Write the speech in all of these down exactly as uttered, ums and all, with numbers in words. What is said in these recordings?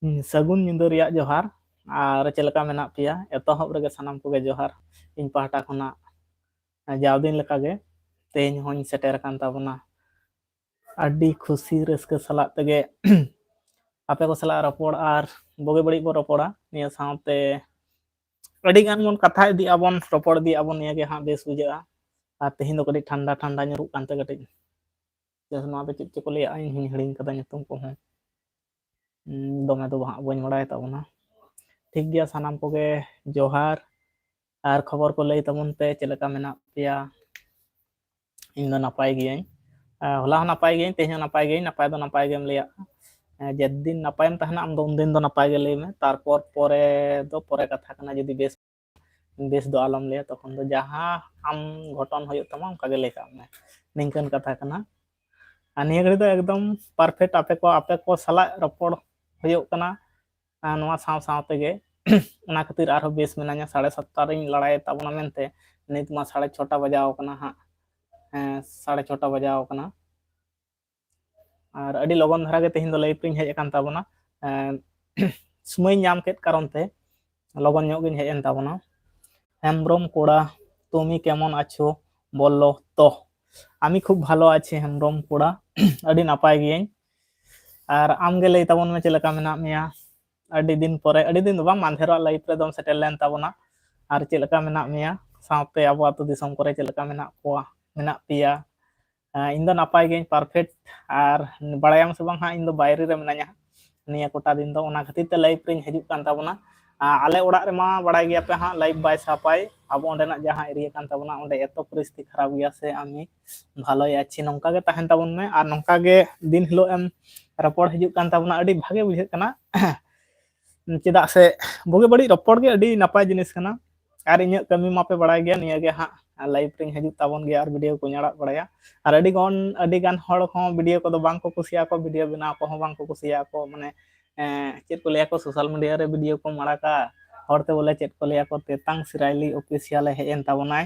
ᱦᱩᱸ, ᱥᱟᱹᱜᱩᱱ ᱧᱤᱫᱟᱹ ᱨᱮᱭᱟᱜ ᱡᱚᱦᱟᱨ᱾ ᱟᱨ ᱪᱮᱫ ᱞᱮᱠᱟ ᱢᱮᱱᱟᱜ ᱯᱮᱭᱟ? ᱮᱛᱚᱦᱚᱵ ᱨᱮᱜᱮ ᱥᱟᱱᱟᱢ ᱠᱚᱜᱮ ᱡᱚᱦᱟᱨ ᱤᱧ ᱯᱟᱦᱴᱟ ᱠᱷᱚᱱᱟᱜ᱾ ᱡᱟᱣ ᱫᱤᱱ ᱞᱮᱠᱟᱜᱮ ᱛᱮᱦᱮᱧ ᱦᱚᱸᱧ ᱥᱮᱴᱮᱨ ᱟᱠᱟᱱ ᱛᱟᱵᱚᱱᱟ ᱟᱹᱰᱤ ᱠᱷᱩᱥᱤ ᱨᱟᱹᱥᱠᱟᱹ ᱥᱟᱞᱟᱜ ᱛᱮᱜᱮ ᱟᱯᱮ ᱠᱚ ᱥᱟᱞᱟᱜ ᱨᱚᱯᱚᱲ ᱟᱨ ᱵᱩᱜᱤ ᱵᱟᱹᱲᱤᱡ ᱵᱚᱱ ᱨᱚᱯᱚᱲᱟ᱾ ᱱᱤᱭᱟᱹ ᱥᱟᱶᱛᱮ ᱟᱹᱰᱤ ᱜᱟᱱ ᱵᱚᱱ ᱠᱟᱛᱷᱟ ᱤᱫᱤᱜ ᱟᱵᱚᱱ, ᱨᱚᱯᱚᱲ ᱤᱫᱤᱜ ᱟᱵᱚᱱ, ᱱᱤᱭᱟᱹ ᱜᱮ ᱦᱟᱸᱜ ᱵᱮᱥ ᱵᱩᱡᱷᱟᱹᱜᱼᱟ᱾ ᱟᱨ ᱛᱮᱦᱮᱧ ᱫᱚ ᱠᱟᱹᱴᱤᱡ ᱴᱷᱟᱱᱰᱟ ᱴᱷᱟᱱᱰᱟ ᱧᱩᱨᱩᱜ ᱠᱟᱱᱛᱮ ᱠᱟᱹᱴᱤᱡ ᱡᱟᱦᱟᱸ ᱱᱚᱣᱟ ᱫᱚ ᱪᱮᱫ ᱪᱚᱠᱚ ᱞᱟᱹᱭᱟ, ᱤᱧ ᱦᱚᱸᱧ ᱦᱤᱲᱤᱧ ᱠᱟᱫᱟ ᱧᱩᱛᱩᱢ ᱠᱚᱦᱚᱸ᱾ ᱩᱸ, ᱫᱚᱢᱮ ᱫᱚ ᱦᱟᱸᱜ ᱵᱟᱹᱧ ᱵᱟᱲᱟᱭ ᱛᱟᱵᱚᱱᱟ᱾ ᱴᱷᱤᱠ ᱜᱮᱭᱟ, ᱥᱟᱱᱟᱢ ᱠᱚᱜᱮ ᱡᱚᱦᱟᱨ᱾ ᱟᱨ ᱠᱷᱚᱵᱚᱨ ᱠᱚ ᱞᱟᱹᱭ ᱛᱟᱵᱚᱱ ᱯᱮ, ᱪᱮᱫ ᱞᱮᱠᱟ ᱢᱮᱱᱟᱜ ᱯᱮᱭᱟ? ᱤᱧ ᱫᱚ ᱱᱟᱯᱟᱭ ᱜᱤᱭᱟᱹᱧ᱾ ᱟᱨ ᱦᱚᱞᱟ ᱦᱚᱸ ᱱᱟᱯᱟᱭ ᱜᱤᱭᱟᱹᱧ, ᱛᱮᱦᱮᱧ ᱦᱚᱸ ᱱᱟᱯᱟᱭ ᱜᱤᱭᱟᱹᱧ᱾ ᱱᱟᱯᱟᱭ ᱫᱚ ᱱᱟᱯᱟᱭ ᱜᱮᱢ ᱞᱟᱹᱭᱟ᱾ ᱟᱨ ᱡᱮᱫᱤᱱ ᱱᱟᱯᱟᱭᱮᱢ ᱛᱟᱦᱮᱱᱟ, ᱟᱢ ᱫᱚ ᱩᱱᱫᱤᱱ ᱫᱚ ᱱᱟᱯᱟᱭ ᱜᱮ ᱞᱟᱹᱭ ᱢᱮ᱾ ᱛᱟᱨᱯᱚᱨ ᱯᱚᱨᱮ ᱫᱚ ᱯᱚᱨᱮ ᱠᱟᱛᱷᱟ ᱠᱟᱱᱟ, ᱡᱩᱫᱤ ᱵᱮᱥ, ᱵᱮᱥ ᱫᱚ ᱟᱞᱚᱢ ᱞᱟᱹᱭᱟ, ᱛᱚᱠᱷᱚᱱ ᱫᱚ ᱡᱟᱦᱟᱸ ᱟᱢ ᱜᱷᱚᱴᱚᱱ ᱦᱩᱭᱩᱜ ᱛᱟᱢᱟ ᱚᱱᱠᱟ ᱜᱮ ᱞᱟᱹᱭ ᱠᱟᱜ ᱢᱮ᱾ ᱱᱤᱝᱠᱟᱹᱱ ᱠᱟᱛᱷᱟ ᱠᱟᱱᱟ᱾ ᱟᱨ ᱱᱤᱭᱟᱹ ᱜᱷᱟᱹᱲᱤ ᱫᱚ ᱮᱠᱫᱚᱢ perfect ᱟᱯᱮ ᱠᱚ, ᱟᱯᱮ ᱠᱚ ᱥᱟᱞᱟᱜ ᱨᱚᱯᱚᱲ ᱦᱩᱭᱩᱜ ᱠᱟᱱᱟ᱾ ᱟᱨ ᱱᱚᱣᱟ ᱥᱟᱶ ᱥᱟᱶ ᱛᱮᱜᱮ ᱚᱱᱟ ᱠᱷᱟᱹᱛᱤᱨ ᱟᱨᱦᱚᱸ ᱵᱮᱥ ᱢᱤᱱᱟᱹᱧᱟ, ᱥᱟᱲᱮ ᱥᱟᱛᱴᱟ ᱨᱤᱧ ᱞᱟᱲᱟᱭᱮᱫ ᱛᱟᱵᱚᱱᱟ ᱢᱮᱱᱛᱮ᱾ ᱱᱤᱛ ᱢᱟ ᱥᱟᱲᱮ ᱪᱷᱚᱴᱟ ᱵᱟᱡᱟᱣ ᱠᱟᱱᱟ ᱦᱟᱸᱜ᱾ ᱦᱮᱸ, ᱥᱟᱲᱮ ᱪᱷᱚᱴᱟ ᱵᱟᱡᱟᱣ ᱠᱟᱱᱟ᱾ ᱟᱨ ᱟᱹᱰᱤ ᱞᱚᱜᱚᱱ ᱫᱷᱟᱨᱟ ᱜᱮ ᱛᱮᱦᱮᱧ ᱫᱚ live ᱨᱤᱧ ᱦᱮᱡ ᱟᱠᱟᱱ ᱛᱟᱵᱚᱱᱟ᱾ ᱮᱸ, ᱥᱚᱢᱚᱭ ᱧᱟᱢ ᱠᱮᱫ ᱠᱟᱨᱚᱱ ᱛᱮ ᱞᱚᱜᱚᱱ ᱧᱚᱜ ᱜᱤᱧ ᱦᱮᱡ ᱮᱱ ᱛᱟᱵᱚᱱᱟ᱾ ᱦᱮᱢᱵᱨᱚᱢ ᱠᱚᱲᱟ, তুমি কেমন আছো? বলো তো। আমি খুব ভালো আছি ᱦᱮᱢᱵᱨᱚᱢ ᱠᱚᱲᱟ, ᱟᱹᱰᱤ ᱱᱟᱯᱟᱭ ᱜᱤᱭᱟᱹᱧ᱾ ᱟᱨ ᱟᱢ ᱜᱮ ᱞᱟᱹᱭ ᱛᱟᱵᱚᱱ ᱢᱮ, ᱪᱮᱫ ᱞᱮᱠᱟ ᱢᱮᱱᱟᱜ ᱢᱮᱭᱟ? ᱟᱹᱰᱤ ᱫᱤᱱ ᱯᱚᱨᱮ, ᱟᱹᱰᱤ ᱫᱤᱱ ᱫᱚ ᱵᱟᱝ, ᱢᱟᱫᱷᱮᱨᱟᱜ live ᱨᱮᱫᱚᱢ ᱥᱮᱴᱮᱨ ᱞᱮᱱ ᱛᱟᱵᱚᱱᱟ᱾ ᱟᱨ ᱪᱮᱫ ᱞᱮᱠᱟ ᱢᱮᱱᱟᱜ ᱢᱮᱭᱟ? ᱥᱟᱶᱛᱮ ᱟᱵᱚ ᱟᱹᱛᱩ ᱫᱤᱥᱚᱢ ᱠᱚᱨᱮ ᱪᱮᱫ ᱞᱮᱠᱟ ᱢᱮᱱᱟᱜ ᱠᱚᱣᱟ, ᱢᱮᱱᱟᱜ ᱯᱮᱭᱟ? ᱦᱮᱸ, ᱤᱧ ᱫᱚ ᱱᱟᱯᱟᱭ ᱜᱤᱭᱟᱹᱧ, perfect᱾ ᱟᱨ ᱵᱟᱲᱟᱭᱟᱢ ᱥᱮ ᱵᱟᱝ ᱦᱟᱸᱜ, ᱤᱧ ᱫᱚ ᱵᱟᱭᱨᱮ ᱨᱮ ᱢᱤᱱᱟᱹᱧᱟ ᱱᱤᱭᱟᱹ ᱠᱚᱴᱟ ᱫᱤᱱ ᱫᱚ, ᱚᱱᱟ ᱠᱷᱟᱹᱛᱤᱨ ᱛᱮ live ᱨᱤᱧ ᱦᱤᱡᱩᱜ ᱠᱟᱱ ᱛᱟᱵᱚᱱᱟ᱾ ᱟᱨ ᱟᱞᱮ ᱚᱲᱟᱜ ᱨᱮᱢᱟ ᱵᱟᱲᱟᱭ ᱜᱮᱭᱟ ᱯᱮ ᱦᱟᱸᱜ, live ᱵᱟᱭ ᱥᱟᱯᱟᱭ᱾ ᱟᱵᱚ ᱚᱸᱰᱮᱱᱟᱜ ᱡᱟᱦᱟᱸ area ᱠᱟᱱ ᱛᱟᱵᱚᱱᱟ, ᱚᱸᱰᱮ ᱮᱛᱚ ᱯᱚᱨᱤᱥᱛᱷᱤᱛᱤ ᱠᱷᱟᱨᱟᱯ ᱜᱮᱭᱟ ᱥᱮ, ᱟᱢᱤ ᱵᱷᱟᱞᱚᱭ ᱟᱪᱷᱤ, ᱱᱚᱝᱠᱟ ᱜᱮ ᱛᱟᱦᱮᱱ ᱛᱟᱵᱚᱱ ᱢᱮ᱾ ᱟᱨ ᱱᱚᱝᱠᱟ ᱜᱮ ᱫᱤᱱ ᱦᱤᱞᱳᱜ ᱮᱢ ᱨᱚᱯᱚᱲ ᱦᱤᱡᱩᱜ ᱠᱟᱱ ᱛᱟᱵᱚᱱᱟ, ᱟᱹᱰᱤ ᱵᱷᱟᱜᱮ ᱵᱩᱡᱷᱟᱹᱜ ᱠᱟᱱᱟ᱾ ᱪᱮᱫᱟᱜ ᱥᱮ ᱵᱩᱜᱤ ᱵᱟᱹᱲᱤᱡ ᱨᱚᱯᱚᱲ ᱜᱮ ᱟᱹᱰᱤ ᱱᱟᱯᱟᱭ ᱡᱤᱱᱤᱥ ᱠᱟᱱᱟ᱾ ᱟᱨ ᱤᱧᱟᱹᱜ ᱠᱟᱹᱢᱤ ᱢᱟᱯᱮ ᱵᱟᱲᱟᱭ ᱜᱮᱭᱟ, ᱱᱤᱭᱟᱹ ᱜᱮ ᱦᱟᱸᱜ live ᱨᱤᱧ ᱦᱤᱡᱩᱜ ᱛᱟᱵᱚᱱ ᱜᱮᱭᱟ ᱟᱨ video ᱠᱚᱧ ᱟᱲᱟᱜ ᱵᱟᱲᱟᱭᱟ᱾ ᱟᱨ ᱟᱹᱰᱤ ᱜᱟᱱ, ᱟᱹᱰᱤ ᱜᱟᱱ ᱦᱚᱲ ᱦᱚᱸ video ᱠᱚᱫᱚ ᱵᱟᱝ ᱠᱚ ᱠᱩᱥᱤᱭᱟᱜᱼᱟ ᱠᱚ, video ᱵᱮᱱᱟᱣ ᱠᱚᱦᱚᱸ ᱵᱟᱝ ᱠᱚ ᱠᱩᱥᱤᱭᱟᱜᱼᱟ ᱠᱚ, ᱢᱟᱱᱮ, ᱮᱸ, ᱪᱮᱫ ᱠᱚ ᱞᱟᱹᱭᱟ ᱠᱚ, social media ᱨᱮ video ᱠᱚᱢ ᱟᱲᱟᱜᱟ, ᱦᱚᱲ ᱛᱮ ᱵᱚᱞᱮ ᱪᱮᱫ ᱠᱚ ᱞᱟᱹᱭᱟ ᱠᱚ, ᱛᱮᱛᱟᱝ ᱥᱤᱨᱟᱭᱞᱤ official ᱮ ᱦᱮᱡ ᱮᱱ ᱛᱟᱵᱚᱱᱟᱭ᱾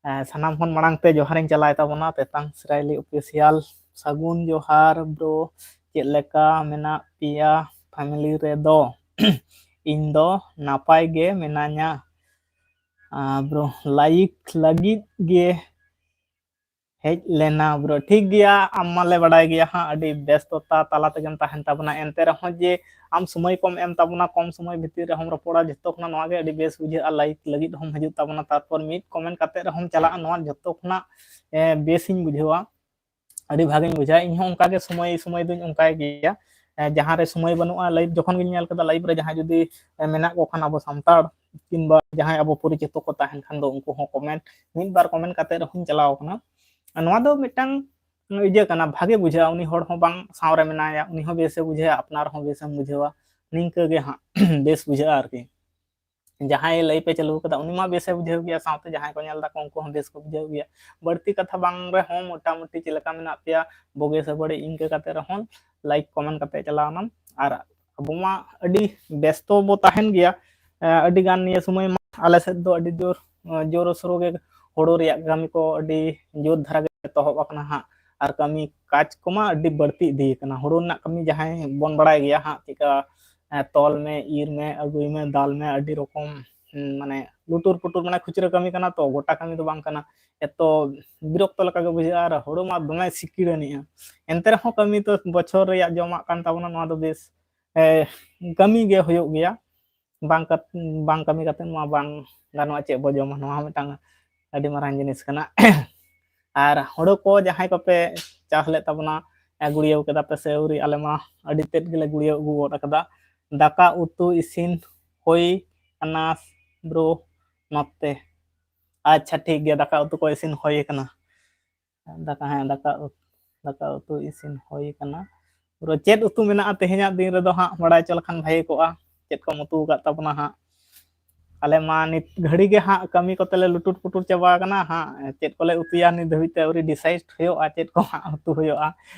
ᱮᱸ, ᱥᱟᱱᱟᱢ ᱠᱷᱚᱱ ᱢᱟᱲᱟᱝ ᱛᱮ ᱡᱚᱦᱟᱨᱤᱧ ᱪᱟᱞᱟᱭ ᱛᱟᱵᱚᱱᱟ ᱛᱮᱛᱟᱝ ᱥᱤᱨᱟᱭᱞᱤ official᱾ ᱥᱟᱹᱜᱩᱱ ᱡᱚᱦᱟᱨ bro, ᱪᱮᱫ ᱞᱮᱠᱟ ᱢᱮᱱᱟᱜ ᱯᱮᱭᱟ? family ᱨᱮᱫᱚ? ᱤᱧ ᱫᱚ ᱱᱟᱯᱟᱭ ᱜᱮ ᱢᱮᱱᱟᱧᱟ᱾ ᱵᱨᱳ, ᱞᱟᱭᱤᱠ ᱞᱟᱹᱜᱤᱫ ᱜᱮ ᱦᱮᱡ ᱞᱮᱱᱟ ᱵᱨᱳ᱾ ᱴᱷᱤᱠ ᱜᱮᱭᱟ, ᱟᱢ ᱢᱟᱞᱮ ᱵᱟᱰᱟᱭ ᱜᱮᱭᱟ ᱦᱟᱸᱜ, ᱟᱹᱰᱤ ᱵᱮᱥᱛᱚᱛᱟ ᱛᱟᱞᱟ ᱛᱮᱜᱮᱢ ᱛᱟᱦᱮᱱ ᱛᱟᱵᱚᱱᱟ᱾ ᱮᱱᱛᱮ ᱨᱮᱦᱚᱸ ᱡᱮ ᱟᱢ ᱥᱚᱢᱚᱭ ᱠᱚᱢ ᱮᱢ ᱛᱟᱵᱚᱱᱟ, ᱠᱚᱢ ᱥᱚᱢᱚᱭ ᱵᱷᱤᱛᱤᱨ ᱨᱮᱦᱚᱸᱢ ᱨᱚᱯᱚᱲᱟ, ᱡᱚᱛᱚ ᱠᱷᱚᱱᱟᱜ ᱱᱚᱣᱟ ᱜᱮ ᱟᱹᱰᱤ ᱵᱮᱥ ᱵᱩᱡᱷᱟᱹᱜᱼᱟ᱾ ᱞᱟᱭᱤᱠ ᱞᱟᱹᱜᱤᱫ ᱦᱚᱸᱢ ᱦᱤᱡᱩᱜ ᱛᱟᱵᱚᱱᱟ, ᱛᱟᱨᱯᱚᱨ ᱢᱤᱫ ᱠᱚᱢᱮᱱᱴ ᱠᱟᱛᱮ ᱨᱮᱦᱚᱸᱢ ᱪᱟᱞᱟᱜᱼᱟ, ᱱᱚᱣᱟ ᱡᱚᱛᱚ ᱠᱷᱚᱱᱟᱜ ᱮ, ᱵᱮᱥᱤᱧ ᱵᱩᱡᱷᱟᱹᱣᱟ, ᱟᱹᱰᱤ ᱵᱷᱟᱜᱮᱧ ᱵᱩᱡᱷᱟᱹᱣᱟ᱾ ᱤᱧ ᱦᱚᱸ ᱚᱱᱠᱟ ᱜᱮ ᱥᱚᱢᱚᱭ ᱥᱚᱢᱚᱭ ᱫᱚᱧ ᱚᱱᱠᱟᱭ ᱜᱮᱭᱟ᱾ ᱮ, ᱡᱟᱦᱟᱸ ᱨᱮ ᱥᱚᱢᱚᱭ ᱵᱟᱹᱱᱩᱜᱼᱟ, ᱞᱟᱭᱤᱵᱷ ᱡᱚᱠᱷᱚᱱ ᱜᱤᱧ ᱧᱮᱞ ᱠᱮᱫᱟ, ᱞᱟᱭᱤᱵᱷ ᱨᱮ ᱡᱟᱦᱟᱸᱭ ᱡᱩᱫᱤ, ᱮ, ᱢᱮᱱᱟᱜ ᱠᱚ ᱠᱷᱟᱱ ᱟᱵᱚ ᱥᱟᱱᱛᱟᱲ, ᱠᱤᱝᱵᱟ ᱡᱟᱦᱟᱸᱭ ᱟᱵᱚ ᱯᱚᱨᱤᱪᱤᱛᱚ ᱠᱚ ᱛᱟᱦᱮᱱ ᱠᱷᱟᱱ ᱫᱚ ᱩᱱᱠᱩ ᱦᱚᱸ ᱠᱚᱢᱮᱱᱴ ᱢᱤᱫ ᱵᱟᱨ ᱠᱚᱢᱮᱱᱴ ᱠᱟᱛᱮ ᱨᱮᱦᱚᱸᱧ ᱪᱟᱞᱟᱣ ᱠᱟᱱᱟ᱾ ᱟᱨ ᱱᱚᱣᱟ ᱫᱚ ᱢᱤᱫᱴᱟᱝ ᱤᱭᱟᱹ ᱠᱟᱱᱟ, ᱵᱷᱟᱜᱮ ᱵᱩᱡᱷᱟᱹᱜᱼᱟ᱾ ᱩᱱᱤ ᱦᱚᱲ ᱦᱚᱸ ᱵᱟᱝ ᱥᱟᱶ ᱨᱮ ᱢᱮᱱᱟᱭᱟ, ᱩᱱᱤ ᱦᱚᱸ ᱵᱮᱥᱮ ᱵᱩᱡᱷᱟᱹᱣᱟ, ᱟᱯᱱᱟᱨ ᱦᱚᱸ ᱵᱮᱥᱮᱢ ᱵᱩᱡᱷᱟᱹᱣᱟ, ᱱᱤᱝᱠᱟᱹ ᱜᱮ ᱦᱟᱸᱜ ᱵᱮᱥ ᱵᱩᱡᱷᱟᱹᱜᱼᱟ ᱟᱨᱠᱤ᱾ ᱡᱟᱦᱟᱸᱭ ᱞᱟᱭᱤᱵᱷ ᱮ ᱪᱟᱹᱞᱩ ᱠᱟᱫᱟ, ᱩᱱᱤ ᱢᱟ ᱵᱮᱥᱮ ᱵᱩᱡᱷᱟᱹᱣ ᱜᱮᱭᱟ, ᱥᱟᱶᱛᱮ ᱡᱟᱦᱟᱸᱭ ᱠᱚ ᱧᱮᱞ ᱫᱟᱠᱚ ᱩᱱᱠᱩ ᱦᱚᱸ ᱵᱮᱥ ᱠᱚ ᱵᱩᱡᱷᱟᱹᱣ ᱜᱮᱭᱟ᱾ ᱵᱟᱹᱲᱛᱤ ᱠᱟᱛᱷᱟ ᱵᱟᱝ ᱨᱮᱦᱚᱸ ᱢᱚᱴᱟᱢᱩᱴᱤ ᱪᱮᱫ ᱞᱮᱠᱟ ᱢᱮᱱᱟᱜ ᱯᱮᱭᱟ, ᱵᱩᱜᱤ ᱥᱮ ᱵᱟᱹᱲᱤᱡ, ᱤᱱᱠᱟᱹ ᱠᱟᱛᱮ ᱨᱮᱦᱚᱸ ᱞᱟᱭᱤᱠ ᱠᱚᱢᱮᱱᱴ ᱠᱟᱛᱮ ᱪᱟᱞᱟᱣ ᱮᱱᱟᱢ᱾ ᱟᱨ ᱟᱵᱚ ᱢᱟ ᱟᱹᱰᱤ ᱵᱮᱥᱛᱚ ᱵᱚ ᱛᱟᱦᱮᱱ ᱜᱮᱭᱟ᱾ ᱮ, ᱟᱹᱰᱤ ᱜᱟᱱ ᱱᱤᱭᱟᱹ ᱥᱚᱢᱚᱭ ᱢᱟ ᱟᱞᱮ ᱥᱮᱫ ᱫᱚ ᱟᱹᱰᱤ ᱡᱳᱨ, ᱮ, ᱡᱳᱨ ᱥᱳᱨ ᱜᱮ ᱦᱳᱲᱳ ᱨᱮᱭᱟᱜ ᱠᱟᱹᱢᱤ ᱠᱚ ᱟᱹᱰᱤ ᱡᱳᱨ ᱫᱷᱟᱨᱟ ᱜᱮ ᱮᱛᱚᱦᱚᱵ ᱟᱠᱟᱱᱟ ᱦᱟᱸᱜ᱾ ᱟᱨ ᱠᱟᱹᱢᱤ ᱠᱟᱡᱽ ᱠᱚᱢᱟ ᱟᱹᱰᱤ ᱵᱟᱹᱲᱛᱤ ᱤᱫᱤ ᱟᱠᱟᱱᱟ᱾ ᱦᱳᱲᱳ ᱨᱮᱱᱟᱜ ᱠᱟᱹᱢᱤ ᱡᱟᱦᱟᱸᱭ ᱵᱚᱱ ᱵᱟᱲᱟᱭ ᱜᱮᱭᱟ ᱦᱟᱸᱜ, ᱪᱮᱫᱠᱟ, ᱮ, ᱛᱚᱞ ᱢᱮ, ᱤᱨ ᱢᱮ, ᱟᱹᱜᱩᱭ ᱢᱮ, ᱫᱟᱞ ᱢᱮ, ᱟᱹᱰᱤ ᱨᱚᱠᱚᱢ, ᱦᱩᱸ, ᱢᱟᱱᱮ ᱞᱩᱴᱩᱨ ᱯᱩᱴᱩᱨ, ᱢᱟᱱᱮ ᱠᱷᱩᱪᱨᱟᱹ ᱠᱟᱹᱢᱤ ᱠᱟᱱᱟ ᱛᱚ, ᱜᱚᱴᱟ ᱠᱟᱹᱢᱤ ᱫᱚ ᱵᱟᱝ ᱠᱟᱱᱟ᱾ ᱮᱛᱚ ᱵᱤᱨᱚᱠᱛᱚ ᱞᱮᱠᱟ ᱜᱮ ᱵᱩᱡᱷᱟᱹᱜᱼᱟ᱾ ᱟᱨ ᱦᱳᱲᱳ ᱢᱟ ᱫᱚᱢᱮ ᱥᱤᱠᱤᱲ ᱟᱹᱱᱤᱡᱼᱟ, ᱮᱱᱛᱮ ᱨᱮᱦᱚᱸ ᱠᱟᱹᱢᱤ ᱛᱚ ᱵᱚᱪᱷᱚᱨ ᱨᱮᱭᱟᱜ ᱡᱚᱢᱟᱜ ᱠᱟᱱ ᱛᱟᱵᱚᱱᱟ, ᱱᱚᱣᱟ ᱫᱚ ᱵᱮᱥ, ᱮ, ᱠᱟᱹᱢᱤ ᱜᱮ ᱦᱩᱭᱩᱜ ᱜᱮᱭᱟ᱾ ᱵᱟᱝ ᱠᱟᱛ-, ᱵᱟᱝ ᱠᱟᱹᱢᱤ ᱠᱟᱛᱮ ᱢᱟ ᱵᱟᱝ ᱜᱟᱱᱚᱜᱼᱟ, ᱪᱮᱫ ᱵᱚ ᱡᱚᱢᱟ, ᱱᱚᱣᱟ ᱦᱚᱸ ᱢᱤᱫᱴᱟᱝ ᱟᱹᱰᱤ ᱢᱟᱨᱟᱝ ᱡᱤᱱᱤᱥ ᱠᱟᱱᱟ᱾ ᱟᱨ ᱦᱳᱲᱳ ᱠᱚ ᱡᱟᱦᱟᱸᱭ ᱠᱚᱯᱮ ᱪᱟᱥ ᱞᱮᱫ ᱛᱟᱵᱚᱱᱟ, ᱮ, ᱜᱩᱲᱭᱟᱹᱣ ᱠᱮᱫᱟ ᱯᱮ ᱥᱮ ᱟᱹᱣᱨᱤ? ᱟᱞᱮ ᱢᱟ ᱟᱹᱰᱤ ᱛᱮᱫ ᱜᱮᱞᱮ ᱜᱩᱲᱭᱟᱹᱣ ᱟᱹᱜᱩ ᱜᱚᱫ ᱟᱠᱟᱫᱟ᱾ ᱫᱟᱠᱟ ᱩᱛᱩ ᱤᱥᱤᱱ ᱦᱩᱭ ᱠᱟᱱᱟ ᱵᱨᱳ ᱱᱚᱛᱮ? ᱟᱪᱪᱷᱟ, ᱴᱷᱤᱠ ᱜᱮᱭᱟ, ᱫᱟᱠᱟ ᱩᱛᱩ ᱠᱚ ᱤᱥᱤᱱ ᱦᱩᱭ ᱠᱟᱱᱟ᱾ ᱫᱟᱠᱟ, ᱦᱮᱸ, ᱫᱟᱠᱟ ᱩᱛᱩ, ᱫᱟᱠᱟ ᱩᱛᱩ ᱤᱥᱤᱱ ᱦᱩᱭ ᱠᱟᱱᱟ᱾ ᱯᱩᱨᱟᱹ ᱪᱮᱫ ᱩᱛᱩ ᱢᱮᱱᱟᱜᱼᱟ ᱛᱮᱦᱮᱧᱟᱜ ᱫᱤᱱ ᱨᱮᱫᱚ ᱦᱟᱸᱜ ᱵᱟᱲᱟᱭ ᱦᱚᱪᱚ ᱞᱮᱠᱷᱟᱱ ᱵᱷᱟᱜᱮ ᱠᱚᱜᱼᱟ, ᱪᱮᱫ ᱠᱚᱢ ᱩᱛᱩ ᱟᱠᱟᱫ ᱛᱟᱵᱚᱱᱟ ᱦᱟᱸᱜ᱾ ᱟᱞᱮ ᱢᱟ ᱱᱤᱛ ᱜᱷᱟᱹᱲᱤ ᱜᱮ ᱦᱟᱸᱜ ᱠᱟᱹᱢᱤ ᱠᱚᱛᱮ ᱞᱮ ᱞᱩᱴᱩᱨ ᱯᱩᱴᱩᱨ ᱪᱟᱵᱟ ᱟᱠᱟᱱᱟ ᱦᱟᱸᱜ᱾ ᱪᱮᱫ ᱠᱚᱞᱮ ᱩᱛᱩᱭᱟ ᱱᱤᱛ ᱫᱷᱟᱹᱵᱤᱡ ᱛᱮ ᱟᱹᱣᱨᱤ ᱰᱤᱥᱟᱭᱤᱰ ᱦᱩᱭᱩᱜᱼᱟ ᱪᱮᱫ ᱠᱚ ᱦᱟᱸᱜ ᱩᱛᱩ ᱦᱩᱭᱩᱜᱼᱟ᱾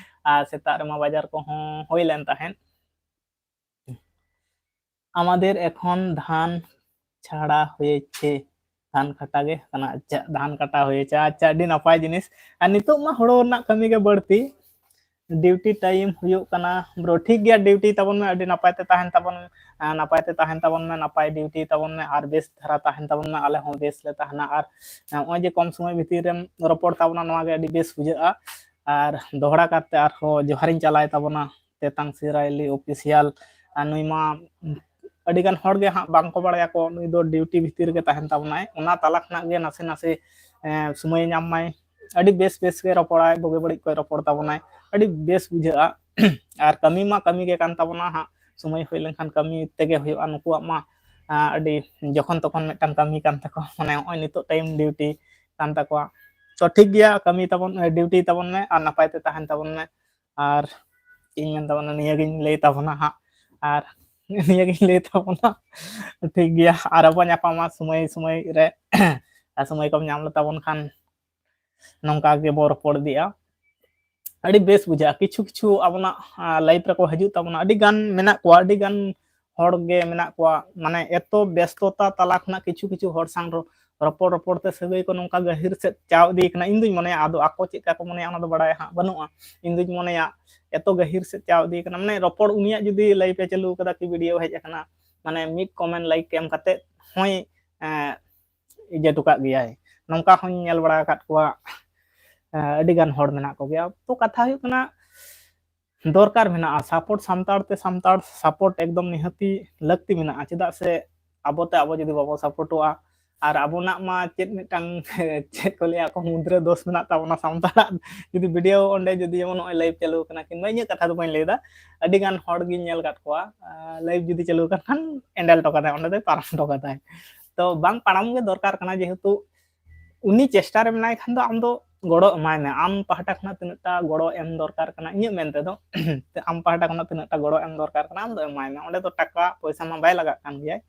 ᱟᱨ ᱥᱮᱛᱟᱜ ᱨᱮᱢᱟ ᱵᱟᱡᱟᱨ ᱠᱚᱦᱚᱸ ᱦᱩᱭ ᱞᱮᱱ ᱛᱟᱦᱮᱸᱫ᱾ আমাদের এখন ধান ছাড়া হয়েছে, ᱫᱷᱟᱱ ᱠᱟᱴᱟ ᱜᱮ ᱠᱟᱱᱟ᱾ ᱟᱪᱪᱷᱟ, ᱫᱷᱟᱱ ᱠᱟᱴᱟ ᱦᱩᱭᱮᱪᱟ, ᱟᱪᱪᱷᱟ, ᱟᱹᱰᱤ ᱱᱟᱯᱟᱭ ᱡᱤᱱᱤᱥ᱾ ᱟᱨ ᱱᱤᱛᱚᱜ ᱢᱟ ᱦᱳᱲᱳ ᱨᱮᱱᱟᱜ ᱠᱟᱹᱢᱤ ᱜᱮ ᱵᱟᱹᱲᱛᱤ᱾ Duty time ᱦᱩᱭᱩᱜ ᱠᱟᱱᱟ ᱵᱨᱳ᱾ ᱴᱷᱤᱠ ᱜᱮᱭᱟ, duty ᱛᱟᱵᱚᱱ ᱢᱮ, ᱟᱹᱰᱤ ᱱᱟᱯᱟᱭ ᱛᱮ ᱛᱟᱦᱮᱱ ᱛᱟᱵᱚᱱ ᱢᱮ᱾ ᱟᱸ, ᱱᱟᱯᱟᱭ ᱛᱮ ᱛᱟᱦᱮᱱ ᱛᱟᱵᱚᱱ ᱢᱮ, ᱱᱟᱯᱟᱭ duty ᱛᱟᱵᱚᱱ ᱢᱮ, ᱟᱨ ᱵᱮᱥ ᱫᱷᱟᱨᱟ ᱛᱟᱦᱮᱱ ᱛᱟᱵᱚᱱ ᱢᱮ, ᱟᱞᱮ ᱦᱚᱸ ᱵᱮᱥ ᱞᱮ ᱛᱟᱦᱮᱱᱟ᱾ ᱟᱨ ᱱᱚᱜᱼᱚᱭ ᱡᱮ ᱠᱚᱢ ᱥᱚᱢᱚᱭ ᱵᱷᱤᱛᱤᱨ ᱨᱮᱢ ᱨᱚᱯᱚᱲ ᱛᱟᱵᱚᱱᱟ, ᱱᱚᱣᱟ ᱜᱮ ᱟᱹᱰᱤ ᱵᱮᱥ ᱵᱩᱡᱷᱟᱹᱜᱼᱟ᱾ ᱟᱨ ᱫᱚᱦᱲᱟ ᱠᱟᱨᱛᱮ ᱟᱨᱦᱚᱸ ᱡᱚᱦᱟᱨᱤᱧ ᱪᱟᱞᱟᱭ ᱛᱟᱵᱚᱱᱟ ᱛᱮᱛᱟᱝ ᱥᱤᱨᱟᱭᱞᱤ official᱾ ᱟᱨ ᱱᱩᱭ ᱢᱟ ᱟᱹᱰᱤ ᱜᱟᱱ ᱦᱚᱲ ᱜᱮ ᱦᱟᱸᱜ ᱵᱟᱝ ᱠᱚ ᱵᱟᱲᱟᱭᱟᱠᱚ, ᱱᱩᱭ ᱫᱚ duty ᱵᱷᱤᱛᱤᱨ ᱨᱮᱜᱮ ᱛᱟᱦᱮᱱ ᱛᱟᱵᱚᱱᱟᱭ, ᱚᱱᱟ ᱛᱟᱞᱟ ᱠᱷᱚᱱᱟᱜ ᱜᱮ ᱱᱟᱥᱮ ᱱᱟᱥᱮ, ᱮᱸ, ᱥᱚᱢᱚᱭᱮ ᱧᱟᱢ ᱢᱟᱭ, ᱟᱹᱰᱤ ᱵᱮᱥ ᱵᱮᱥ ᱜᱮ ᱨᱚᱯᱚᱲᱟᱭ, ᱵᱩᱜᱤ ᱵᱟᱹᱲᱤᱡ ᱠᱚᱭ ᱨᱚᱯᱚᱲ ᱛᱟᱵᱚᱱᱟᱭ, ᱟᱹᱰᱤ ᱵᱮᱥ ᱵᱩᱡᱷᱟᱹᱜᱼᱟ᱾ ᱟᱨ ᱠᱟᱹᱢᱤ ᱢᱟ ᱠᱟᱹᱢᱤ ᱜᱮ ᱠᱟᱱ ᱛᱟᱵᱚᱱᱟ ᱦᱟᱸᱜ, ᱥᱚᱢᱚᱭ ᱦᱩᱭ ᱞᱮᱱᱠᱷᱟᱱ ᱠᱟᱹᱢᱤ ᱛᱮᱜᱮ ᱦᱩᱭᱩᱜᱼᱟ᱾ ᱱᱩᱠᱩᱣᱟᱜ ᱢᱟ, ᱟᱸ, ᱟᱹᱰᱤ ᱡᱚᱠᱷᱚᱱ ᱛᱚᱠᱷᱚᱱ ᱢᱤᱫᱴᱟᱝ ᱠᱟᱹᱢᱤ ᱠᱟᱱ ᱛᱟᱠᱚ, ᱢᱟᱱᱮ ᱱᱚᱜᱼᱚᱭ ᱱᱤᱛᱚᱜ time duty ᱠᱟᱱ ᱛᱟᱠᱚᱣᱟ᱾ ᱛᱚ ᱴᱷᱤᱠ ᱜᱮᱭᱟ, ᱠᱟᱹᱢᱤ ᱛᱟᱵᱚᱱ, duty ᱛᱟᱵᱚᱱ ᱢᱮ ᱟᱨ ᱱᱟᱯᱟᱭ ᱛᱮ ᱛᱟᱦᱮᱱ ᱛᱟᱵᱚᱱ ᱢᱮ᱾ ᱟᱨ ᱪᱮᱫ ᱤᱧ ᱢᱮᱱ ᱛᱟᱵᱚᱱᱟ, ᱱᱤᱭᱟᱹᱜᱤᱧ ᱞᱟᱹᱭ ᱛᱟᱵᱚᱱᱟ ᱦᱟᱸᱜ᱾ ᱟᱨ ᱱᱤᱭᱟᱹᱜᱤᱧ ᱞᱟᱹᱭ ᱛᱟᱵᱚᱱᱟ, ᱴᱷᱤᱠ ᱜᱮᱭᱟ, ᱟᱨᱚ ᱵᱚᱱ ᱧᱟᱯᱟᱢᱟ ᱥᱚᱢᱚᱭ ᱥᱚᱢᱚᱭ ᱨᱮ᱾ ᱟᱨ ᱥᱚᱢᱚᱭ ᱠᱚᱢ ᱧᱟᱢ ᱞᱮᱛᱟᱵᱚᱱ ᱠᱷᱟᱱ ᱱᱚᱝᱠᱟ ᱜᱮᱵᱚ ᱨᱚᱯᱚᱲ ᱤᱫᱤᱜᱼᱟ᱾ ᱟᱹᱰᱤ ᱵᱮᱥ ᱵᱩᱡᱷᱟᱹᱜᱼᱟ᱾ ᱠᱤᱪᱷᱩ ᱠᱤᱪᱷᱩ ᱟᱵᱚᱱᱟᱜ, ᱟᱸ, life ᱨᱮᱠᱚ ᱦᱤᱡᱩᱜ ᱛᱟᱵᱚᱱᱟ, ᱟᱹᱰᱤ ᱜᱟᱱ ᱢᱮᱱᱟᱜ ᱠᱚᱣᱟ, ᱟᱹᱰᱤ ᱜᱟᱱ ᱦᱚᱲ ᱜᱮ ᱢᱮᱱᱟᱜ ᱠᱚᱣᱟ, ᱢᱟᱱᱮ ᱮᱛᱚ ᱵᱮᱥᱛᱚᱛᱟ ᱛᱟᱞᱟ ᱠᱷᱚᱱᱟᱜ ᱠᱤᱪᱷᱩ ᱠᱤᱪᱷᱩ ᱦᱚᱲ ᱥᱟᱶ ᱨᱚ-, ᱨᱚᱯᱚᱲ ᱨᱚᱯᱚᱲ ᱛᱮ ᱥᱟᱹᱜᱟᱹᱭ ᱠᱚ ᱱᱚᱝᱠᱟ ᱜᱟᱹᱦᱤᱨ ᱥᱮᱫ ᱪᱟᱣ ᱤᱫᱤ ᱠᱟᱱᱟ᱾ ᱤᱧ ᱫᱩᱧ ᱢᱚᱱᱮᱭᱟ, ᱟᱫᱚ ᱟᱠᱚ ᱪᱮᱫ ᱞᱮᱠᱟ ᱠᱚ ᱢᱚᱱᱮᱭᱟ ᱚᱱᱟ ᱫᱚ ᱵᱟᱲᱟᱭ ᱦᱟᱸᱜ ᱵᱟᱹᱱᱩᱜᱼᱟ᱾ ᱤᱧ ᱫᱩᱧ ᱢᱚᱱᱮᱭᱟ ᱮᱛᱚ ᱜᱟᱹᱦᱤᱨ ᱥᱮᱫ ᱪᱟᱣ ᱤᱫᱤ ᱠᱟᱱᱟ, ᱢᱟᱱᱮ ᱨᱚᱯᱚᱲ, ᱩᱱᱤᱭᱟᱜ ᱡᱩᱫᱤ life ᱮ ᱪᱟᱹᱞᱩ ᱠᱟᱫᱟ ᱠᱤ video ᱦᱮᱡ ᱟᱠᱟᱱᱟ, ᱢᱟᱱᱮ ᱢᱤᱫ comment like ᱮᱢ ᱠᱟᱛᱮ ᱦᱚᱸᱭ, ᱮᱸ, ᱤᱭᱟᱹ ᱦᱚᱴᱚ ᱠᱟᱜ ᱜᱮᱭᱟᱭ᱾ ᱱᱚᱝᱠᱟ ᱦᱚᱸᱧ ᱧᱮᱞ ᱵᱟᱲᱟ ᱟᱠᱟᱫ ᱠᱚᱣᱟ, ᱮᱸ, ᱟᱹᱰᱤ ᱜᱟᱱ ᱦᱚᱲ ᱢᱮᱱᱟᱜ ᱠᱚᱜᱮᱭᱟ᱾ ᱛᱚ ᱠᱟᱛᱷᱟ ᱦᱩᱭᱩᱜ ᱠᱟᱱᱟ, ᱫᱚᱨᱠᱟᱨ ᱢᱮᱱᱟᱜᱼᱟ support, ᱥᱟᱱᱛᱟᱲ ᱛᱮ ᱥᱟᱱᱛᱟᱲ support ᱮᱠᱫᱚᱢ ᱱᱤᱦᱟᱹᱛᱤ ᱞᱟᱹᱠᱛᱤ ᱢᱮᱱᱟᱜᱼᱟ᱾ ᱪᱮᱫᱟᱜ ᱥᱮ ᱟᱵᱚ ᱛᱮ ᱟᱵᱚ ᱡᱩᱫᱤ ᱵᱟᱵᱚ supportᱚᱜᱼᱟ, ᱟᱨ ᱟᱵᱚᱱᱟᱜ ᱢᱟ ᱪᱮᱫ ᱢᱤᱫᱴᱟᱝ ᱪᱮᱫ ᱠᱚ ᱞᱟᱹᱭᱟ, ᱟᱠᱚ ᱢᱩᱫᱽᱨᱮ ᱫᱳᱥ ᱢᱮᱱᱟᱜ ᱛᱟᱵᱚᱱᱟ ᱥᱟᱱᱛᱟᱲᱟᱜ᱾ ᱡᱩᱫᱤ video ᱚᱸᱰᱮ ᱡᱩᱫᱤ ᱡᱮᱢᱚᱱ ᱱᱚᱜᱼᱚᱭ live ᱪᱟᱹᱞᱩ ᱟᱠᱟᱱᱟ, ᱠᱤᱝᱵᱟ ᱤᱧᱟᱹᱜ ᱠᱟᱛᱷᱟ ᱫᱚ ᱵᱟᱹᱧ ᱞᱟᱹᱭᱫᱟ, ᱟᱹᱰᱤ ᱜᱟᱱ ᱦᱚᱲ ᱜᱤᱧ ᱧᱮᱞ ᱟᱠᱟᱫ ᱠᱚᱣᱟ, ᱟᱸ, live ᱡᱩᱫᱤ ᱪᱟᱹᱞᱩ ᱟᱠᱟᱱ ᱠᱷᱟᱱ ᱮᱸᱰᱮᱞ ᱦᱚᱴᱚ ᱠᱟᱫᱟᱭ, ᱚᱸᱰᱮ ᱫᱚᱭ ᱯᱟᱨᱚᱢ ᱦᱚᱴᱚ ᱠᱟᱫᱟᱭ᱾ ᱛᱚ ᱵᱟᱝ ᱯᱟᱨᱚᱢ ᱜᱮ ᱫᱚᱨᱠᱟᱨ ᱠᱟᱱᱟ, ᱡᱮᱦᱮᱛᱩ ᱩᱱᱤ ᱪᱮᱥᱴᱟ ᱨᱮ ᱢᱮᱱᱟᱭ ᱠᱷᱟᱱ ᱫᱚ ᱟᱢ ᱫᱚ ᱜᱚᱲᱚ ᱮᱢᱟᱭ ᱢᱮ᱾ ᱟᱢ ᱯᱟᱦᱴᱟ ᱠᱷᱚᱱᱟᱜ ᱛᱤᱱᱟᱹᱜ ᱴᱟ ᱜᱚᱲᱚ ᱮᱢ ᱫᱚᱨᱠᱟᱨ ᱠᱟᱱᱟ, ᱤᱧᱟᱹᱜ ᱢᱮᱱ ᱛᱮᱫᱚ, ᱟᱢ ᱯᱟᱦᱴᱟ ᱠᱷᱚᱱᱟᱜ ᱛᱤᱱᱟᱹᱜ ᱴᱟ ᱜᱚᱲᱚ ᱮᱢ ᱫᱚᱨᱠᱟᱨ ᱠᱟᱱᱟ, ᱟᱢ ᱫᱚ ᱮᱢᱟᱭ ᱢᱮ᱾ ᱚᱸᱰᱮ ᱫᱚ ᱴᱟᱠᱟ ᱯᱚᱭᱥᱟ ᱢᱟ ᱵᱟᱭ ᱞᱟᱜᱟᱜ ᱠᱟᱱ ᱜᱮᱭᱟᱭ᱾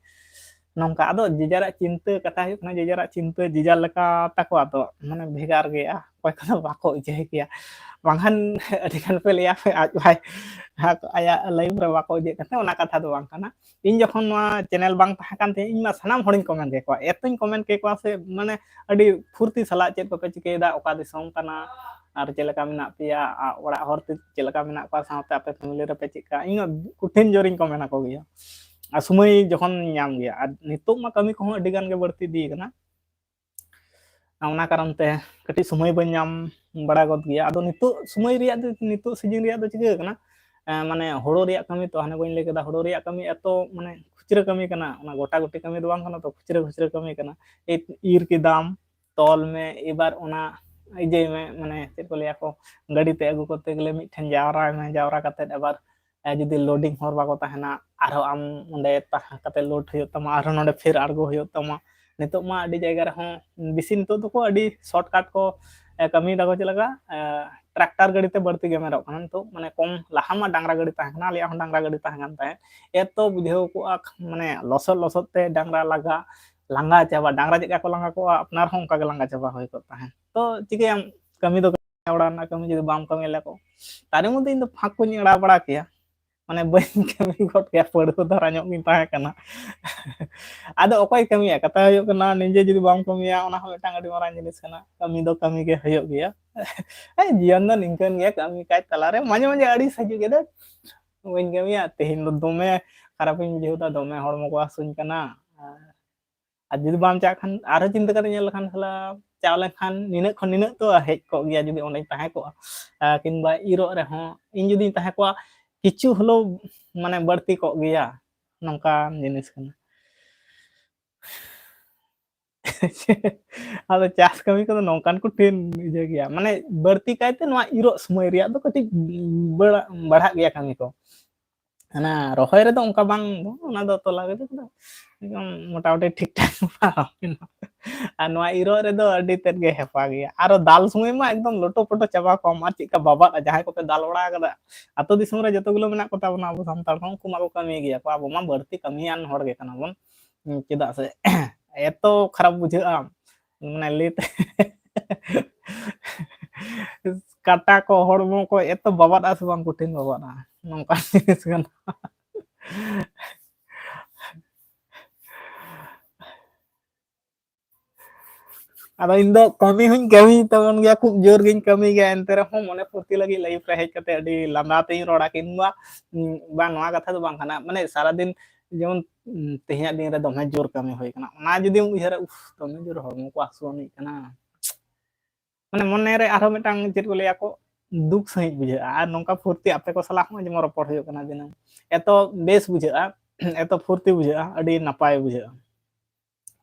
ᱱᱚᱝᱠᱟ ᱟᱫᱚ ᱡᱮᱡᱟᱨᱟᱜ ᱪᱤᱱᱛᱟᱹ, ᱠᱟᱛᱷᱟ ᱦᱩᱭᱩᱜ ᱠᱟᱱᱟ, ᱡᱮᱡᱟᱨᱟᱜ ᱪᱤᱱᱛᱟᱹ ᱡᱮᱡᱟᱨ ᱞᱮᱠᱟ ᱛᱟᱠᱚ, ᱟᱫᱚ ᱢᱟᱱᱮ ᱵᱷᱮᱜᱟᱨ ᱜᱮᱭᱟ, ᱚᱠᱚᱭ ᱠᱚᱫᱚ ᱵᱟᱠᱚ ᱤᱭᱟᱹᱭ ᱜᱮᱭᱟ᱾ ᱵᱟᱝᱠᱷᱟᱱ ᱟᱹᱰᱤ ᱜᱟᱱ ᱯᱮ ᱞᱟᱹᱭᱟ ᱯᱮ ᱟᱡ ᱵᱷᱟᱭ ᱟᱡ, ᱟᱭᱟᱜ live ᱨᱮ ᱵᱟᱠᱚ ᱤᱭᱟᱹᱜ ᱠᱟᱱᱟ, ᱚᱱᱟ ᱠᱟᱛᱷᱟ ᱫᱚ ᱵᱟᱝ ᱠᱟᱱᱟ᱾ ᱤᱧ ᱡᱚᱠᱷᱚᱱ ᱱᱚᱣᱟ channel ᱵᱟᱝ ᱛᱟᱦᱮᱸ ᱠᱟᱱ ᱛᱤᱧᱟᱹ, ᱤᱧ ᱢᱟ ᱥᱟᱱᱟᱢ ᱦᱚᱲᱤᱧ comment ᱠᱮᱠᱚᱣᱟ, ᱮᱛᱚᱧ comment ᱠᱮᱠᱚᱣᱟ ᱥᱮ, ᱢᱟᱱᱮ ᱟᱹᱰᱤ ᱯᱷᱩᱨᱛᱤ ᱥᱟᱞᱟᱜ, ᱪᱮᱫ ᱠᱚᱯᱮ ᱪᱤᱠᱟᱹᱭᱮᱫᱟ, ᱚᱠᱟ ᱫᱤᱥᱚᱢ ᱠᱟᱱᱟ, ᱟᱨ ᱪᱮᱫ ᱞᱮᱠᱟ ᱢᱮᱱᱟᱜ ᱯᱮᱭᱟ, ᱟᱨ ᱚᱲᱟᱜ ᱦᱚᱲ ᱛᱮ ᱪᱮᱫ ᱞᱮᱠᱟ ᱢᱮᱱᱟᱜ ᱠᱚᱣᱟ, ᱥᱟᱶᱛᱮ ᱟᱯᱮ ᱯᱷᱮᱢᱤᱞᱤ ᱨᱮᱯᱮ ᱪᱮᱫ ᱞᱮᱠᱟ? ᱤᱧ ᱠᱚᱴᱷᱤᱱ ᱡᱳᱨᱤᱧ ᱠᱚᱢᱮᱱᱴ ᱟᱠᱚ ᱜᱮᱭᱟ᱾ ᱟᱨ ᱥᱚᱢᱚᱭ ᱡᱚᱠᱷᱚᱱ ᱧᱟᱢ ᱜᱮᱭᱟ, ᱟᱨ ᱱᱤᱛᱚᱜ ᱢᱟ ᱠᱟᱹᱢᱤ ᱠᱚᱦᱚᱸ ᱟᱹᱰᱤ ᱜᱟᱱ ᱜᱮ ᱵᱟᱹᱲᱛᱤ ᱤᱫᱤ ᱠᱟᱱᱟ᱾ ᱚᱱᱟ ᱠᱟᱨᱚᱱ ᱛᱮ ᱠᱟᱹᱴᱤᱡ ᱥᱚᱢᱚᱭ ᱵᱟᱹᱧ ᱧᱟᱢ ᱵᱟᱲᱟ ᱜᱚᱫ ᱜᱮᱭᱟ᱾ ᱟᱫᱚ ᱱᱤᱛᱚᱜ ᱥᱚᱢᱚᱭ ᱨᱮᱭᱟᱜ ᱫᱚ, ᱱᱤᱛᱚᱜ ᱥᱤᱡᱤᱱ ᱨᱮᱭᱟᱜ ᱫᱚ ᱪᱤᱠᱟᱹ ᱠᱟᱱᱟ, ᱮᱸ, ᱢᱟᱱᱮ ᱦᱳᱲᱳ ᱨᱮᱭᱟᱜ ᱠᱟᱹᱢᱤ ᱛᱚ, ᱦᱟᱱᱮ ᱵᱟᱹᱧ ᱞᱟᱹᱭ ᱠᱮᱫᱟ, ᱦᱳᱲᱳ ᱨᱮᱭᱟᱜ ᱠᱟᱹᱢᱤ ᱮᱛᱚ ᱢᱟᱱᱮ ᱠᱷᱩᱪᱨᱟᱹ ᱠᱟᱹᱢᱤ ᱠᱟᱱᱟ, ᱚᱱᱟ ᱜᱚᱴᱟ ᱜᱩᱴᱤ ᱠᱟᱹᱢᱤ ᱫᱚ ᱵᱟᱝ ᱠᱟᱱᱟ ᱛᱚ, ᱠᱷᱩᱪᱨᱟᱹ ᱠᱷᱩᱪᱨᱟᱹ ᱠᱟᱹᱢᱤ ᱠᱟᱱᱟ᱾ ᱮᱭ ᱤᱨ ᱠᱮᱫᱟᱢ, ᱛᱚᱞ ᱢᱮ, ᱮᱵᱟᱨ ᱚᱱᱟ ᱤᱭᱟᱹᱭ ᱢᱮ, ᱢᱟᱱᱮ ᱪᱮᱫ ᱠᱚ ᱞᱟᱹᱭᱟ ᱠᱚ, ᱜᱟᱹᱰᱤ ᱛᱮ ᱟᱹᱜᱩ ᱠᱚᱨᱛᱮ ᱜᱮᱞᱮ ᱢᱤᱫᱴᱷᱮᱱ ᱡᱟᱣᱨᱟᱭ ᱢᱮ, ᱡᱟᱣᱨᱟ ᱠᱟᱛᱮᱫ ᱟᱵᱟᱨ, ᱮ, ᱡᱩᱫᱤ ᱞᱳᱰᱤᱝ ᱦᱚᱲ ᱵᱟᱠᱚ ᱛᱟᱦᱮᱱᱟ, ᱟᱨᱦᱚᱸ ᱟᱢ ᱚᱸᱰᱮ ᱛᱟᱦᱮᱸ ᱠᱟᱛᱮᱫ ᱞᱳᱰ ᱦᱩᱭᱩᱜ ᱛᱟᱢᱟ, ᱟᱨᱦᱚᱸ ᱱᱚᱸᱰᱮ ᱯᱷᱮᱨ ᱟᱬᱜᱚ ᱦᱩᱭᱩᱜ ᱛᱟᱢᱟ᱾ ᱱᱤᱛᱚᱜ ᱢᱟ ᱟᱹᱰᱤ ᱡᱟᱭᱜᱟ ᱨᱮᱦᱚᱸ ᱵᱮᱥᱤ ᱱᱤᱛᱚᱜ ᱫᱚᱠᱚ ᱟᱹᱰᱤ ᱥᱚᱨᱴ ᱠᱟᱴ ᱠᱚ, ᱮ, ᱠᱟᱹᱢᱤᱭ ᱫᱟᱠᱚ᱾ ᱪᱮᱫ ᱞᱮᱠᱟ, ᱮ, ᱴᱨᱟᱠᱴᱟᱨ ᱜᱟᱹᱰᱤ ᱛᱮ ᱵᱟᱹᱲᱛᱤ ᱜᱮᱢᱮᱨᱚᱜ ᱠᱟᱱᱟ ᱱᱤᱛᱚᱜ, ᱢᱟᱱᱮ ᱠᱚᱢ, ᱞᱟᱦᱟ ᱢᱟ ᱰᱟᱝᱨᱟ ᱜᱟᱹᱰᱤ ᱛᱟᱦᱮᱸ ᱠᱟᱱᱟ, ᱟᱞᱮᱭᱟᱜ ᱦᱚᱸ ᱰᱟᱝᱨᱟ ᱜᱟᱹᱰᱤ ᱛᱟᱦᱮᱸ ᱠᱟᱱ ᱛᱟᱦᱮᱸᱫ᱾ ᱮᱛᱚ ᱵᱩᱡᱷᱟᱹᱣ ᱠᱚᱜᱼᱟ, ᱢᱟᱱᱮ ᱞᱚᱥᱚᱫ ᱞᱚᱥᱚᱫ ᱛᱮ ᱰᱟᱝᱨᱟ ᱞᱟᱜᱟ, ᱞᱟᱸᱜᱟ ᱪᱟᱵᱟ, ᱰᱟᱝᱨᱟ ᱪᱮᱫ ᱞᱮᱠᱟ ᱠᱚ ᱞᱟᱸᱜᱟ ᱠᱚᱜᱼᱟ, ᱟᱯᱱᱟᱨ ᱦᱚᱸ ᱚᱱᱠᱟ ᱜᱮ ᱞᱟᱸᱜᱟ ᱪᱟᱵᱟ ᱦᱩᱭ ᱠᱚᱜ ᱛᱟᱦᱮᱸᱫ᱾ ᱛᱚ ᱪᱤᱠᱟᱹᱭᱟᱢ, ᱠᱟᱹᱢᱤ ᱫᱚ ᱚᱲᱟᱜ ᱨᱮᱱᱟᱜ ᱠᱟᱹᱢᱤ ᱡᱩᱫᱤ ᱵᱟᱢ ᱠᱟᱹᱢᱤ ᱞᱮᱠᱚ, ᱛᱟᱨᱮ ᱢᱚᱫᱽᱫᱷᱮ ᱤᱧ ᱫᱚ ᱯᱷᱟᱸᱠ ᱠᱚᱧ ᱮᱲᱟᱣ ᱵᱟᱲᱟ ᱠᱮᱭᱟ, ᱢᱟᱱᱮ ᱵᱟᱹᱧ ᱠᱟᱹᱢᱤ ᱜᱚᱫ ᱠᱮᱭᱟ, ᱯᱟᱹᱲᱣᱟᱹ ᱫᱷᱟᱨᱟ ᱧᱚᱜ ᱜᱤᱧ ᱛᱟᱦᱮᱸ ᱠᱟᱱᱟ᱾ ᱟᱫᱚ ᱚᱠᱚᱭ ᱠᱟᱹᱢᱤᱭᱟ? ᱠᱟᱛᱷᱟ ᱦᱩᱭᱩᱜ ᱠᱟᱱᱟ, ᱱᱤᱡᱮ ᱡᱩᱫᱤ ᱵᱟᱢ ᱠᱟᱹᱢᱤᱭᱟ, ᱚᱱᱟ ᱦᱚᱸ ᱢᱤᱫᱴᱟᱝ ᱟᱹᱰᱤ ᱢᱟᱨᱟᱝ ᱡᱤᱱᱤᱥ ᱠᱟᱱᱟ᱾ ᱠᱟᱹᱢᱤ ᱫᱚ ᱠᱟᱹᱢᱤ ᱜᱮ ᱦᱩᱭᱩᱜ ᱜᱮᱭᱟ᱾ ᱦᱮᱸ, ᱡᱤᱭᱚᱱ ᱫᱚ ᱱᱤᱝᱠᱟᱹᱱ ᱜᱮᱭᱟ, ᱠᱟᱹᱢᱤ ᱠᱟᱡᱽ ᱛᱟᱞᱟᱨᱮ ᱢᱟᱡᱷᱮ ᱢᱟᱡᱷᱮ ᱟᱹᱲᱤᱥ ᱦᱤᱡᱩᱜ ᱜᱮᱭᱟ, ᱵᱟᱹᱧ ᱠᱟᱹᱢᱤᱭᱟ, ᱛᱮᱦᱮᱧ ᱫᱚ ᱫᱚᱢᱮ ᱠᱷᱟᱨᱟᱯᱤᱧ ᱵᱩᱡᱷᱟᱹᱣ ᱮᱫᱟ, ᱫᱚᱢᱮ ᱦᱚᱲᱢᱚ ᱠᱚ ᱦᱟᱹᱥᱩᱧ ᱠᱟᱱᱟ᱾ ᱟᱨ ᱡᱩᱫᱤ ᱵᱟᱢ ᱪᱟᱜ ᱠᱷᱟᱱ, ᱟᱨᱦᱚᱸ ᱪᱤᱱᱛᱟᱹ ᱠᱟᱛᱮ ᱧᱮᱞ ᱞᱮᱠᱷᱟᱱ, ᱥᱟᱞᱟ, ᱪᱟᱣ ᱞᱮᱱᱠᱷᱟᱱ ᱱᱤᱱᱟᱹᱜ ᱠᱷᱚᱱ ᱱᱤᱱᱟᱹᱜ ᱛᱚ ᱦᱮᱡ ᱠᱚᱜ ᱜᱮᱭᱟ ᱡᱩᱫᱤ ᱚᱸᱰᱮᱧ ᱛᱟᱦᱮᱸ ᱠᱚᱜᱼᱟ᱾ ᱟᱨ ᱠᱤᱝᱵᱟ ᱤᱨᱚᱜ ᱨᱮᱦᱚᱸ ᱤᱧ ᱡᱩᱫᱤᱧ ᱛᱟᱦᱮᱸ ᱠᱚᱜᱼᱟ, ᱠᱤᱪᱷᱩ ᱦᱚᱞᱮᱣ ᱢᱟᱱᱮ ᱵᱟᱹᱲᱛᱤ ᱠᱚᱜ ᱜᱮᱭᱟ, ᱱᱚᱝᱠᱟᱱ ᱡᱤᱱᱤᱥ ᱠᱟᱱᱟ᱾ ᱟᱫᱚ ᱪᱟᱥ ᱠᱟᱹᱢᱤ ᱠᱚᱫᱚ ᱱᱚᱝᱠᱟᱱ ᱠᱚᱴᱷᱤᱱ ᱤᱭᱟᱹ ᱜᱮᱭᱟ, ᱢᱟᱱᱮ ᱵᱟᱹᱲᱛᱤ ᱠᱟᱭᱛᱮ ᱱᱚᱣᱟ ᱤᱨᱚᱜ ᱥᱚᱢᱚᱭ ᱨᱮᱭᱟᱜ ᱫᱚ ᱠᱟᱹᱴᱤᱡ ᱵᱟᱲᱟ-, ᱵᱟᱲᱦᱟᱜ ᱜᱮᱭᱟ ᱠᱟᱹᱢᱤ ᱠᱚ᱾ ᱦᱟᱱᱟ ᱨᱚᱦᱚᱭ ᱨᱮᱫᱚ ᱚᱱᱠᱟ ᱵᱟᱝ, ᱚᱱᱟ ᱫᱚ ᱛᱚᱞᱟ ᱜᱤᱰᱤ ᱠᱚᱫᱚ ᱮᱠᱫᱚᱢ ᱢᱚᱴᱟᱢᱩᱴᱤ ᱴᱷᱤᱠ ᱴᱷᱟᱠ ᱯᱟᱨᱚᱢ ᱮᱱᱟ᱾ ᱟᱨ ᱱᱚᱣᱟ ᱤᱨᱚᱜ ᱨᱮᱫᱚ ᱟᱹᱰᱤ ᱛᱮᱫ ᱜᱮ ᱦᱮᱯᱟ ᱜᱮᱭᱟ᱾ ᱟᱨᱚ ᱫᱟᱞ ᱥᱚᱢᱚᱭ ᱢᱟ ᱮᱠᱫᱚᱢ ᱞᱚᱴᱚ ᱯᱚᱴᱚ ᱪᱟᱵᱟ ᱠᱚᱜᱼᱟᱢ᱾ ᱟᱨ ᱪᱮᱫᱠᱟ ᱵᱟᱵᱟᱫᱼᱟ, ᱡᱟᱦᱟᱸᱭ ᱠᱚᱯᱮ ᱫᱟᱞ ᱵᱟᱲᱟ ᱟᱠᱟᱫᱟ, ᱟᱹᱛᱩ ᱫᱤᱥᱚᱢ ᱨᱮ ᱡᱚᱛᱚ ᱜᱩᱞᱳ ᱢᱮᱱᱟᱜ ᱠᱚᱛᱟ ᱵᱚᱱᱟ ᱟᱵᱚ ᱥᱟᱱᱛᱟᱲ ᱦᱚᱸ, ᱩᱱᱠᱩ ᱢᱟᱠᱚ ᱠᱟᱹᱢᱤ ᱜᱮᱭᱟ ᱠᱚ, ᱟᱵᱚ ᱢᱟ ᱵᱟᱹᱲᱛᱤ ᱠᱟᱹᱢᱤᱭᱟᱱ ᱦᱚᱲ ᱜᱮ ᱠᱟᱱᱟ ᱵᱚᱱ᱾ ᱦᱩᱸ, ᱪᱮᱫᱟᱜ ᱥᱮ ᱮᱛᱚ ᱠᱷᱟᱨᱟᱯ ᱵᱩᱡᱷᱟᱹᱜᱼᱟ, ᱢᱟᱱᱮ ᱞᱟᱹᱭ ᱛᱮ ᱠᱟᱴᱟ ᱠᱚ, ᱦᱚᱲᱢᱚ ᱠᱚ ᱮᱛᱚ ᱵᱟᱵᱟᱫᱼᱟ ᱥᱮ ᱵᱟᱝ, ᱠᱚᱴᱷᱤᱱ ᱵᱟᱵᱟᱫᱼᱟ, ᱱᱚᱝᱠᱟᱱ ᱡᱤᱱᱤᱥ ᱠᱟᱱᱟ᱾ ᱟᱫᱚ ᱤᱧ ᱫᱚ ᱠᱟᱹᱢᱤ ᱦᱚᱸᱧ ᱠᱟᱹᱢᱤ ᱛᱟᱵᱚᱱ ᱜᱮᱭᱟ, ᱠᱷᱩᱵ ᱡᱳᱨ ᱜᱤᱧ ᱠᱟᱹᱢᱤ ᱜᱮᱭᱟ, ᱮᱱᱛᱮ ᱨᱮᱦᱚᱸ ᱢᱚᱱᱮ ᱯᱷᱩᱨᱛᱤ ᱞᱟᱹᱜᱤᱫ ᱞᱟᱭᱤᱯᱷ ᱨᱮ ᱦᱮᱡ ᱠᱟᱛᱮ ᱟᱹᱰᱤ ᱞᱟᱸᱫᱟ ᱛᱤᱧ ᱨᱚᱲᱟ᱾ ᱠᱤᱝᱵᱟ ᱵᱟᱝ, ᱱᱚᱣᱟ ᱠᱟᱛᱷᱟ ᱫᱚ ᱵᱟᱝ ᱠᱟᱱᱟ, ᱢᱟᱱᱮ ᱥᱟᱨᱟᱫᱤᱱ ᱡᱮᱢᱚᱱ ᱛᱮᱦᱮᱧᱟᱜ ᱫᱤᱱ ᱨᱮ ᱫᱚᱢᱮ ᱡᱳᱨ ᱠᱟᱹᱢᱤ ᱦᱩᱭ ᱠᱟᱱᱟ, ᱚᱱᱟ ᱡᱩᱫᱤᱢ ᱩᱭᱦᱟᱹᱨᱟ, ᱩᱯᱷ, ᱫᱚᱢᱮ ᱡᱳᱨ ᱦᱚᱲᱢᱚ ᱠᱚ ᱦᱟᱹᱥᱩ ᱟᱹᱱᱤᱡ ᱠᱟᱱᱟ, ᱢᱟᱱᱮ ᱢᱚᱱᱮ ᱨᱮ ᱟᱨᱦᱚᱸ ᱢᱤᱫᱴᱟᱝ ᱪᱮᱫ ᱠᱚ ᱞᱟᱹᱭᱟ ᱠᱚ, ᱫᱩᱠ ᱥᱟᱺᱦᱤᱡ ᱵᱩᱡᱷᱟᱹᱜᱼᱟ᱾ ᱟᱨ ᱱᱚᱝᱠᱟ ᱯᱷᱩᱨᱛᱤ ᱟᱯᱮ ᱠᱚ ᱥᱟᱞᱟᱜ ᱦᱚᱸ ᱡᱮᱢᱚᱱ ᱨᱚᱯᱚᱲ ᱦᱩᱭᱩᱜ ᱠᱟᱱᱟ ᱫᱤᱱᱟᱹᱢ, ᱮᱛᱚ ᱵᱮᱥ ᱵᱩᱡᱷᱟᱹᱜᱼᱟ, ᱮᱛᱚ ᱯᱷᱩᱨᱛᱤ ᱵᱩᱡᱷᱟᱹᱜᱼᱟ, ᱟᱹᱰᱤ ᱱᱟᱯᱟᱭ ᱵᱩᱡᱷᱟᱹᱜᱼᱟ᱾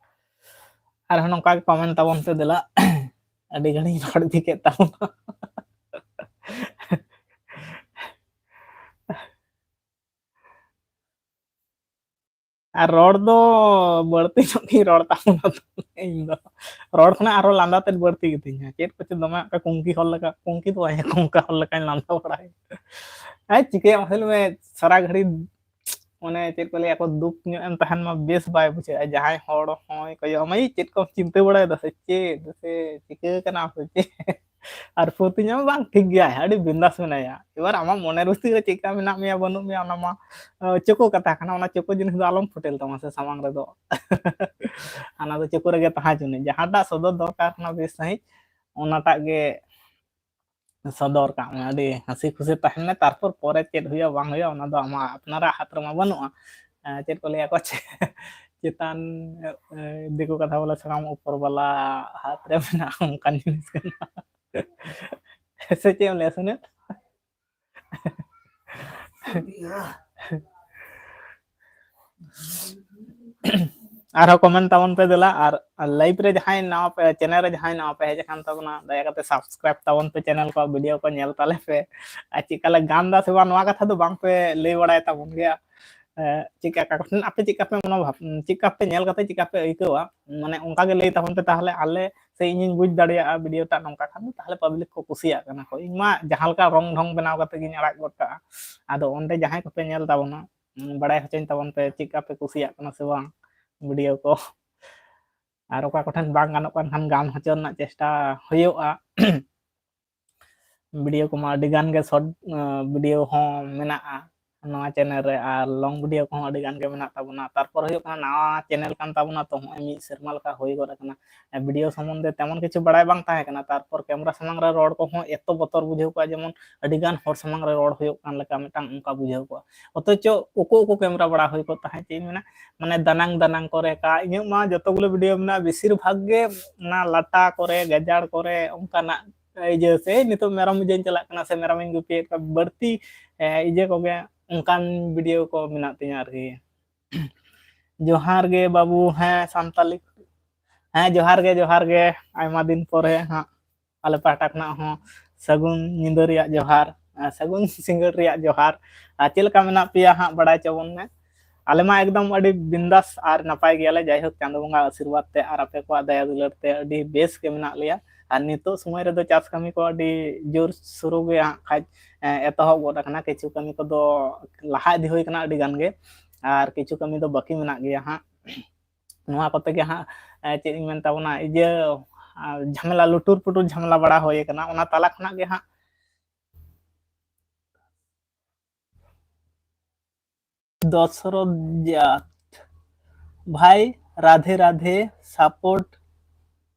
ᱟᱨᱦᱚᱸ ᱱᱚᱝᱠᱟ ᱜᱮ ᱠᱚᱢᱮᱱᱴ ᱛᱟᱵᱚᱱ ᱯᱮ ᱫᱮᱞᱟ᱾ ᱟᱹᱰᱤ ᱜᱷᱟᱹᱲᱤᱡ ᱨᱚᱲ ᱤᱫᱤ ᱠᱮᱫ ᱛᱟᱵᱚᱱᱟ᱾ ᱟᱨ ᱨᱚᱲ ᱫᱚ ᱵᱟᱹᱲᱛᱤ ᱧᱚᱜ ᱜᱤᱧ ᱨᱚᱲ ᱛᱟᱵᱚᱱᱟ ᱤᱧ ᱫᱚ᱾ ᱨᱚᱲ ᱠᱷᱚᱱᱟᱜ ᱟᱨᱦᱚᱸ ᱞᱟᱸᱫᱟ ᱛᱮᱫ ᱵᱟᱹᱲᱛᱤ ᱜᱮᱛᱤᱧᱟ᱾ ᱪᱮᱫ ᱠᱚᱪᱚ ᱫᱚᱢᱮ ᱚᱱᱠᱟ ᱠᱩᱝᱠᱤ ᱦᱚᱲ ᱞᱮᱠᱟ, ᱠᱩᱝᱠᱤ ᱫᱚ ᱵᱟᱝ, ᱚᱱᱠᱟ ᱦᱚᱲ ᱞᱮᱠᱟᱧ ᱞᱟᱸᱫᱟ ᱵᱟᱲᱟᱭᱟ᱾ ᱟᱨ ᱪᱤᱠᱟᱹᱭᱟᱢ ᱢᱟᱥᱮ ᱞᱟᱹᱭ ᱢᱮ, ᱥᱟᱨᱟ ᱜᱷᱟᱹᱲᱤᱡ ᱚᱱᱮ ᱪᱮᱫ ᱠᱚ ᱞᱟᱹᱭᱟ ᱠᱚ, ᱫᱩᱠ ᱧᱚᱜ ᱮᱢ ᱛᱟᱦᱮᱱ ᱢᱟ ᱵᱮᱥ ᱵᱟᱭ ᱵᱩᱡᱷᱟᱹᱜᱼᱟ᱾ ᱡᱟᱦᱟᱸᱭ ᱦᱚᱲ ᱦᱚᱸᱭ ᱠᱚᱭᱚᱜ ᱟᱢᱟ, "ᱤᱭ, ᱪᱮᱫ ᱠᱚᱢ ᱪᱤᱱᱛᱟᱹ ᱵᱟᱲᱟᱭᱮᱫᱟ ᱥᱮ ᱪᱮᱫ? ᱥᱮ ᱪᱤᱠᱟᱹ ᱠᱟᱱᱟ ᱥᱮ ᱪᱮᱫ?" ᱟᱨ ᱯᱷᱩᱨᱛᱤ ᱧᱟᱢ ᱵᱟᱝ ᱴᱷᱤᱠ ᱜᱮᱭᱟᱭ, ᱟᱹᱰᱤ ᱵᱤᱱᱫᱟᱥ ᱢᱮᱱᱟᱭᱟ᱾ ᱮᱵᱟᱨ ᱟᱢᱟᱜ ᱢᱚᱱᱮ ᱨᱩᱥᱤ ᱨᱮ ᱪᱮᱫ ᱞᱮᱠᱟ ᱢᱮᱱᱟᱜ ᱢᱮᱭᱟ ᱵᱟᱹᱱᱩᱜ ᱢᱮᱭᱟ, ᱚᱱᱟ ᱢᱟ, ᱟᱸ, ᱪᱳᱠᱳ ᱠᱟᱛᱷᱟ ᱠᱟᱱᱟ᱾ ᱚᱱᱟ ᱪᱳᱠᱳ ᱡᱤᱱᱤᱥ ᱫᱚ ᱟᱞᱚᱢ ᱯᱷᱩᱴᱮᱞ ᱛᱟᱢᱟ ᱥᱮ ᱥᱟᱢᱟᱝ ᱨᱮᱫᱚ᱾ ᱚᱱᱟ ᱫᱚ ᱪᱳᱠᱳ ᱨᱮᱜᱮ ᱛᱟᱦᱮᱸ ᱦᱚᱪᱚᱱᱤᱡ᱾ ᱡᱟᱦᱟᱸᱴᱟᱜ ᱥᱚᱫᱚᱨ ᱫᱚᱨᱠᱟᱨ ᱠᱟᱱᱟ ᱵᱮᱥ ᱥᱟᱺᱦᱤᱡ, ᱚᱱᱟᱴᱟᱜ ᱜᱮ ᱥᱚᱫᱚᱨ ᱠᱟᱜ ᱢᱮ᱾ ᱟᱹᱰᱤ ᱦᱟᱹᱥᱤ ᱠᱷᱩᱥᱤ ᱛᱟᱦᱮᱱ ᱢᱮ᱾ ᱛᱟᱨᱯᱚᱨ ᱯᱚᱨᱮ ᱪᱮᱫ ᱦᱩᱭᱩᱜᱼᱟ ᱵᱟᱝ ᱦᱩᱭᱩᱜᱼᱟ, ᱚᱱᱟ ᱫᱚ ᱟᱢᱟᱜ ᱟᱯᱱᱟᱨᱟᱜ ᱦᱟᱛ ᱨᱮᱢᱟ ᱵᱟᱹᱱᱩᱜᱼᱟ᱾ ᱮᱸ, ᱪᱮᱫ ᱠᱚ ᱞᱟᱹᱭᱟ ᱠᱚ, ᱪᱮ-, ᱪᱮᱛᱟᱱ, ᱮᱸ, ᱫᱤᱠᱩ ᱠᱟᱛᱷᱟ ᱵᱚᱞᱮ, ᱥᱟᱱᱟᱢ ᱩᱯᱚᱨ ᱵᱟᱞᱟ ᱦᱟᱛ ᱨᱮ ᱢᱮᱱᱟᱜᱼᱟ, ᱚᱱᱠᱟᱱ ᱡᱤᱱᱤᱥ ᱠᱟᱱᱟ᱾ ᱥᱮ ᱪᱮᱫ ᱮᱢ ᱞᱟᱹᱭᱟ, ᱥᱩᱱᱤᱞ? ᱟᱨᱦᱚᱸ ᱠᱚᱢᱮᱱᱴ ᱛᱟᱵᱚᱱ ᱯᱮ ᱫᱮᱞᱟ, ᱟᱨ ᱞᱟᱭᱤᱵᱷ ᱨᱮ ᱡᱟᱦᱟᱸᱭ ᱱᱟᱣᱟ ᱯᱮ, ᱪᱮᱱᱮᱞ ᱨᱮ ᱡᱟᱦᱟᱸᱭ ᱱᱟᱣᱟ ᱯᱮ ᱦᱮᱡ ᱟᱠᱟᱱ ᱛᱟᱵᱚᱱᱟ, ᱫᱟᱭᱟ ᱠᱟᱛᱮ ᱥᱟᱵᱥᱠᱨᱟᱭᱤᱵ ᱛᱟᱵᱚᱱ ᱯᱮ, ᱪᱮᱱᱮᱞ ᱠᱚ, ᱵᱷᱤᱰᱤᱭᱳ ᱠᱚ ᱧᱮᱞ ᱛᱟᱞᱮ ᱯᱮ᱾ ᱟᱨ ᱪᱮᱫᱠᱟ ᱞᱮ ᱜᱟᱱ ᱫᱟ ᱥᱮ ᱵᱟᱝ, ᱱᱚᱣᱟ ᱠᱟᱛᱷᱟ ᱫᱚ ᱵᱟᱝ ᱯᱮ ᱞᱟᱹᱭ ᱵᱟᱲᱟᱭ ᱛᱟᱵᱚᱱ ᱜᱮᱭᱟ᱾ ᱮ, ᱪᱮᱫᱠᱟ ᱟᱯᱮ ᱪᱮᱫᱠᱟ ᱯᱮ ᱢᱚᱱᱳᱵᱷᱟᱵ, ᱪᱮᱫᱠᱟ ᱯᱮ ᱧᱮᱞ ᱠᱟᱛᱮ ᱪᱮᱫᱠᱟ ᱯᱮ ᱟᱹᱭᱠᱟᱹᱣᱟ, ᱢᱟᱱᱮ ᱚᱱᱠᱟ ᱜᱮ ᱞᱟᱹᱭ ᱛᱟᱵᱚᱱ ᱯᱮ, ᱛᱟᱦᱚᱞᱮ ᱟᱞᱮ ᱥᱮ ᱤᱧᱤᱧ ᱵᱩᱡᱽ ᱫᱟᱲᱮᱭᱟᱜᱼᱟ ᱵᱷᱤᱰᱤᱭᱳ ᱴᱟᱜ ᱱᱚᱝᱠᱟ ᱠᱷᱟᱱ ᱫᱚ, ᱛᱟᱦᱚᱞᱮ ᱯᱟᱵᱽᱞᱤᱠ ᱠᱚ ᱠᱩᱥᱤᱭᱟᱜ ᱠᱟᱱᱟ ᱠᱚ᱾ ᱤᱧ ᱢᱟ ᱡᱟᱦᱟᱸ ᱞᱮᱠᱟ ᱨᱚᱝ ᱰᱷᱚᱝ ᱵᱮᱱᱟᱣ ᱠᱟᱛᱮ ᱜᱤᱧ ᱟᱲᱟᱜ ᱜᱚᱫ ᱠᱟᱜᱼᱟ᱾ ᱟᱫᱚ ᱚᱸᱰᱮ ᱡᱟᱦᱟᱸᱭ ᱠᱚᱯᱮ ᱧᱮᱞ ᱛᱟᱵᱚᱱᱟ, ᱩᱸ, ᱵᱟᱲᱟᱭ ᱦᱚᱪᱚᱧ ᱛᱟᱵᱚᱱ ᱯᱮ ᱪᱮᱫᱠᱟ ᱯᱮ ᱠᱩᱥᱤᱭᱟᱜ ᱠᱟᱱᱟ ᱥᱮ ᱵᱟᱝ ᱵᱷᱤᱰᱤᱭᱳ ᱠᱚ᱾ ᱟᱨ ᱚᱠᱟ ᱠᱚᱴᱷᱮᱱ ᱵᱟᱝ ᱜᱟᱱᱚᱜ ᱠᱟᱱ ᱠᱷᱟᱱ ᱜᱟᱱ ᱦᱚᱪᱚ ᱨᱮᱱᱟᱜ ᱪᱮᱥᱴᱟ ᱦᱩᱭᱩᱜᱼᱟ᱾ ᱵᱷᱤᱰᱤᱭᱳ ᱠᱚᱢᱟ ᱟᱹᱰᱤ ᱜᱟᱱ ᱜᱮ ᱥᱚᱨᱴ, ᱟᱸ, ᱵᱷᱤᱰᱤᱭᱳ ᱦᱚᱸ ᱢᱮᱱᱟᱜᱼᱟ᱾ ᱱᱚᱣᱟ ᱪᱮᱱᱮᱞ ᱨᱮ, ᱟᱨ ᱞᱚᱝ ᱵᱷᱤᱰᱤᱭᱳ ᱠᱚᱦᱚᱸ ᱟᱹᱰᱤ ᱜᱟᱱ ᱜᱮ ᱢᱮᱱᱟᱜ ᱛᱟᱵᱚᱱᱟ᱾ ᱛᱟᱨᱯᱚᱨ ᱦᱩᱭᱩᱜ ᱠᱟᱱᱟ, ᱱᱟᱣᱟ ᱪᱮᱱᱮᱞ ᱠᱟᱱ ᱛᱟᱵᱚᱱᱟ, ᱛᱚ ᱱᱚᱜᱼᱚᱭ ᱢᱤᱫ ᱥᱮᱨᱢᱟ ᱞᱮᱠᱟ ᱦᱩᱭ ᱜᱚᱫ ᱟᱠᱟᱱᱟ᱾ ᱵᱷᱤᱰᱤᱭᱳ ᱥᱚᱢᱵᱚᱱᱫᱷᱮ ᱛᱮᱢᱚᱱ ᱠᱤᱪᱷᱩ ᱵᱟᱲᱟᱭ ᱵᱟᱝ ᱛᱟᱦᱮᱸ ᱠᱟᱱᱟ, ᱛᱟᱨᱯᱚᱨ ᱠᱮᱢᱨᱟ ᱥᱟᱢᱟᱝ ᱨᱮ ᱨᱚᱲ ᱠᱚᱦᱚᱸ ᱮᱛᱚ ᱵᱚᱛᱚᱨ ᱵᱩᱡᱷᱟᱹᱣ ᱠᱚᱜᱼᱟ, ᱡᱮᱢᱚᱱ ᱟᱹᱰᱤ ᱜᱟᱱ ᱦᱚᱲ ᱥᱟᱢᱟᱝ ᱨᱮ ᱨᱚᱲ ᱦᱩᱭᱩᱜ ᱠᱟᱱ ᱞᱮᱠᱟ ᱢᱤᱫᱴᱟᱝ ᱚᱱᱠᱟ ᱵᱩᱡᱷᱟᱹᱣ ᱠᱚᱜᱼᱟ᱾ ᱚᱛᱷᱚᱪᱚ ᱩᱠᱩ ᱩᱠᱩ ᱠᱮᱢᱨᱟ ᱵᱟᱲᱟ ᱦᱩᱭ ᱠᱚᱜ ᱛᱟᱦᱮᱸᱫ, ᱪᱮᱫ ᱤᱧ ᱢᱮᱱᱟ, ᱢᱟᱱᱮ ᱫᱟᱱᱟᱝ ᱫᱟᱱᱟᱝ ᱠᱚᱨᱮ ᱠᱟ, ᱤᱧᱟᱹᱜ ᱢᱟ ᱡᱚᱛᱚ ᱜᱩᱞᱳ ᱵᱷᱤᱰᱤᱭᱳ ᱢᱮᱱᱟᱜᱼᱟ, ᱵᱮᱥᱤᱨ ᱵᱷᱟᱜᱽ ᱜᱮ ᱚᱱᱟ ᱞᱟᱴᱟ ᱠᱚᱨᱮ, ᱜᱟᱡᱟᱲ ᱠᱚᱨᱮ, ᱚᱱᱠᱟᱱᱟᱜ ᱤᱭᱟᱹ ᱥᱮ ᱱᱤᱛᱚᱜ ᱢᱮᱨᱚᱢ ᱤᱡᱟᱹᱧ ᱪᱟᱞᱟᱜ ᱠᱟᱱᱟ ᱥᱮ ᱢᱮᱨᱚᱢᱤᱧ ᱜᱩᱯᱤᱭᱮᱫ ᱠᱚᱣᱟ, ᱵᱟᱹᱲᱛᱤ, ᱮ, ᱤᱭᱟᱹ ᱠᱚᱜᱮ, ᱚᱱᱠᱟᱱ ᱵᱷᱤᱰᱤᱭᱳ ᱠᱚ ᱢᱮᱱᱟᱜ ᱛᱤᱧᱟᱹ ᱟᱨᱠᱤ᱾ ᱡᱚᱦᱟᱨ ᱜᱮ ᱵᱟᱹᱵᱩ, ᱦᱮᱸ ᱥᱟᱱᱛᱟᱞᱤ, ᱦᱮᱸ ᱡᱚᱦᱟᱨ ᱜᱮ, ᱡᱚᱦᱟᱨ ᱜᱮ, ᱟᱭᱢᱟ ᱫᱤᱱ ᱯᱚᱨᱮ ᱦᱟᱸᱜ ᱟᱞᱮ ᱯᱟᱦᱴᱟ ᱠᱷᱚᱱᱟᱜ ᱦᱚᱸ ᱥᱟᱹᱜᱩᱱ ᱧᱤᱫᱟᱹ ᱨᱮᱭᱟᱜ ᱡᱚᱦᱟᱨ, ᱟᱨ ᱥᱟᱹᱜᱩᱱ ᱥᱤᱸᱜᱟᱹᱲ ᱨᱮᱭᱟᱜ ᱡᱚᱦᱟᱨ᱾ ᱟᱨ ᱪᱮᱫ ᱞᱮᱠᱟ ᱢᱮᱱᱟᱜ ᱯᱮᱭᱟ ᱦᱟᱸᱜ ᱵᱟᱲᱟᱭ ᱦᱚᱪᱚ ᱵᱚᱱ ᱢᱮ᱾ ᱟᱞᱮ ᱢᱟ ᱮᱠᱫᱚᱢ ᱟᱹᱰᱤ ᱵᱤᱱᱫᱟᱥ ᱟᱨ ᱱᱟᱯᱟᱭ ᱜᱮᱭᱟᱞᱮ, ᱡᱟᱭᱦᱳᱠ ᱪᱟᱸᱫᱳ ᱵᱚᱸᱜᱟ ᱟᱥᱤᱨᱵᱟᱫᱽ ᱛᱮ ᱟᱨ ᱟᱯᱮ ᱠᱚᱣᱟᱜ ᱫᱟᱭᱟ ᱫᱩᱞᱟᱹᱲ ᱛᱮ ᱟᱹᱰᱤ ᱵᱮᱥ ᱜᱮ ᱢᱮᱱᱟᱜ ᱞᱮᱭᱟ᱾ ᱟᱨ ᱱᱤᱛᱚᱜ ᱥᱚᱢᱚᱭ ᱨᱮᱫᱚ ᱪᱟᱥ ᱠᱟᱹᱢᱤ ᱠᱚ ᱟᱹᱰᱤ ᱡᱳᱨ ᱥᱩᱨᱩ ᱜᱮ ᱦᱟᱸᱜ ᱠᱷᱟᱡ, ᱮ, ᱮᱛᱚᱦᱚᱵ ᱜᱚᱫ ᱟᱠᱟᱱᱟ, ᱠᱤᱪᱷᱩ ᱠᱟᱹᱢᱤ ᱠᱚᱫᱚ ᱞᱟᱦᱟ ᱤᱫᱤ ᱦᱩᱭ ᱟᱠᱟᱱᱟ ᱟᱹᱰᱤ ᱜᱟᱱ ᱜᱮ, ᱟᱨ ᱠᱤᱪᱷᱩ ᱠᱟᱹᱢᱤ ᱫᱚ ᱵᱟᱹᱠᱤ ᱢᱮᱱᱟᱜ ᱜᱮᱭᱟ ᱦᱟᱸᱜ᱾ ᱱᱚᱣᱟ ᱠᱚᱛᱮ ᱜᱮ ᱦᱟᱸᱜ, ᱮ, ᱪᱮᱫ ᱤᱧ ᱢᱮᱱ ᱛᱟᱵᱚᱱᱟ, ᱤᱭᱟᱹ, ᱟ, ᱡᱷᱟᱢᱮᱞᱟ, ᱞᱩᱴᱩᱨ ᱯᱩᱴᱩᱨ ᱡᱷᱟᱢᱮᱞᱟ ᱵᱟᱲᱟ ᱦᱩᱭ ᱟᱠᱟᱱᱟ, ᱚᱱᱟ ᱛᱟᱞᱟ ᱠᱷᱚᱱᱟᱜ ᱜᱮ ᱦᱟᱸᱜ ᱫᱚᱥᱨᱚᱛ ᱡᱟᱛ ᱵᱷᱟᱭ, ᱨᱟᱫᱷᱮ ᱨᱟᱫᱷᱮ, support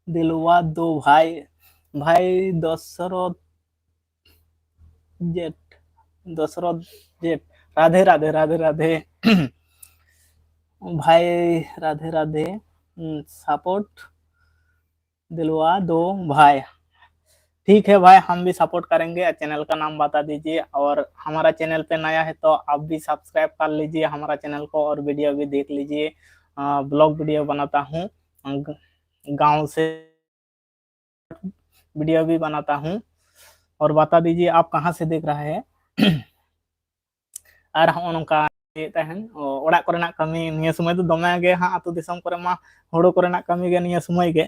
ᱫᱤᱞᱣᱟ ᱫᱳ ᱵᱷᱟᱭ, ᱵᱷᱟᱭ ᱫᱚᱥᱨᱚᱛ ᱡᱮᱴ, ᱫᱚᱥᱨᱚᱛ ᱡᱮᱴ, ᱨᱟᱫᱷᱮ ᱨᱟᱫᱷᱮ, ᱨᱟᱫᱷᱮ ᱨᱟᱫᱷᱮ। भाई राधे राधे। हम्म, support दिलवा दो भाई। ठीक है भाई, हम भी support करेंगे। चैनल का नाम बता दीजिए, और हमारा चैनल पे नया है तो आप भी सब्सक्राइब कर लीजिए हमारा चैनल को, और वीडियो भी देख लीजिए। अ, ब्लॉग वीडियो बनाता हूँ, अ, ग-, गाँव से वीडियो भी बनाता हूँ, और बता दीजिए आप कहाँ से देख रहा है। ᱟᱨ ᱦᱚᱸᱜᱼᱚ ᱱᱚᱝᱠᱟ ᱤᱭᱟᱹᱭᱮᱫ ᱛᱟᱦᱮᱱ, ᱚ, ᱚᱲᱟᱜ ᱠᱚᱨᱮᱱᱟᱜ ᱠᱟᱹᱢᱤ ᱱᱤᱭᱟᱹ ᱥᱚᱢᱚᱭ ᱫᱚ ᱫᱚᱢᱮ ᱜᱮ ᱦᱟᱸᱜ ᱟᱹᱛᱩ ᱫᱤᱥᱚᱢ ᱠᱚᱨᱮ ᱢᱟ ᱦᱩᱲᱩ ᱠᱚᱨᱮᱱᱟᱜ ᱠᱟᱹᱢᱤ ᱜᱮ ᱱᱤᱭᱟᱹ ᱥᱚᱢᱚᱭ ᱜᱮ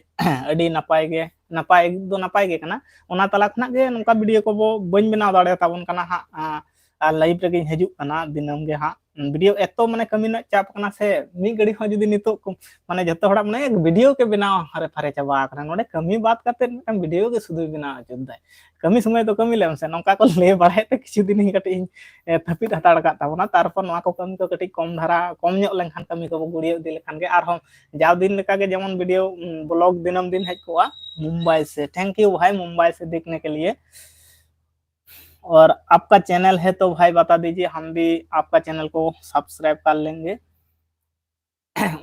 ᱟᱹᱰᱤ ᱱᱟᱯᱟᱭ ᱜᱮ, ᱱᱟᱯᱟᱭ ᱫᱚ ᱱᱟᱯᱟᱭ ᱜᱮ ᱠᱟᱱᱟ᱾ ᱚᱱᱟ ᱛᱟᱞᱟ ᱠᱷᱚᱱᱟᱜ ᱜᱮ ᱱᱚᱝᱠᱟ ᱵᱷᱤᱰᱤᱭᱳ ᱠᱚ ᱵᱚ, ᱵᱟᱹᱧ ᱵᱮᱱᱟᱣ ᱫᱟᱲᱮᱭᱟᱛᱟᱵᱚᱱ ᱠᱟᱱᱟ ᱦᱟᱸᱜ, ᱟ, ᱟᱨ ᱞᱟᱭᱤᱵᱷ ᱨᱮᱜᱮᱧ ᱦᱤᱡᱩᱜ ᱠᱟᱱᱟ ᱫᱤᱱᱟᱹᱢ ᱜᱮ ᱦᱟᱸᱜ᱾ ᱵᱷᱤᱰᱤᱭᱳ ᱮᱛᱚ ᱢᱟᱱᱮ ᱠᱟᱹᱢᱤ ᱨᱮᱱᱟᱜ ᱪᱟᱯ ᱠᱟᱱᱟ ᱥᱮ, ᱢᱤᱫ ᱜᱷᱟᱹᱲᱤ ᱦᱚᱸ ᱡᱩᱫᱤ ᱱᱤᱛᱚᱜ ᱠᱚ ᱢᱟᱱᱮ ᱡᱚᱛᱚ ᱦᱚᱲᱟᱜ ᱢᱟᱱᱮ ᱵᱷᱤᱰᱤᱭᱳ ᱜᱮ ᱵᱮᱱᱟᱣ ᱦᱟᱨᱮ ᱯᱷᱟᱨᱮ ᱪᱟᱵᱟ ᱟᱠᱟᱱᱟ, ᱱᱚᱰᱮ ᱠᱟᱹᱢᱤ ᱵᱟᱫ ᱠᱟᱛᱮ ᱢᱤᱫᱴᱟᱝ ᱵᱷᱤᱰᱤᱭᱳ ᱜᱮ ᱥᱩᱫᱷᱩᱭ ᱵᱮᱱᱟᱣ ᱦᱚᱪᱚᱭᱮᱫᱟᱭ᱾ ᱠᱟᱹᱢᱤ ᱥᱚᱢᱚᱭ ᱫᱚ ᱠᱟᱹᱢᱤ ᱞᱮᱢ ᱥᱮ, ᱱᱚᱝᱠᱟ ᱠᱚ ᱞᱟᱹᱭ ᱵᱟᱲᱟᱭᱮᱫ ᱛᱮ ᱠᱤᱪᱷᱩ ᱫᱤᱱ ᱤᱧ ᱠᱟᱹᱴᱤᱡ ᱤᱧ ᱮ, ᱛᱷᱟᱹᱯᱤᱫ ᱦᱟᱛᱟᱲ ᱟᱠᱟᱫ ᱛᱟᱵᱚᱱᱟ᱾ ᱛᱟᱨᱯᱚᱨ ᱱᱚᱣᱟ ᱠᱚ ᱠᱟᱹᱢᱤ ᱠᱚ ᱠᱟᱹᱴᱤᱡ ᱠᱚᱢ ᱫᱷᱟᱨᱟ, ᱠᱚᱢ ᱧᱚᱜ ᱞᱮᱱᱠᱷᱟᱱ ᱠᱟᱹᱢᱤ ᱠᱚᱵᱚ ᱜᱩᱲᱭᱟᱹᱣ ᱤᱫᱤ ᱞᱮᱠᱷᱟᱱ ᱜᱮ ᱟᱨᱦᱚᱸ ᱡᱟᱣ ᱫᱤᱱ ᱞᱮᱠᱟᱜᱮ ᱡᱮᱢᱚᱱ ᱵᱷᱤᱰᱤᱭᱳ, ᱩᱢ, ᱵᱞᱚᱜ ᱫᱤᱱᱟᱹᱢ ᱫᱤᱱ ᱦᱮᱡ ᱠᱚᱜᱼᱟ᱾ मुंबई से, thank you भाई, मुंबई से देखने के लिए। और आपका चैनल है तो भाई बता दीजिए, हम भी आपका चैनल को सब्सक्राइब कर लेंगे।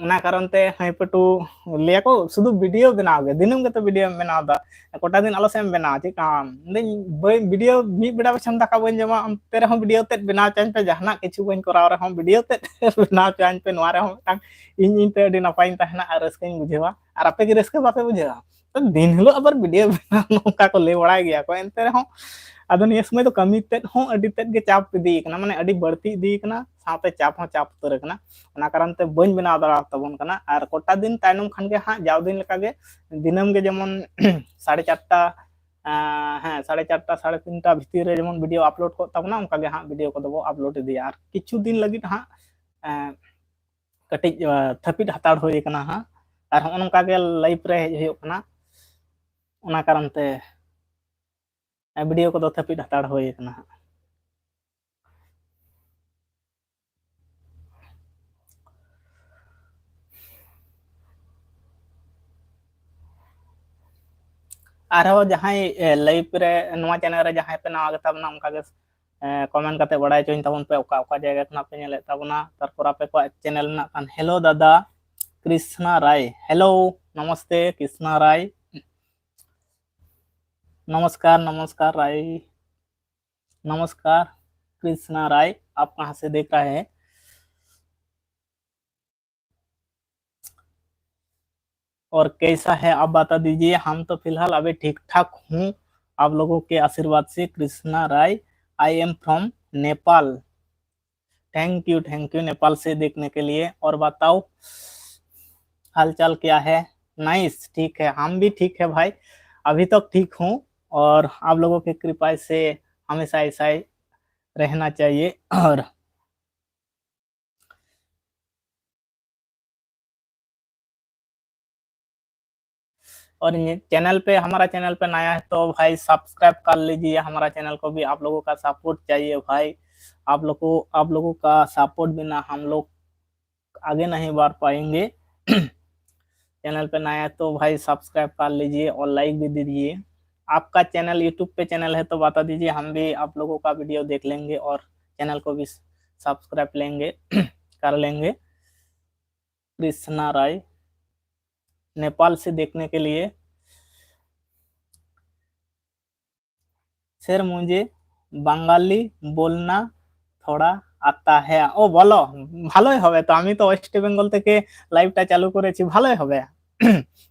ᱚᱱᱟ ᱠᱟᱨᱚᱱ ᱛᱮ ᱦᱟᱹᱭ ᱯᱟᱹᱴᱩ ᱞᱟᱹᱭᱟᱠᱚ ᱥᱩᱫᱷᱩ ᱵᱷᱤᱰᱤᱭᱳ ᱵᱮᱱᱟᱣ ᱜᱮ, ᱫᱤᱱᱟᱹᱢ ᱜᱮᱛᱚ ᱵᱷᱤᱰᱤᱭᱳᱢ ᱵᱮᱱᱟᱣ ᱮᱫᱟ, ᱠᱚᱴᱟ ᱫᱤᱱ ᱟᱞᱚ ᱥᱮᱫ ᱮᱢ ᱵᱮᱱᱟᱣᱟ, ᱪᱮᱫ ᱠᱟᱢ? ᱢᱮᱱᱫᱟᱹᱧ ᱵᱟᱹᱧ ᱵᱷᱤᱰᱤᱭᱳ, ᱢᱤᱫ ᱵᱮᱲᱟ ᱯᱟᱪᱷᱮᱢ ᱫᱟᱠᱟ ᱵᱟᱹᱧ ᱡᱚᱢᱟ, ᱚᱱᱛᱮ ᱨᱮᱦᱚᱸ ᱵᱷᱤᱰᱤᱭᱳ ᱛᱮᱫ ᱵᱮᱱᱟᱣ ᱦᱚᱪᱚᱧ ᱯᱮ, ᱡᱟᱦᱟᱱᱟᱜ ᱠᱤᱪᱷᱩ ᱵᱟᱹᱧ ᱠᱚᱨᱟᱣ ᱨᱮᱦᱚᱸ ᱵᱷᱤᱰᱤᱭᱳ ᱛᱮᱫ ᱵᱮᱱᱟᱣ ᱦᱚᱪᱚᱧ ᱯᱮ, ᱱᱚᱣᱟ ᱨᱮᱦᱚᱸ ᱢᱤᱫᱴᱟᱝ ᱤᱧ ᱤᱧ ᱛᱮ ᱟᱹᱰᱤ ᱱᱟᱯᱟᱭᱤᱧ ᱛᱟᱦᱮᱱᱟ ᱟᱨ ᱨᱟᱹᱥᱠᱟᱹᱧ ᱵᱩᱡᱷᱟᱹᱣᱟ᱾ ᱟᱨ ᱟᱯᱮ ᱜᱮ ᱨᱟᱹᱥᱠᱟᱹ ᱵᱟᱯᱮ ᱵᱩᱡᱷᱟᱹᱣᱟ? ᱛᱚ ᱫᱤᱱ ᱦᱤᱞᱳᱜ ᱟᱵᱟᱨ ᱵᱷᱤᱰᱤᱭᱳ ᱵᱮᱱᱟᱣ ᱱᱚᱝᱠᱟ ᱠᱚ ᱞᱟᱹᱭ ᱵᱟᱲᱟᱭ ᱜᱮᱭᱟ ᱠᱚ, ᱮᱱᱛᱮ ᱨᱮᱦᱚᱸ ᱟᱫᱚ ᱱᱤᱭᱟᱹ ᱥᱚᱢᱚᱭ ᱫᱚ ᱠᱟᱹᱢᱤ ᱛᱮᱫ ᱦᱚᱸ ᱟᱹᱰᱤ ᱛᱮᱫ ᱜᱮ ᱪᱟᱯ ᱤᱫᱤ ᱠᱟᱱᱟ, ᱢᱟᱱᱮ ᱟᱹᱰᱤ ᱵᱟᱹᱲᱛᱤ ᱤᱫᱤ ᱠᱟᱱᱟ, ᱥᱟᱶᱛᱮ ᱪᱟᱯ ᱦᱚᱸ ᱪᱟᱯ ᱩᱛᱟᱹᱨ ᱟᱠᱟᱱᱟ᱾ ᱚᱱᱟ ᱠᱟᱨᱚᱱ ᱛᱮ ᱵᱟᱹᱧ ᱵᱮᱱᱟᱣ ᱫᱟᱲᱮ ᱛᱟᱵᱚᱱ ᱠᱟᱱᱟ᱾ ᱟᱨ ᱠᱚᱴᱟ ᱫᱤᱱ ᱛᱟᱭᱱᱚᱢ ᱠᱷᱟᱱ ᱜᱮ ᱦᱟᱸᱜ ᱡᱟᱣ ᱫᱤᱱ ᱞᱮᱠᱟᱜᱮ ᱫᱤᱱᱟᱹᱢ ᱜᱮ ᱡᱮᱢᱚᱱ ᱥᱟᱲᱮ ᱪᱟᱨᱴᱟ, ᱟᱸ, ᱦᱮᱸ, ᱥᱟᱲᱮ ᱪᱟᱨᱴᱟ, ᱥᱟᱲᱮ ᱛᱤᱱᱴᱟ ᱵᱷᱤᱛᱤᱨ ᱨᱮ ᱡᱮᱢᱚᱱ ᱵᱷᱤᱰᱤᱭᱳ ᱟᱯᱞᱳᱰ ᱠᱚᱜ ᱛᱟᱵᱚᱱᱟ, ᱚᱱᱠᱟ ᱜᱮ ᱦᱟᱸᱜ ᱵᱷᱤᱰᱤᱭᱳ ᱠᱚᱫᱚ ᱵᱚ ᱟᱯᱞᱳᱰ ᱤᱫᱤᱭᱟ᱾ ᱟᱨ ᱠᱤᱪᱷᱩ ᱫᱤᱱ ᱞᱟᱹᱜᱤᱫ ᱦᱟᱸᱜ, ᱮᱸ, ᱠᱟᱹᱴᱤᱡ, ᱟᱸ, ᱛᱷᱟᱹᱯᱤᱫ ᱦᱟᱛᱟᱲ ᱦᱩᱭ ᱟᱠᱟᱱᱟ ᱦᱟᱸᱜ᱾ ᱟᱨ ᱦᱚᱸᱜᱼᱚ ᱱᱚᱝᱠᱟ ᱜᱮ ᱞᱟᱭᱤᱵᱷ ᱨᱮ ᱦᱮᱡ ᱦᱩᱭᱩᱜ ᱠᱟᱱᱟ, ᱚᱱᱟ ᱠᱟᱨᱚᱱ ᱛᱮ ᱵᱷᱤᱰᱤᱭᱳ ᱠᱚᱫᱚ ᱛᱷᱟᱹᱯᱤᱫ ᱦᱟᱛᱟᱲ ᱦᱩᱭ ᱟᱠᱟᱱᱟ ᱦᱟᱸᱜ᱾ ᱟᱨᱦᱚᱸ ᱡᱟᱦᱟᱸᱭ, ᱮ, ᱞᱟᱭᱤᱵᱷ ᱨᱮ ᱱᱚᱣᱟ ᱪᱮᱱᱮᱞ ᱨᱮ ᱡᱟᱦᱟᱸᱭ ᱯᱮ ᱱᱟᱣᱟ ᱜᱮᱛᱟ ᱵᱚᱱᱟ, ᱚᱱᱠᱟ ᱜᱮ, ᱮ, ᱠᱚᱢᱮᱱᱴ ᱠᱟᱛᱮ ᱵᱟᱲᱟᱭ ᱦᱚᱪᱚᱧ ᱛᱟᱵᱚᱱ ᱯᱮ, ᱚᱠᱟ ᱚᱠᱟ ᱡᱟᱭᱜᱟ ᱠᱷᱚᱱᱟᱜ ᱯᱮ ᱧᱮᱞᱮᱫ ᱛᱟᱵᱚᱱᱟ᱾ ᱛᱟᱨᱯᱚᱨ ᱟᱯᱮ ᱠᱚᱣᱟᱜ ᱪᱮᱱᱮᱞ ᱢᱮᱱᱟᱜ ᱠᱷᱟᱱ, ᱦᱮᱞᱳ ᱫᱟᱫᱟ ᱠᱨᱤᱥᱱᱟ ᱨᱟᱭ, ᱦᱮᱞᱳ, ᱱᱚᱢᱚᱥᱛᱮ ᱠᱨᱤᱥᱱᱟ ᱨᱟᱭ, ᱱᱚᱢᱚᱥᱠᱟᱨ, ᱱᱚᱢᱚᱥᱠᱟᱨ ᱨᱟᱭ, ᱱᱚᱢᱚᱥᱠᱟᱨ ᱠᱨᱤᱥᱱᱟ ᱨᱟᱭ, आप कहाँ से देख रहे हैं? और कैसा है आप बता दीजिए। हम तो फिलहाल अभी ठीक ठाक हूँ, आप लोगों के आशीर्वाद से। कृष्णा राय, I am from Nepal। Thank you, thank you Nepal से देखने के लिए। और बताओ हालचाल क्या है? नाइस, ठीक है, हम भी ठीक है भाई, अभी तक ठीक हूँ। और आप लोगों की कृपा से हमेशा ऐसा ही रहना चाहिए। और और ये चैनल पे, हमारा चैनल पे नया है तो भाई सब्सक्राइब कर लीजिए हमारा चैनल को भी। आप लोगों का सपोर्ट चाहिए भाई, आप लोगों को, आप लोगों का सपोर्ट बिना हम लोग आगे नहीं बढ़ पाएंगे। चैनल पे नया है तो भाई सब्सक्राइब कर लीजिए और लाइक भी दे दीजिए। आपका चैनल, यूट्यूब पे चैनल है तो बता दीजिए, हम भी आप लोगों का वीडियो देख लेंगे और चैनल को भी सब्सक्राइब लेंगे कर लेंगे। कृष्णा राय, नेपाल से देखने के लिए। স্যার, मुझे बंगाली बोलना थोड़ा आता है। ও, বলো, ভালোই হবে তো। আমি তো ওয়েস্ট বেঙ্গল থেকে লাইভটা চালু করেছি, ভালোই হবে।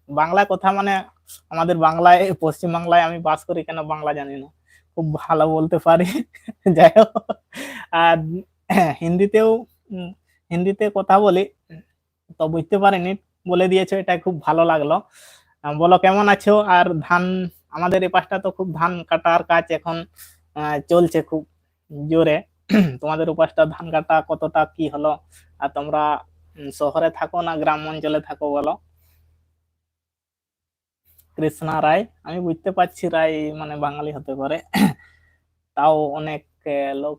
বাংলা কথা মানে, আমাদের বাংলায়, পশ্চিম বাংলায় আমি বাস করি, কেন বাংলা জানি না, খুব ভালো বলতে পারি। যাই হোক, আর হিন্দিতেও, উম, হিন্দিতে কথা বলি, তো বুঝতে পারিনি, বলে দিয়েছো, এটা খুব ভালো লাগলো। আহ, বলো, কেমন আছো? আর ধান, আমাদের এই পাশটা তো খুব ধান কাটার কাজ এখন আহ, চলছে খুব জোরে। তোমাদের ওপাশটা ধান কাটা কতটা কি হলো, আর তোমরা উম, শহরে থাকো না গ্রাম অঞ্চলে থাকো, বলো? কৃষ্ণা রায়, আমি বুঝতে পারছি রায় মানে বাঙালি হতে পারে। তাও অনেক আহ, লোক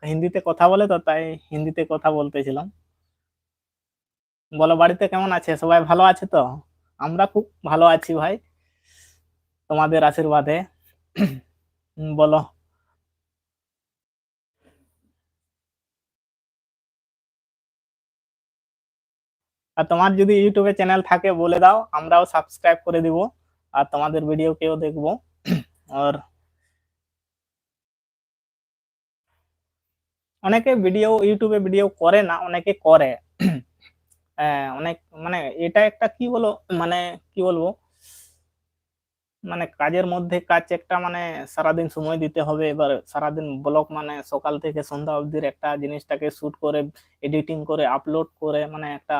হিন্দিতে কথা বলে, তো তাই হিন্দিতে কথা বলতেছিলাম। বলো, বাড়িতে কেমন আছে সবাই? ভালো আছে তো? আমরা খুব ভালো আছি ভাই, তোমাদের আশীর্বাদে। বলো। আর তোমার যদি ইউটিউবে চ্যানেল থাকে বলে দাও, আমরাও সাবস্ক্রাইব করে দিব আর তোমাদের ভিডিও কেউ দেখবো। আর অনেকে ভিডিও, ইউটিউবে ভিডিও করে না, অনেকে করে। হ্যাঁ, অনেক মানে এটা একটা কি বলো, মানে কি বলবো, মানে কাজের মধ্যে কাজ একটা, মানে সারাদিন সময় দিতে হবে। এবার সারাদিন ব্লগ মানে সকাল থেকে সন্ধ্যা অবধির একটা জিনিসটাকে শ্যুট করে, এডিটিং করে, আপলোড করে, মানে একটা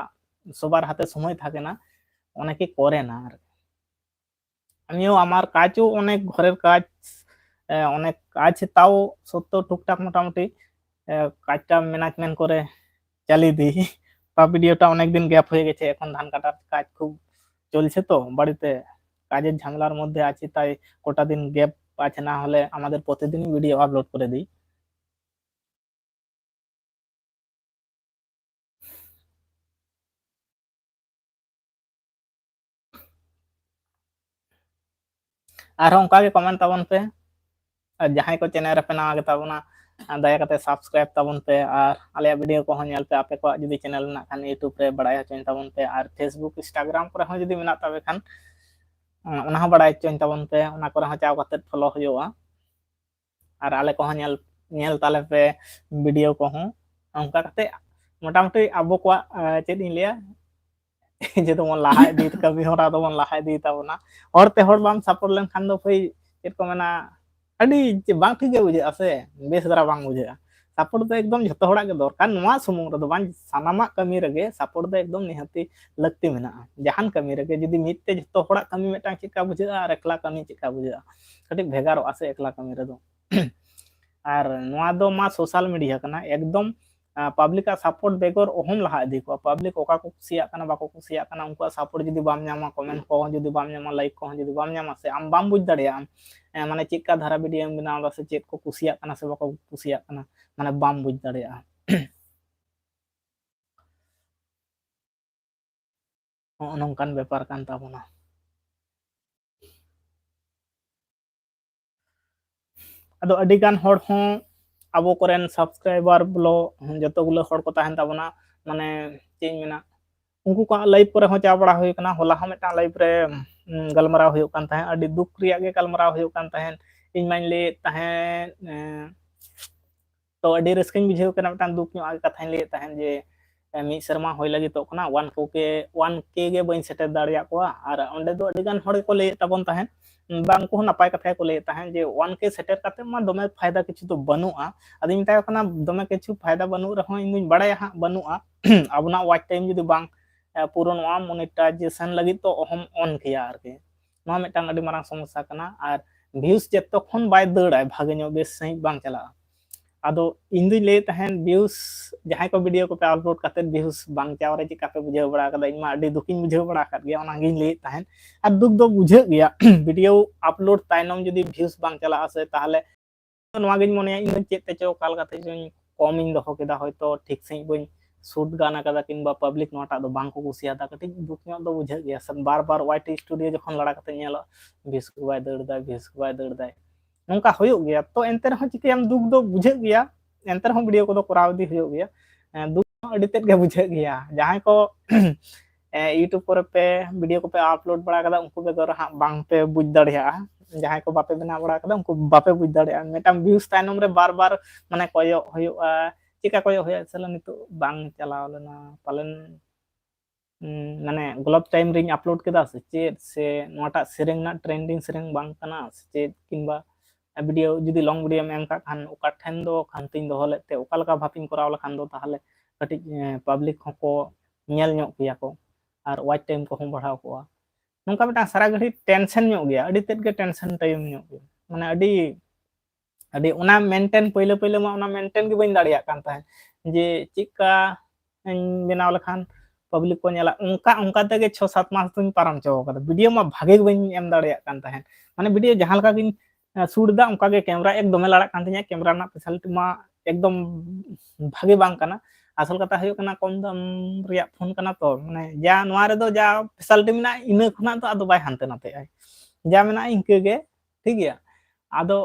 সবার হাতে সময় থাকে না, অনেকে করে না আর। আমিও আমার কাজও অনেক, ঘরের কাজ আহ, অনেক আছে, তাও সত্ত্বেও টুকটাক মোটামুটি আহ, কাজটা ম্যানেজমেন্ট করে চালিয়ে দিই। তা ভিডিওটা অনেকদিন গ্যাপ হয়ে গেছে, এখন ধান কাটার কাজ খুব চলছে তো বাড়িতে, কাজের ঝামেলার মধ্যে আছি, তাই কটা দিন গ্যাপ আছে, না হলে আমাদের প্রতিদিনই ভিডিও আপলোড করে দিই। ᱟᱨᱦᱚᱸ ᱚᱱᱠᱟ ᱜᱮ ᱠᱚᱢᱮᱱᱴ ᱛᱟᱵᱚᱱ ᱯᱮ᱾ ᱟᱨ ᱡᱟᱦᱟᱸᱭ ᱠᱚ ᱪᱮᱱᱮᱞ ᱨᱮᱯᱮ ᱱᱟᱣᱟ ᱜᱮᱛᱟ ᱵᱚᱱᱟ, ᱫᱟᱭᱟ ᱠᱟᱛᱮ ᱥᱟᱵᱥᱠᱨᱟᱭᱤᱵ ᱛᱟᱵᱚᱱ ᱯᱮ ᱟᱨ ᱟᱞᱮᱭᱟᱜ ᱵᱷᱤᱰᱤᱭᱳ ᱠᱚᱦᱚᱸ ᱧᱮᱞ ᱯᱮ᱾ ᱟᱯᱮ ᱠᱚᱣᱟᱜ ᱡᱩᱫᱤ ᱪᱮᱱᱮᱞ ᱢᱮᱱᱟᱜ ᱠᱷᱟᱱ ᱤᱭᱩᱴᱩᱵᱽ ᱨᱮ ᱵᱟᱲᱟᱭ ᱦᱚᱪᱚᱧ ᱛᱟᱵᱚᱱ ᱯᱮ, ᱟᱨ ᱯᱷᱮᱥᱵᱩᱠ, ᱤᱱᱥᱴᱟᱜᱨᱟᱢ ᱠᱚᱨᱮ ᱦᱚᱸ ᱡᱩᱫᱤ ᱢᱮᱱᱟᱜ ᱛᱟᱯᱮ ᱠᱷᱟᱱ ᱚᱱᱟ ᱦᱚᱸ ᱵᱟᱲᱟᱭ ᱦᱚᱪᱚᱧ ᱛᱟᱵᱚᱱ ᱯᱮ, ᱚᱱᱟ ᱠᱚᱨᱮ ᱦᱚᱸ ᱪᱟᱣ ᱠᱟᱛᱮ ᱯᱷᱚᱞᱳ ᱦᱩᱭᱩᱜᱼᱟ᱾ ᱟᱨ ᱟᱞᱮ ᱠᱚᱦᱚᱸ ᱧᱮᱞ, ᱧᱮᱞ ᱛᱟᱞᱮ ᱯᱮ ᱵᱷᱤᱰᱤᱭᱳ ᱠᱚᱦᱚᱸ᱾ ᱚᱱᱠᱟ ᱠᱟᱛᱮ ᱢᱚᱴᱟᱢᱩᱴᱤ ᱟᱵᱚ ᱠᱚᱣᱟᱜ, ᱪᱮᱫ ᱤᱧ ᱞᱟᱹᱭᱟ, ᱡᱮ ᱫᱚᱵᱚᱱ ᱞᱟᱦᱟ ᱤᱫᱤ, ᱠᱟᱹᱢᱤ ᱦᱚᱨᱟ ᱫᱚᱵᱚᱱ ᱞᱟᱦᱟ ᱤᱫᱤ ᱛᱟᱵᱚᱱᱟ᱾ ᱦᱚᱲ ᱛᱮ ᱦᱚᱲ ᱵᱟᱢ ᱥᱟᱯᱳᱨᱴ ᱞᱮᱱᱠᱷᱟᱱ ᱫᱚ ᱵᱷᱟᱹᱭ, ᱪᱮᱫ ᱠᱚ ᱢᱮᱱᱟ, ᱟᱹᱰᱤ ᱵᱟᱝ ᱴᱷᱤᱠ ᱜᱮ ᱵᱩᱡᱷᱟᱹᱜᱼᱟ ᱥᱮ, ᱵᱮᱥ ᱫᱷᱟᱨᱟ ᱵᱟᱝ ᱵᱩᱡᱷᱟᱹᱜᱼᱟ᱾ ᱥᱟᱯᱳᱨᱴ ᱫᱚ ᱮᱠᱫᱚᱢ ᱡᱷᱚᱛᱚ ᱦᱚᱲᱟᱜ ᱜᱮ ᱫᱚᱨᱠᱟᱨ᱾ ᱱᱚᱣᱟ ᱥᱩᱢᱩᱝ ᱨᱮᱫᱚ ᱵᱟᱝ, ᱥᱟᱱᱟᱢᱟᱜ ᱠᱟᱹᱢᱤ ᱨᱮᱜᱮ ᱥᱟᱯᱳᱨᱴ ᱫᱚ ᱮᱠᱫᱚᱢ ᱱᱤᱦᱟᱹᱛᱤ ᱞᱟᱹᱠᱛᱤ ᱢᱮᱱᱟᱜᱼᱟ᱾ ᱡᱟᱦᱟᱱ ᱠᱟᱹᱢᱤ ᱨᱮᱜᱮ ᱡᱩᱫᱤ ᱢᱤᱫ ᱛᱮ ᱡᱷᱚᱛᱚ ᱦᱚᱲᱟᱜ ᱠᱟᱹᱢᱤ ᱢᱤᱫᱴᱟᱝ ᱪᱮᱫᱠᱟ ᱵᱩᱡᱷᱟᱹᱜᱼᱟ ᱟᱨ ᱮᱠᱞᱟ ᱠᱟᱹᱢᱤ ᱪᱮᱫᱠᱟ ᱵᱩᱡᱷᱟᱹᱜᱼᱟ, ᱠᱟᱹᱴᱤᱡ ᱵᱷᱮᱜᱟᱨᱚᱜᱼᱟ ᱥᱮ ᱮᱠᱞᱟ ᱠᱟᱹᱢᱤ ᱨᱮᱫᱚ᱾ ᱟᱨ ᱱᱚᱣᱟ ᱫᱚ ᱢᱟ ᱥᱳᱥᱟᱞ ᱢᱤᱰᱤᱭᱟ ᱠᱟᱱᱟ, ᱮᱠᱫᱚᱢ ᱯᱟᱵᱽᱞᱤᱠᱟᱜ ᱥᱟᱯᱳᱨᱴ ᱵᱮᱜᱚᱨ ᱚᱦᱚᱢ ᱞᱟᱦᱟ ᱤᱫᱤ ᱠᱚᱣᱟ᱾ ᱯᱟᱵᱽᱞᱤᱠ ᱚᱠᱟ ᱠᱚ ᱠᱩᱥᱤᱭᱟᱜ ᱠᱟᱱᱟ, ᱵᱟᱠᱚ ᱠᱩᱥᱤᱭᱟᱜ ᱠᱟᱱᱟ, ᱩᱱᱠᱩᱣᱟᱜ ᱥᱟᱯᱳᱨᱴ ᱡᱩᱫᱤ ᱵᱟᱢ ᱧᱟᱢᱟ, ᱠᱚᱢᱮᱱᱴ ᱠᱚᱦᱚᱸ ᱡᱩᱫᱤ ᱵᱟᱢ ᱧᱟᱢᱟ, ᱞᱟᱭᱤᱠ ᱠᱚᱦᱚᱸ ᱡᱩᱫᱤ ᱵᱟᱢ ᱧᱟᱢᱟ, ᱥᱮ ᱟᱢ ᱵᱟᱢ ᱵᱩᱡᱽ ᱫᱟᱲᱮᱭᱟᱜᱼᱟ, ᱮ, ᱢᱟᱱᱮ ᱪᱮᱫᱠᱟ ᱫᱷᱟᱨᱟ ᱵᱷᱤᱰᱤᱭᱳᱢ ᱵᱮᱱᱟᱣ ᱮᱫᱟ ᱥᱮ ᱪᱮᱫ ᱠᱚ ᱠᱩᱥᱤᱭᱟᱜ ᱠᱟᱱᱟ ᱥᱮ ᱵᱟᱠᱚ ᱠᱩᱥᱤᱭᱟᱜ ᱠᱟᱱᱟ, ᱢᱟᱱᱮ ᱵᱟᱢ ᱵᱩᱡᱽ ᱫᱟᱲᱮᱭᱟᱜᱼᱟ᱾ ᱦᱚᱸᱜᱼᱚ ᱱᱚᱝᱠᱟᱱ ᱵᱮᱯᱟᱨ ᱠᱟᱱ ᱛᱟᱵᱚᱱᱟ᱾ ᱟᱫᱚ ᱟᱹᱰᱤ ᱜᱟᱱ ᱦᱚᱲ ᱦᱚᱸ ᱟᱵᱚ ᱠᱚᱨᱮᱱ ᱥᱟᱵᱥᱠᱨᱟᱭᱵᱟᱨ ᱵᱚᱞᱚ ᱡᱚᱛᱚ ᱜᱩᱞᱟᱹ ᱦᱚᱲ ᱠᱚ ᱛᱟᱦᱮᱱ ᱛᱟᱵᱚᱱᱟ, ᱢᱟᱱᱮ ᱪᱮᱫ ᱤᱧ ᱢᱮᱱᱟ, ᱩᱱᱠᱩ ᱠᱚᱣᱟᱜ ᱞᱟᱭᱤᱵᱷ ᱠᱚᱨᱮ ᱦᱚᱸ ᱪᱟ ᱵᱟᱲᱟ ᱦᱩᱭ ᱠᱟᱱᱟ᱾ ᱦᱚᱞᱟ ᱦᱚᱸ ᱢᱤᱫᱴᱟᱝ ᱞᱟᱭᱤᱵᱷ ᱨᱮ, ᱩᱸ, ᱜᱟᱞᱢᱟᱨᱟᱣ ᱦᱩᱭᱩᱜ ᱠᱟᱱ ᱛᱟᱦᱮᱸᱫ, ᱟᱹᱰᱤ ᱫᱩᱠ ᱨᱮᱭᱟᱜ ᱜᱮ ᱜᱟᱞᱢᱟᱨᱟᱣ ᱦᱩᱭᱩᱜ ᱠᱟᱱ ᱛᱟᱦᱮᱸᱫ᱾ ᱤᱧ ᱢᱟᱧ ᱞᱟᱹᱭᱮᱫ ᱛᱟᱦᱮᱸᱫ, ᱮᱸ, ᱛᱚ ᱟᱹᱰᱤ ᱨᱟᱹᱥᱠᱟᱹᱧ ᱵᱩᱡᱷᱟᱹᱣ ᱠᱮᱫᱟ, ᱢᱤᱫᱴᱟᱝ ᱫᱩᱠ ᱧᱚᱜ ᱟᱜ ᱠᱟᱛᱷᱟᱧ ᱞᱟᱹᱭᱮᱫ ᱛᱟᱦᱮᱸᱫ ᱡᱮ, ᱮ, ᱢᱤᱫ ᱥᱮᱨᱢᱟ ᱦᱩᱭ ᱞᱟᱹᱜᱤᱫᱚᱜ ᱠᱟᱱᱟ, ᱚᱣᱟᱱ ᱠᱮ ᱜᱮ ᱵᱟᱹᱧ ᱥᱮᱴᱮᱨ ᱫᱟᱲᱮᱭᱟᱜ ᱠᱚᱣᱟ᱾ ᱟᱨ ᱚᱸᱰᱮ ᱫᱚ ᱟᱹᱰᱤ ᱜᱟᱱ ᱦᱚᱲ ᱜᱮᱠᱚ ᱞᱟᱹᱭᱮᱫ ᱛᱟᱵᱚᱱ ᱛᱟᱦᱮᱸᱫ, ᱵᱟᱝ, ᱩᱱᱠᱩ ᱦᱚᱸ ᱱᱟᱯᱟᱭ ᱠᱟᱛᱷᱟ ᱜᱮᱠᱚ ᱞᱟᱹᱭᱮᱫ ᱛᱟᱦᱮᱸᱫ ᱡᱮ ᱚᱣᱟᱱ ᱠᱮ ᱥᱮᱴᱮᱨ ᱠᱟᱛᱮ ᱢᱟ ᱫᱚᱢᱮ ᱯᱷᱟᱭᱫᱟ ᱠᱤᱪᱷᱩ ᱫᱚ ᱵᱟᱹᱱᱩᱜᱼᱟ᱾ ᱟᱫᱚᱧ ᱢᱮᱛᱟᱭ ᱠᱟᱱᱟ, ᱫᱚᱢᱮ ᱠᱤᱪᱷᱩ ᱯᱷᱟᱭᱫᱟ ᱵᱟᱹᱱᱩᱜ ᱨᱮᱦᱚᱸ ᱤᱧ ᱫᱩᱧ ᱵᱟᱲᱟᱭᱟ ᱦᱟᱸᱜ ᱵᱟᱹᱱᱩᱜᱼᱟ, ᱟᱵᱚᱱᱟᱜ ᱣᱟᱪ ᱴᱟᱭᱤᱢ ᱡᱩᱫᱤ ᱵᱟᱝ, ᱮ, ᱯᱩᱨᱚᱱᱚᱜᱼᱟ, ᱢᱚᱱᱤᱴᱟᱭᱡᱮᱥᱚᱱ ᱞᱟᱹᱜᱤᱫ ᱛᱚ ᱚᱦᱚᱢ ᱚᱱ ᱠᱮᱭᱟ ᱟᱨᱠᱤ᱾ ᱱᱚᱣᱟ ᱢᱤᱫᱴᱟᱝ ᱟᱹᱰᱤ ᱢᱟᱨᱟᱝ ᱥᱚᱢᱚᱥᱥᱟ ᱠᱟᱱᱟ᱾ ᱟᱨ ᱵᱷᱤᱭᱩᱥ ᱡᱚᱛᱚ ᱠᱷᱚᱱ ᱵᱟᱭ ᱫᱟᱹᱲᱟᱭ, ᱵᱷᱟᱜᱮ ᱧᱚᱜ ᱵᱮᱥ ᱥᱟᱺᱦᱤᱡ ᱵᱟᱝ ᱪᱟᱞᱟᱜᱼᱟ᱾ ᱟᱫᱚ ᱤᱧ ᱫᱩᱧ ᱞᱟᱹᱭᱮᱫ ᱛᱟᱦᱮᱸᱫ, ᱵᱷᱤᱭᱩᱥ, ᱡᱟᱦᱟᱸᱭ ᱠᱚ ᱵᱷᱤᱰᱤᱭᱳ ᱠᱚᱯᱮ ᱟᱯᱞᱳᱰ ᱠᱟᱛᱮᱫ ᱵᱷᱤᱭᱩᱥ ᱵᱟᱝ ᱪᱟᱣ ᱨᱮ ᱪᱮᱫ ᱠᱟᱯᱮ ᱵᱩᱡᱷᱟᱹᱣ ᱵᱟᱲᱟ ᱠᱟᱫᱟ? ᱤᱧ ᱢᱟ ᱟᱹᱰᱤ ᱫᱩᱠᱤᱧ ᱵᱩᱡᱷᱟᱹᱣ ᱵᱟᱲᱟ ᱟᱠᱟᱫ ᱜᱮᱭᱟ, ᱚᱱᱟᱜᱤᱧ ᱞᱟᱹᱭᱮᱫ ᱛᱟᱦᱮᱸᱫ᱾ ᱟᱨ ᱫᱩᱠ ᱫᱚ ᱵᱩᱡᱷᱟᱹᱜ ᱜᱮᱭᱟ᱾ ᱵᱷᱤᱰᱤᱭᱳ ᱟᱯᱞᱳᱰ ᱛᱟᱭᱱᱚᱢ ᱡᱩᱫᱤ ᱵᱷᱤᱭᱩᱥ ᱵᱟᱝ ᱪᱟᱞᱟᱜᱼᱟ ᱥᱮ, ᱛᱟᱦᱚᱞᱮ ᱱᱚᱣᱟᱜᱤᱧ ᱢᱚᱱᱮᱭᱟ ᱤᱧ ᱫᱚ ᱪᱮᱫ ᱛᱮᱪᱚ ᱚᱠᱟ ᱞᱮᱠᱟᱛᱮ ᱪᱚᱧ ᱠᱚᱢᱤᱧ ᱫᱚᱦᱚ ᱠᱮᱫᱟ, ᱦᱚᱭᱛᱳ ᱴᱷᱤᱠ ᱥᱟᱺᱦᱤᱡ ᱵᱟᱹᱧ ᱥᱩᱴ ᱜᱟᱱ ᱟᱠᱟᱫᱟ, ᱠᱤᱝᱵᱟ ᱯᱟᱵᱽᱞᱤᱠ ᱱᱚᱣᱟᱴᱟᱜ ᱫᱚ ᱵᱟᱝ ᱠᱚ ᱠᱩᱥᱤᱭᱟᱫᱟ᱾ ᱠᱟᱹᱴᱤᱡ ᱫᱩᱠ ᱧᱚᱜ ᱫᱚ ᱵᱩᱡᱷᱟᱹᱜ ᱜᱮᱭᱟ ᱥᱮ, ᱵᱟᱨ ᱵᱟᱨ ᱣᱟᱭ ᱴᱤ ᱥᱴᱩᱰᱤᱭᱳ ᱡᱚᱠᱷᱚᱱ ᱞᱟᱲᱟ ᱠᱟᱛᱮ ᱧᱮᱞᱚᱜ, ᱵᱷᱤᱭᱩᱥ ᱠᱚ ᱵᱟᱭ ᱫᱟᱹᱲ ᱮᱫᱟ, ᱵᱷᱤᱭᱩᱥ ᱠᱚ ᱵᱟᱭ ᱫᱟᱹᱲ ᱮᱫᱟᱭ, ᱱᱚᱝᱠᱟ ᱦᱩᱭᱩᱜ ᱜᱮᱭᱟ᱾ ᱛᱚ ᱮᱱᱛᱮ ᱨᱮᱦᱚᱸ ᱪᱤᱠᱟᱹᱭᱟᱢ, ᱫᱩᱠ ᱫᱚ ᱵᱩᱡᱷᱟᱹᱜ ᱜᱮᱭᱟ, ᱮᱱᱛᱮ ᱨᱮᱦᱚᱸ ᱵᱷᱤᱰᱤᱭᱳ ᱠᱚᱫᱚ ᱠᱚᱨᱟᱣ ᱤᱫᱤ ᱦᱩᱭᱩᱜ ᱜᱮᱭᱟ᱾ ᱮᱸ, ᱫᱩᱠ ᱦᱚᱸ ᱟᱹᱰᱤ ᱛᱮᱫ ᱜᱮ ᱵᱩᱡᱷᱟᱹᱜ ᱜᱮᱭᱟ᱾ ᱡᱟᱦᱟᱸᱭ ᱠᱚ ᱮᱸ, YouTube ᱠᱚᱨᱮ ᱯᱮ ᱵᱷᱤᱰᱤᱭᱳ ᱠᱚᱯᱮ ᱟᱯᱞᱳᱰ ᱵᱟᱲᱟ ᱠᱟᱫᱟ, ᱩᱱᱠᱩ ᱵᱮᱜᱚᱨ ᱦᱟᱸᱜ ᱵᱟᱝ ᱯᱮ ᱵᱩᱡᱽ ᱫᱟᱲᱮᱭᱟᱜᱼᱟ᱾ ᱡᱟᱦᱟᱸᱭ ᱠᱚ ᱵᱟᱯᱮ ᱵᱮᱱᱟᱣ ᱵᱟᱲᱟ ᱠᱟᱫᱟ, ᱩᱱᱠᱩ ᱵᱟᱯᱮ ᱵᱩᱡᱽ ᱫᱟᱲᱮᱭᱟᱜᱼᱟ᱾ ᱢᱤᱫᱴᱟᱝ ᱵᱷᱤᱭᱩᱥ ᱛᱟᱭᱱᱚᱢ ᱨᱮ ᱵᱟᱨ ᱵᱟᱨ ᱢᱟᱱᱮ ᱠᱚᱭᱚᱜ ᱦᱩᱭᱩᱜᱼᱟ᱾ ᱪᱮᱫᱠᱟ ᱠᱚᱭᱚᱜ ᱦᱩᱭᱩᱜᱼᱟ? ᱥᱟᱞᱟ ᱱᱤᱛᱚᱜ ᱵᱟᱝ ᱪᱟᱞᱟᱣ ᱞᱮᱱᱟ ᱯᱟᱞᱮᱱ, ᱩᱸ, ᱢᱟᱱᱮ ᱜᱚᱞᱚᱛ ᱴᱟᱭᱤᱢ ᱨᱤᱧ ᱟᱯᱞᱳᱰ ᱠᱮᱫᱟ ᱥᱮ ᱪᱮᱫ, ᱥᱮ ᱱᱚᱣᱟᱴᱟᱜ ᱥᱮᱨᱮᱧ ᱨᱮᱱᱟᱜ ᱴᱨᱮᱱᱰᱤᱝ ᱥᱮᱨᱮᱧ ᱵᱟᱝ ᱠᱟᱱᱟ ᱥᱮ ᱪᱮᱫ, ᱠᱤᱝᱵᱟ ᱵᱷᱤᱰᱤᱭᱳ ᱡᱩᱫᱤ ᱞᱚᱝ ᱵᱷᱤᱰᱤᱭᱳᱢ ᱮᱢ ᱠᱟᱜ ᱠᱷᱟᱱ ᱚᱠᱟ ᱴᱷᱮᱱ ᱫᱚ ᱠᱷᱟᱱᱛᱤᱧ ᱫᱚᱦᱚ ᱞᱮᱫ ᱛᱮ, ᱚᱠᱟ ᱞᱮᱠᱟ ᱵᱷᱟᱵᱤᱧ ᱠᱚᱨᱟᱣ ᱞᱮᱠᱷᱟᱱ ᱫᱚ ᱛᱟᱦᱚᱞᱮ ᱠᱟᱹᱴᱤᱡ, ᱮᱸ, ᱯᱟᱵᱽᱞᱤᱠ ᱦᱚᱸᱠᱚ ᱧᱮᱞ ᱧᱚᱜ ᱠᱮᱭᱟ ᱠᱚ ᱟᱨ ᱣᱟᱪ ᱴᱟᱭᱤᱢ ᱠᱚᱦᱚᱸ ᱵᱟᱲᱦᱟᱣ ᱠᱚᱜᱼᱟ᱾ ᱱᱚᱝᱠᱟ ᱢᱤᱫᱴᱟᱝ ᱥᱟᱨᱟ ᱜᱷᱟᱹᱲᱤᱡ ᱴᱮᱱᱥᱮᱱ ᱧᱚᱜ ᱜᱮᱭᱟ, ᱟᱹᱰᱤ ᱛᱮᱫ ᱜᱮ ᱴᱮᱱᱥᱮᱱ ᱴᱟᱭᱤᱢ ᱧᱚᱜ ᱜᱮᱭᱟ, ᱢᱟᱱᱮ ᱟᱹᱰᱤ, ᱟᱹᱰᱤ ᱚᱱᱟ ᱢᱮᱱᱴᱮᱱ, ᱯᱳᱭᱞᱳ ᱯᱳᱭᱞᱳ ᱢᱟ ᱚᱱᱟ ᱢᱮᱱᱴᱮᱱ ᱜᱮ ᱵᱟᱹᱧ ᱫᱟᱲᱮᱭᱟᱜ ᱠᱟᱱ ᱛᱟᱦᱮᱸᱫ, ᱡᱮ ᱪᱮᱫᱠᱟ ᱤᱧ ᱵᱮᱱᱟᱣ ᱞᱮᱠᱷᱟᱱ ᱯᱟᱵᱽᱞᱤᱠ ᱠᱚ ᱧᱮᱞᱟ᱾ ᱚᱱᱠᱟ ᱚᱱᱠᱟ ᱛᱮᱜᱮ ᱪᱷᱚ ᱥᱟᱛ ᱢᱟᱥ ᱫᱚᱧ ᱯᱟᱨᱚᱢ ᱦᱚᱪᱚ ᱠᱟᱫᱟ᱾ ᱵᱷᱤᱰᱤᱭᱳ ᱢᱟ ᱵᱷᱟᱜᱮ ᱜᱮ ᱵᱟᱹᱧ ᱮᱢ ᱫᱟᱲᱮᱭᱟᱜ ᱠᱟᱱ ᱛᱟᱦᱮᱸᱫ, ᱢᱟᱱᱮ ᱵᱷᱤᱰᱤᱭᱳ ᱡᱟᱦᱟᱸ ᱞᱮᱠᱟ ᱜᱤᱧ ᱥᱩᱴ ᱮᱫᱟ, ᱚᱱᱠᱟ ᱜᱮ ᱠᱮᱢᱮᱨᱟ ᱮᱠ ᱫᱚᱢᱮ ᱞᱟᱲᱟᱜ ᱠᱟᱱ ᱛᱤᱧᱟ, ᱠᱮᱢᱮᱨᱟ ᱨᱮᱱᱟᱜ ᱯᱷᱮᱥᱟᱞᱤᱴᱤ ᱢᱟ ᱮᱠᱫᱚᱢ ᱵᱷᱟᱜᱮ ᱵᱟᱝ ᱠᱟᱱᱟ᱾ ᱟᱥᱚᱞ ᱠᱟᱛᱷᱟ ᱦᱩᱭᱩᱜ ᱠᱟᱱᱟ, ᱠᱚᱢ ᱫᱟᱢ ᱨᱮᱭᱟᱜ ᱯᱷᱳᱱ ᱠᱟᱱᱟ ᱛᱚ, ᱢᱟᱱᱮ ᱡᱟ ᱱᱚᱣᱟ ᱨᱮᱫᱚ ᱡᱟ ᱯᱷᱮᱥᱟᱞᱤᱴᱤ ᱢᱮᱱᱟᱜᱼᱟ, ᱤᱱᱟᱹ ᱠᱷᱚᱱᱟᱜ ᱫᱚ ᱟᱫᱚ ᱵᱟᱭ ᱦᱟᱱᱛᱮ ᱱᱟᱛᱮᱜᱼᱟᱭ, ᱡᱟ ᱢᱮᱱᱟᱜᱼᱟ ᱤᱱᱠᱟᱹ ᱜᱮ, ᱴᱷᱤᱠ ᱜᱮᱭᱟ᱾ ᱟᱫᱚ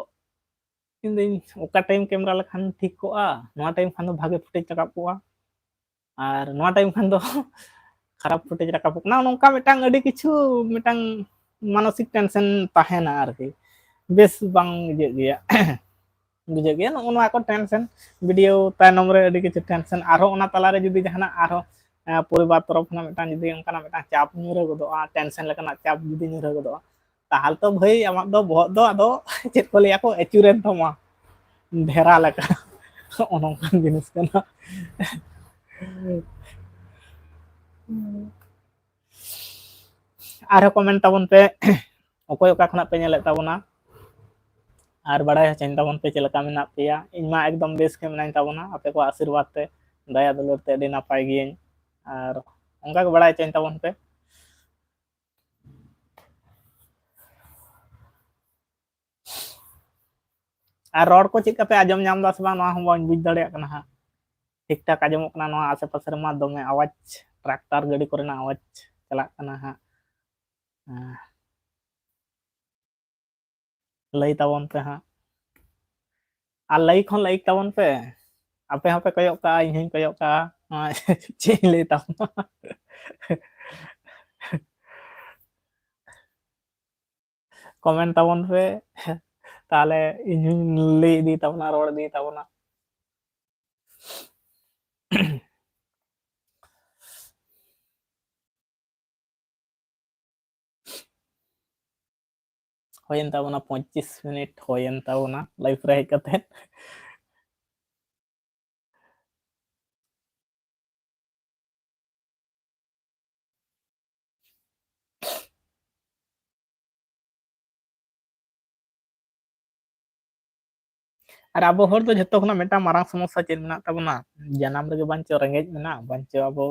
ᱤᱧ ᱫᱚᱧ ᱚᱠᱟ ᱴᱟᱭᱤᱢ ᱠᱮᱢᱮᱨᱟ ᱞᱮᱠᱷᱟᱱ ᱴᱷᱤᱠ ᱠᱚᱜᱼᱟ, ᱱᱚᱣᱟ ᱴᱟᱭᱤᱢ ᱠᱷᱟᱱ ᱫᱚ ᱵᱷᱟᱜᱮ ᱯᱷᱩᱴᱮᱡᱽ ᱨᱟᱠᱟᱵ ᱠᱚᱜᱼᱟ, ᱟᱨ ᱱᱚᱣᱟ ᱴᱟᱭᱤᱢ ᱠᱷᱟᱱ ᱫᱚ ᱠᱷᱟᱨᱟᱯ ᱯᱷᱩᱴᱮᱡᱽ ᱨᱟᱠᱟᱵᱚᱜ ᱠᱟᱱᱟ᱾ ᱱᱚᱝᱠᱟ ᱢᱤᱫᱴᱟᱝ ᱟᱹᱰᱤ ᱠᱤᱪᱷᱩ ᱢᱤᱫᱴᱟᱝ ᱢᱟᱱᱚᱥᱤᱠ ᱴᱮᱱᱥᱮᱱ ᱛᱟᱦᱮᱱᱟ ᱟᱨᱠᱤ, ᱵᱮᱥ ᱵᱟᱝ ᱵᱩᱡᱷᱟᱹᱜ ᱜᱮᱭᱟ᱾ ᱵᱩᱡᱷᱟᱹᱜ ᱜᱮᱭᱟ ᱱᱚᱜᱼᱚ ᱱᱚᱣᱟ ᱠᱚ ᱴᱮᱱᱥᱮᱱ, ᱵᱷᱤᱰᱤᱭᱳ ᱛᱟᱭᱱᱚᱢ ᱨᱮ ᱟᱹᱰᱤ ᱠᱤᱪᱷᱩ ᱴᱮᱱᱥᱮᱱ, ᱟᱨᱦᱚᱸ ᱚᱱᱟ ᱛᱟᱞᱟᱨᱮ ᱡᱩᱫᱤ ᱡᱟᱦᱟᱱᱟᱜ ᱟᱨᱦᱚᱸ, ᱮᱸ, ᱯᱚᱨᱤᱵᱟᱨ ᱛᱚᱨᱚᱯ ᱠᱷᱚᱱᱟᱜ ᱢᱤᱫᱴᱟᱝ ᱡᱩᱫᱤ ᱚᱱᱠᱟᱱᱟᱜ ᱢᱤᱫᱴᱟᱝ ᱪᱟᱯ ᱧᱩᱨᱦᱟᱹ ᱜᱚᱫᱚᱜᱼᱟ, ᱴᱮᱱᱥᱮᱱ ᱞᱮᱠᱟᱱᱟᱜ ᱪᱟᱯ ᱡᱩᱫᱤ ᱧᱩᱨᱦᱟᱹ ᱜᱚᱫᱚᱜᱼᱟ, ᱛᱟᱦᱚᱞᱮ ᱛᱚ ᱵᱷᱟᱹᱭ ᱟᱢᱟᱜ ᱫᱚ ᱵᱚᱦᱚᱜ ᱫᱚ ᱟᱫᱚ ᱪᱮᱫ ᱠᱚ ᱞᱟᱹᱭᱟ ᱠᱚ, ᱟᱹᱪᱩᱨᱮᱱ ᱛᱟᱢᱟ ᱰᱷᱮᱨᱟ ᱞᱮᱠᱟ᱾ ᱱᱚᱜᱼᱚ ᱱᱚᱝᱠᱟᱱ ᱡᱤᱱᱤᱥ ᱠᱟᱱᱟ᱾ ᱟᱨᱦᱚᱸ ᱠᱚᱢᱮᱱᱴ ᱛᱟᱵᱚᱱ ᱯᱮ, ᱚᱠᱚᱭ ᱚᱠᱟ ᱠᱷᱚᱱᱟᱜ ᱯᱮ ᱧᱮᱞᱮᱫ ᱛᱟᱵᱚᱱᱟ᱾ ᱟᱨ ᱵᱟᱲᱟᱭ ᱦᱚᱪᱚᱧ ᱛᱟᱵᱚᱱ ᱯᱮ ᱪᱮᱫ ᱞᱮᱠᱟ ᱢᱮᱱᱟᱜ ᱯᱮᱭᱟ᱾ ᱤᱧ ᱢᱟ ᱮᱠᱫᱚᱢ ᱵᱮᱥ ᱜᱮ ᱢᱮᱱᱟᱹᱧ ᱛᱟᱵᱚᱱᱟ, ᱟᱯᱮ ᱠᱚᱣᱟᱜ ᱟᱥᱤᱨᱵᱟᱫᱽ ᱛᱮ, ᱫᱟᱭᱟ ᱫᱩᱞᱟᱹᱲ ᱛᱮ ᱟᱹᱰᱤ ᱱᱟᱯᱟᱭ ᱜᱤᱭᱟᱹᱧ᱾ ᱟᱨ ᱚᱱᱠᱟ ᱜᱮ ᱵᱟᱲᱟᱭ ᱦᱚᱪᱚᱧ ᱛᱟᱵᱚᱱ ᱯᱮ᱾ ᱟᱨ ᱨᱚᱲ ᱠᱚ ᱪᱮᱫ ᱞᱮᱠᱟ ᱯᱮ ᱟᱸᱡᱚᱢ ᱧᱟᱢ ᱮᱫᱟ ᱥᱮ ᱵᱟᱝ, ᱱᱚᱣᱟ ᱦᱚᱸ ᱵᱟᱹᱧ ᱵᱩᱡᱽ ᱫᱟᱲᱮᱭᱟᱜ ᱠᱟᱱᱟ ᱦᱟᱸᱜ᱾ ᱴᱷᱤᱠ ᱴᱷᱟᱠ ᱟᱸᱡᱚᱢᱚᱜ ᱠᱟᱱᱟ? ᱱᱚᱣᱟ ᱟᱥᱮ ᱯᱟᱥᱮ ᱨᱮᱢᱟ ᱫᱚᱢᱮ ᱟᱣᱟᱡᱽ, ᱴᱨᱟᱠᱴᱟᱨ ᱜᱟᱹᱰᱤ ᱠᱚᱨᱮᱱᱟᱜ ᱟᱣᱟᱡᱽ ᱪᱟᱞᱟᱜ ᱠᱟᱱᱟ ᱦᱟᱸᱜ᱾ ᱦᱮᱸ᱾ ᱞᱟᱹᱭ ᱛᱟᱵᱚᱱ ᱯᱮ ᱦᱟᱸᱜ᱾ ᱟᱨ ᱞᱟᱭᱤᱠ ᱦᱚᱸ ᱞᱟᱭᱤᱠ ᱛᱟᱵᱚᱱ ᱯᱮ᱾ ᱟᱯᱮ ᱦᱚᱸᱯᱮ ᱠᱚᱭᱚᱜ ᱠᱟᱜᱼᱟ, ᱤᱧ ᱦᱚᱸᱧ ᱠᱚᱭᱚᱜ ᱠᱟᱜᱼᱟ᱾ ᱱᱚᱣᱟ ᱪᱮᱫ ᱤᱧ ᱞᱟᱹᱭ ᱛᱟᱵᱚᱱᱟ? ᱠᱚᱢᱮᱱᱴ ᱛᱟᱵᱚᱱ ᱯᱮ, ᱛᱟᱦᱞᱮ ᱤᱧ ᱦᱚᱸᱧ ᱞᱟᱹᱭ ᱤᱫᱤ ᱛᱟᱵᱚᱱᱟ, ᱨᱚᱲ ᱤᱫᱤ ᱛᱟᱵᱚᱱᱟ᱾ ᱦᱩᱭᱮᱱ ᱛᱟᱵᱚᱱᱟ ᱯᱚᱸᱪᱤᱥ ᱢᱤᱱᱤᱴ, ᱦᱩᱭᱮᱱ ᱛᱟᱵᱚᱱᱟ ᱞᱟᱭᱤᱵᱷ ᱨᱮ ᱦᱮᱡ ᱠᱟᱛᱮ᱾ ᱟᱨ ᱟᱵᱚ ᱦᱚᱲ ᱫᱚ ᱡᱷᱚᱛᱚ ᱠᱷᱚᱱᱟᱜ ᱢᱤᱫᱴᱟᱝ ᱢᱟᱨᱟᱝ ᱥᱚᱢᱚᱥᱥᱟ ᱪᱮᱫ ᱢᱮᱱᱟᱜ ᱛᱟᱵᱚᱱᱟ? ᱡᱟᱱᱟᱢ ᱨᱮᱜᱮ ᱵᱟᱝ ᱪᱚ ᱨᱮᱸᱜᱮᱡ ᱢᱮᱱᱟᱜ, ᱵᱟᱝ ᱪᱚ ᱟᱵᱚ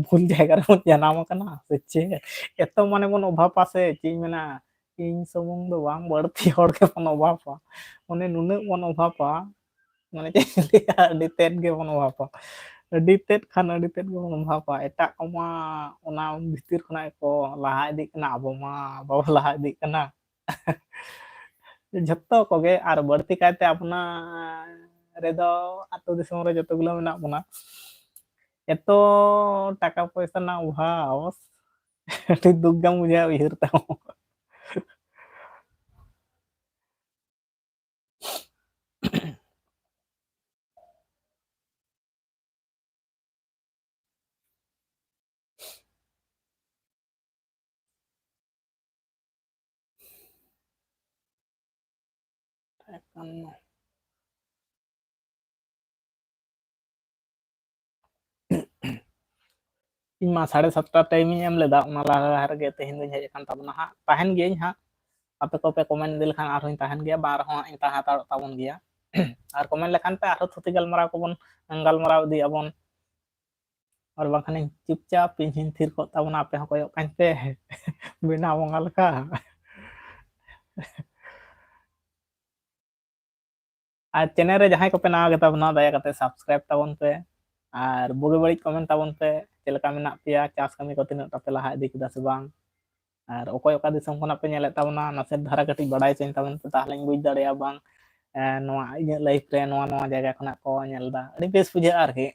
ᱵᱷᱩᱞ ᱡᱟᱭᱜᱟ ᱨᱮᱵᱚᱱ ᱡᱟᱱᱟᱢ ᱟᱠᱟᱱᱟ ᱥᱮ ᱪᱮᱫ? ᱮᱛᱚ ᱢᱟᱱᱮ ᱵᱚᱱ ᱚᱵᱷᱟᱵᱟ ᱥᱮ ᱪᱮᱫ ᱤᱧ ᱢᱮᱱᱟ, ᱤᱧ ᱥᱩᱢᱩᱝ ᱫᱚ ᱵᱟᱝ, ᱵᱟᱹᱲᱛᱤ ᱦᱚᱲ ᱜᱮᱵᱚᱱ ᱚᱵᱷᱟᱵᱟ᱾ ᱢᱟᱱᱮ ᱱᱩᱱᱟᱹᱜ ᱵᱚᱱ ᱚᱵᱷᱟᱵᱟ, ᱢᱟᱱᱮ ᱪᱮᱫ ᱤᱧ ᱞᱟᱹᱭᱟ, ᱟᱹᱰᱤ ᱛᱮᱫ ᱜᱮᱵᱚᱱ ᱚᱵᱷᱟᱵᱟ, ᱟᱹᱰᱤ ᱛᱮᱫ ᱠᱷᱟᱱ ᱟᱹᱰᱤ ᱛᱮᱫ ᱜᱮᱵᱚᱱ ᱚᱵᱷᱟᱵᱟ᱾ ᱮᱴᱟᱜ ᱠᱚᱢᱟ ᱚᱱᱟ ᱵᱷᱤᱛᱤᱨ ᱠᱷᱚᱱᱟᱜ ᱜᱮᱠᱚ ᱞᱟᱦᱟ ᱤᱫᱤᱜ ᱠᱟᱱᱟ, ᱟᱵᱚ ᱢᱟ ᱵᱟᱵᱚ ᱞᱟᱦᱟ ᱤᱫᱤᱜ ᱠᱟᱱᱟ᱾ ᱡᱷᱚᱛᱚ ᱠᱚᱜᱮ, ᱟᱨ ᱵᱟᱹᱲᱛᱤ ᱠᱟᱭᱛᱮ ᱟᱵᱚᱱᱟ ᱨᱮᱫᱚ, ᱟᱹᱛᱩ ᱫᱤᱥᱚᱢ ᱨᱮ ᱡᱚᱛᱚ ᱜᱩᱞᱟᱹ ᱢᱮᱱᱟᱜ ᱵᱚᱱᱟ, ᱮᱛᱚ ᱴᱟᱠᱟ ᱯᱚᱭᱥᱟ ᱨᱮᱱᱟᱜ ᱚᱵᱷᱟᱵ, ᱟᱹᱰᱤ ᱫᱩᱠ ᱜᱮᱢ ᱵᱩᱡᱷᱟᱹᱣᱟ ᱩᱭᱦᱟᱹᱨ ᱛᱮᱦᱚᱸ᱾ ᱤᱧ ᱢᱟ ᱥᱟᱲᱮ ᱥᱟᱛᱴᱟ ᱴᱟᱭᱤᱢ ᱤᱧ ᱮᱢ ᱞᱮᱫᱟ, ᱚᱱᱟ ᱞᱟᱦᱟ ᱨᱮᱜᱮ ᱛᱮᱦᱮᱧ ᱫᱚᱧ ᱦᱮᱡ ᱟᱠᱟᱱ ᱛᱟᱵᱚᱱᱟ ᱦᱟᱸᱜ᱾ ᱛᱟᱦᱮᱱ ᱜᱤᱭᱟᱹᱧ ᱦᱟᱸᱜ, ᱟᱯᱮ ᱠᱚᱯᱮ comment ᱤᱫᱤ ᱞᱮᱠᱷᱟᱱ ᱟᱨᱦᱚᱸᱧ ᱛᱟᱦᱮᱱ ᱜᱮᱭᱟ, ᱵᱟᱝ ᱨᱮᱦᱚᱸ ᱤᱧ ᱛᱟᱦᱮᱸ ᱦᱟᱛᱟᱲᱚᱜ ᱛᱟᱵᱚᱱ ᱜᱮᱭᱟ᱾ ᱟᱨ comment ᱞᱮᱠᱷᱟᱱ ᱯᱮ ᱟᱨᱦᱚᱸ ᱛᱷᱩᱛᱤ ᱜᱟᱞᱢᱟᱨᱟᱣ ᱠᱚᱵᱚᱱ ᱜᱟᱞᱢᱟᱨᱟᱣ ᱤᱫᱤᱭᱟᱵᱚᱱ᱾ ᱟᱨ ᱵᱟᱝᱠᱷᱟᱱᱤᱧ ᱪᱩᱯᱪᱟᱯ ᱤᱧ ᱦᱚᱸᱧ ᱛᱷᱤᱨ ᱠᱚᱜ ᱛᱟᱵᱚᱱᱟ, ᱟᱯᱮ ᱦᱚᱸ ᱠᱚᱭᱚᱜ ᱠᱟᱹᱧ ᱯᱮ ᱵᱮᱱᱟᱣ ᱵᱚᱸᱜᱟ ᱞᱮᱠᱟ᱾ ᱟᱨ channel ᱨᱮ ᱡᱟᱦᱟᱸᱭ ᱠᱚᱯᱮ ᱱᱟᱣᱟ ᱜᱮᱛᱟ ᱵᱚᱱᱟ, ᱫᱟᱭᱟ ᱠᱟᱛᱮ subscribe ᱛᱟᱵᱚᱱ ᱯᱮ ᱟᱨ ᱵᱩᱜᱤ ᱵᱟᱹᱲᱤᱡ comment ᱛᱟᱵᱚᱱ ᱯᱮ, ᱪᱮᱫ ᱞᱮᱠᱟ ᱢᱮᱱᱟᱜ ᱯᱮᱭᱟ, ᱪᱟᱥ ᱠᱟᱹᱢᱤ ᱠᱚ ᱛᱤᱱᱟᱹᱜ ᱴᱟ ᱯᱮ ᱞᱟᱦᱟ ᱤᱫᱤ ᱠᱮᱫᱟ ᱥᱮ ᱵᱟᱝ, ᱟᱨ ᱚᱠᱚᱭ ᱚᱠᱟ ᱫᱤᱥᱚᱢ ᱠᱷᱚᱱᱟᱜ ᱯᱮ ᱧᱮᱞᱮᱫ ᱛᱟᱵᱚᱱᱟ, ᱱᱟᱥᱮ ᱫᱷᱟᱨᱟ ᱠᱟᱹᱴᱤᱡ ᱵᱟᱲᱟᱭ ᱦᱚᱪᱚᱧ ᱛᱟᱵᱚᱱ ᱯᱮ, ᱛᱟᱦᱚᱞᱮᱧ ᱵᱩᱡᱽ ᱫᱟᱲᱮᱭᱟᱜᱼᱟ ᱵᱟᱝ, ᱮ, ᱱᱚᱣᱟ ᱤᱧᱟᱹᱜ live ᱨᱮ ᱱᱚᱣᱟ ᱱᱚᱣᱟ ᱡᱟᱭᱜᱟ ᱠᱷᱚᱱᱟᱜ ᱠᱚ ᱧᱮᱞ ᱮᱫᱟ, ᱟᱹᱰᱤ ᱵᱮᱥ ᱵᱩᱡᱷᱟᱹᱜᱼᱟ ᱟᱨᱠᱤ᱾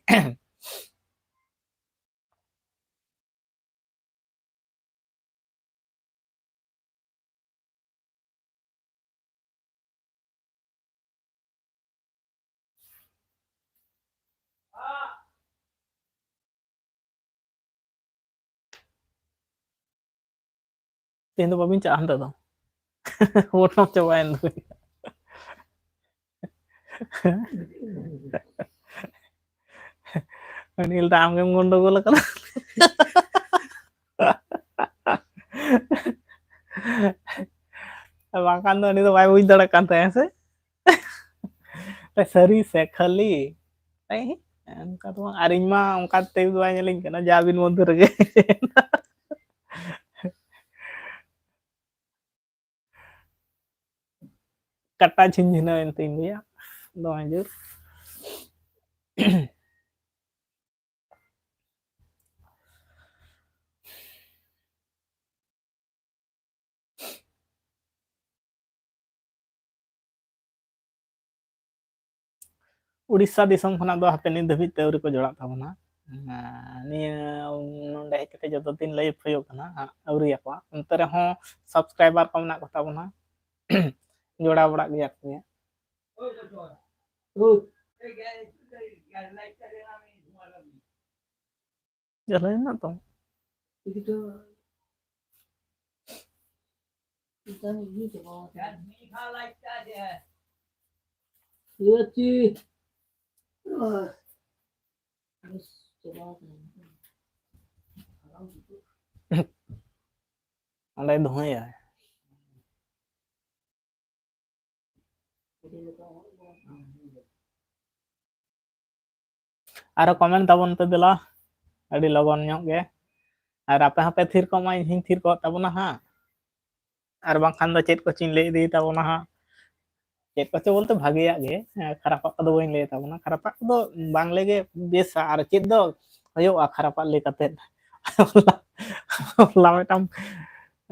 ᱛᱮᱦᱮᱧ ᱫᱚ ᱵᱟᱵᱤᱱ ᱪᱟᱜᱼᱟ ᱦᱟᱱᱛᱮ ᱫᱚ? ᱵᱚᱴᱚᱢ ᱪᱟᱵᱟᱭᱮᱱ ᱫᱚ᱾ ᱩᱱᱤ ᱞᱟᱹᱭᱫᱟ, "ᱟᱢ ᱜᱮᱢ ᱜᱚᱱᱰᱚᱜᱳᱞ ᱟᱠᱟᱫᱟ᱾" ᱵᱟᱝᱠᱷᱟᱱ ᱫᱚ ᱩᱱᱤ ᱫᱚ ᱵᱟᱭ ᱵᱩᱡᱽ ᱫᱟᱲᱮᱭᱟᱜ ᱠᱟᱱ ᱛᱟᱦᱮᱸ, ᱦᱮᱸ ᱥᱮ? ᱥᱟᱹᱨᱤ ᱥᱮ ᱠᱷᱟᱹᱞᱤ? ᱮᱭ, ᱚᱱᱠᱟ ᱫᱚ ᱵᱟᱝ᱾ ᱟᱨ ᱤᱧ ᱢᱟ ᱚᱱᱠᱟ type ᱫᱚ ᱵᱟᱭ ᱧᱮᱞᱤᱧ ᱠᱟᱱᱟ, ᱡᱟ ᱟᱹᱵᱤᱱ ᱢᱚᱫᱽᱫᱷᱮ ᱨᱮᱜᱮ᱾ ᱠᱟᱴᱟ ᱡᱷᱤᱱᱡᱷᱤᱱᱟᱹᱣ ᱮᱱ ᱛᱤᱧ ᱜᱮᱭᱟ ᱫᱚᱢᱮ ᱡᱳᱨ᱾ ᱩᱲᱤᱥᱥᱟ ᱫᱤᱥᱚᱢ ᱠᱷᱚᱱᱟᱜ ᱫᱚ ᱦᱟᱯᱮ ᱱᱤᱛ ᱫᱷᱟᱹᱵᱤᱡ ᱛᱮ ᱟᱹᱣᱨᱤ ᱠᱚ ᱡᱚᱲᱟᱜ ᱛᱟᱵᱚᱱᱟ᱾ ᱟᱨ ᱱᱤᱭᱟᱹ ᱱᱚᱰᱮ ᱦᱮᱡ ᱠᱟᱛᱮ ᱡᱚᱛᱚ ᱫᱤᱱ live ᱦᱩᱭᱩᱜ ᱠᱟᱱᱟ, ᱟᱹᱣᱨᱤᱭᱟᱠᱚᱣᱟ᱾ ᱚᱱᱛᱮ ᱨᱮᱦᱚᱸ subscriber ᱠᱚ ᱢᱮᱱᱟᱜ ᱠᱚ ᱛᱟᱵᱚᱱᱟ, ᱡᱚᱲᱟᱣ ᱵᱟᱲᱟᱜ ᱜᱮᱭᱟ ᱠᱚ᱾ ᱡᱟᱞᱟᱭ ᱢᱮᱱᱟᱜ ᱛᱟᱢᱟ? ᱚᱸᱰᱮ ᱫᱷᱩᱣᱟᱹᱭᱟᱭ᱾ ᱟᱨᱚ comment ᱛᱟᱵᱚᱱ ᱯᱮ ᱫᱮᱞᱟ, ᱟᱹᱰᱤ ᱞᱚᱜᱚᱱ ᱧᱚᱜ ᱜᱮ᱾ ᱟᱨ ᱟᱯᱮ ᱦᱚᱸᱯᱮ ᱛᱷᱤᱨ ᱠᱚᱜ ᱢᱟ, ᱤᱧ ᱦᱚᱸᱧ ᱛᱷᱤᱨ ᱠᱚᱜ ᱛᱟᱵᱚᱱᱟ ᱦᱟᱸᱜ᱾ ᱟᱨ ᱵᱟᱝᱠᱷᱟᱱ ᱫᱚ ᱪᱮᱫ ᱠᱚᱪᱚᱧ ᱞᱟᱹᱭ ᱤᱫᱤᱭ ᱛᱟᱵᱚᱱᱟ ᱦᱟᱸᱜ᱾ ᱪᱮᱫ ᱠᱚᱪᱚ ᱵᱚᱞᱛᱮ ᱵᱷᱟᱜᱮᱭᱟᱜ ᱜᱮ, ᱦᱮᱸ, ᱠᱷᱟᱨᱟᱯᱟᱜ ᱠᱚᱫᱚ ᱵᱟᱹᱧ ᱞᱟᱹᱭ ᱛᱟᱵᱚᱱᱟ᱾ ᱠᱷᱟᱨᱟᱯᱟᱜ ᱠᱚᱫᱚ ᱵᱟᱝ ᱞᱟᱹᱭ ᱜᱮ ᱵᱮᱥᱟ᱾ ᱟᱨ ᱪᱮᱫ ᱫᱚ ᱦᱩᱭᱩᱜᱼᱟ ᱠᱷᱟᱨᱟᱯᱟᱜ ᱞᱟᱹᱭ ᱠᱟᱛᱮᱫ? ᱦᱚᱞᱟ ᱢᱤᱫᱴᱟᱝ,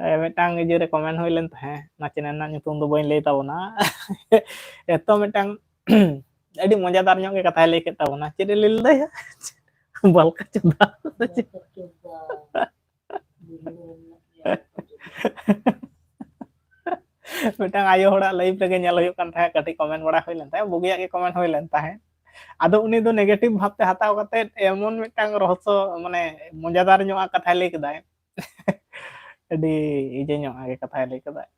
ᱮ, ᱢᱤᱫᱴᱟᱝ ᱤᱭᱟᱹ ᱨᱮ comment ᱦᱩᱭ ᱞᱮᱱ ᱛᱟᱦᱮᱸᱫ, ᱱᱟᱪᱮ ᱨᱮᱱᱟᱜ ᱧᱩᱛᱩᱢ ᱫᱚ ᱵᱟᱹᱧ ᱞᱟᱹᱭ ᱛᱟᱵᱚᱱᱟ᱾ ᱮᱛᱚ ᱢᱤᱫᱴᱟᱝ ᱟᱹᱰᱤ ᱢᱚᱡᱟᱫᱟᱨ ᱧᱚᱜ ᱜᱮ ᱠᱟᱛᱷᱟᱭ ᱞᱟᱹᱭ ᱠᱮᱫ ᱛᱟᱵᱚᱱᱟ᱾ ᱪᱮᱫ ᱮ ᱞᱟᱹᱭ ᱞᱮᱫᱟᱭᱟ? ᱵᱟᱞᱠᱟ ᱪᱚᱫᱟ᱾ ᱢᱤᱫᱴᱟᱝ ᱟᱭᱳ ᱦᱚᱲᱟᱜ live ᱨᱮᱜᱮ ᱧᱮᱞ ᱦᱩᱭᱩᱜ ᱠᱟᱱ ᱛᱟᱦᱮᱸᱫ, ᱠᱟᱹᱴᱤᱡ comment ᱵᱟᱲᱟ ᱦᱩᱭ ᱞᱮᱱ ᱛᱟᱦᱮᱸᱫ, ᱵᱩᱜᱤᱭᱟᱜ ᱜᱮ comment ᱦᱩᱭ ᱞᱮᱱ ᱛᱟᱦᱮᱸᱫ᱾ ᱟᱫᱚ ᱩᱱᱤ ᱫᱚ negative ᱵᱷᱟᱵᱽ ᱛᱮ ᱦᱟᱛᱟᱣ ᱠᱟᱛᱮᱫ ᱮᱢᱚᱱ ᱢᱤᱫᱴᱟᱝ ᱨᱚᱦᱚᱥᱚ, ᱢᱟᱱᱮ, ᱢᱚᱡᱟᱫᱟᱨ ᱧᱚᱜ ᱟᱜ ᱠᱟᱛᱷᱟᱭ ᱞᱟᱹᱭ ᱠᱮᱫᱟᱭ᱾ ᱟᱹᱰᱤ ᱤᱭᱟᱹ ᱧᱚᱜ ᱟᱜ ᱜᱮ ᱠᱟᱛᱷᱟᱭ ᱞᱟᱹᱭ ᱠᱮᱫᱟᱭ᱾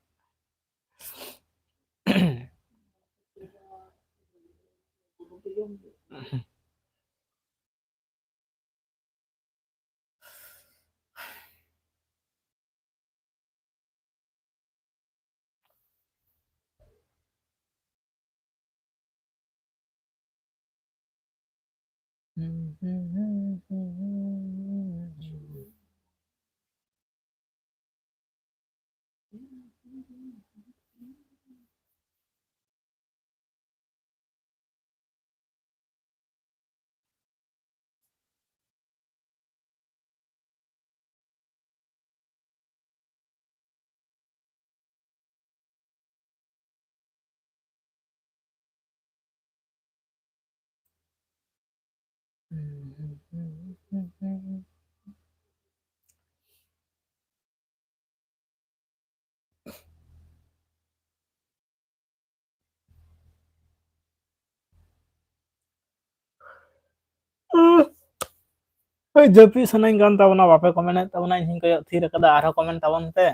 ᱳᱭ, ᱡᱟᱹᱯᱤᱫ ᱥᱟᱱᱟᱧ ᱠᱟᱱ ᱛᱟᱵᱚᱱᱟ, ᱵᱟᱯᱮ comment ᱮᱫ ᱛᱟᱵᱚᱱᱟ, ᱤᱧ ᱦᱚᱸᱧ ᱠᱚᱭᱚᱜ ᱛᱷᱤᱨ ᱟᱠᱟᱫᱟ᱾ ᱟᱨᱦᱚᱸ comment ᱛᱟᱵᱚᱱ ᱯᱮ᱾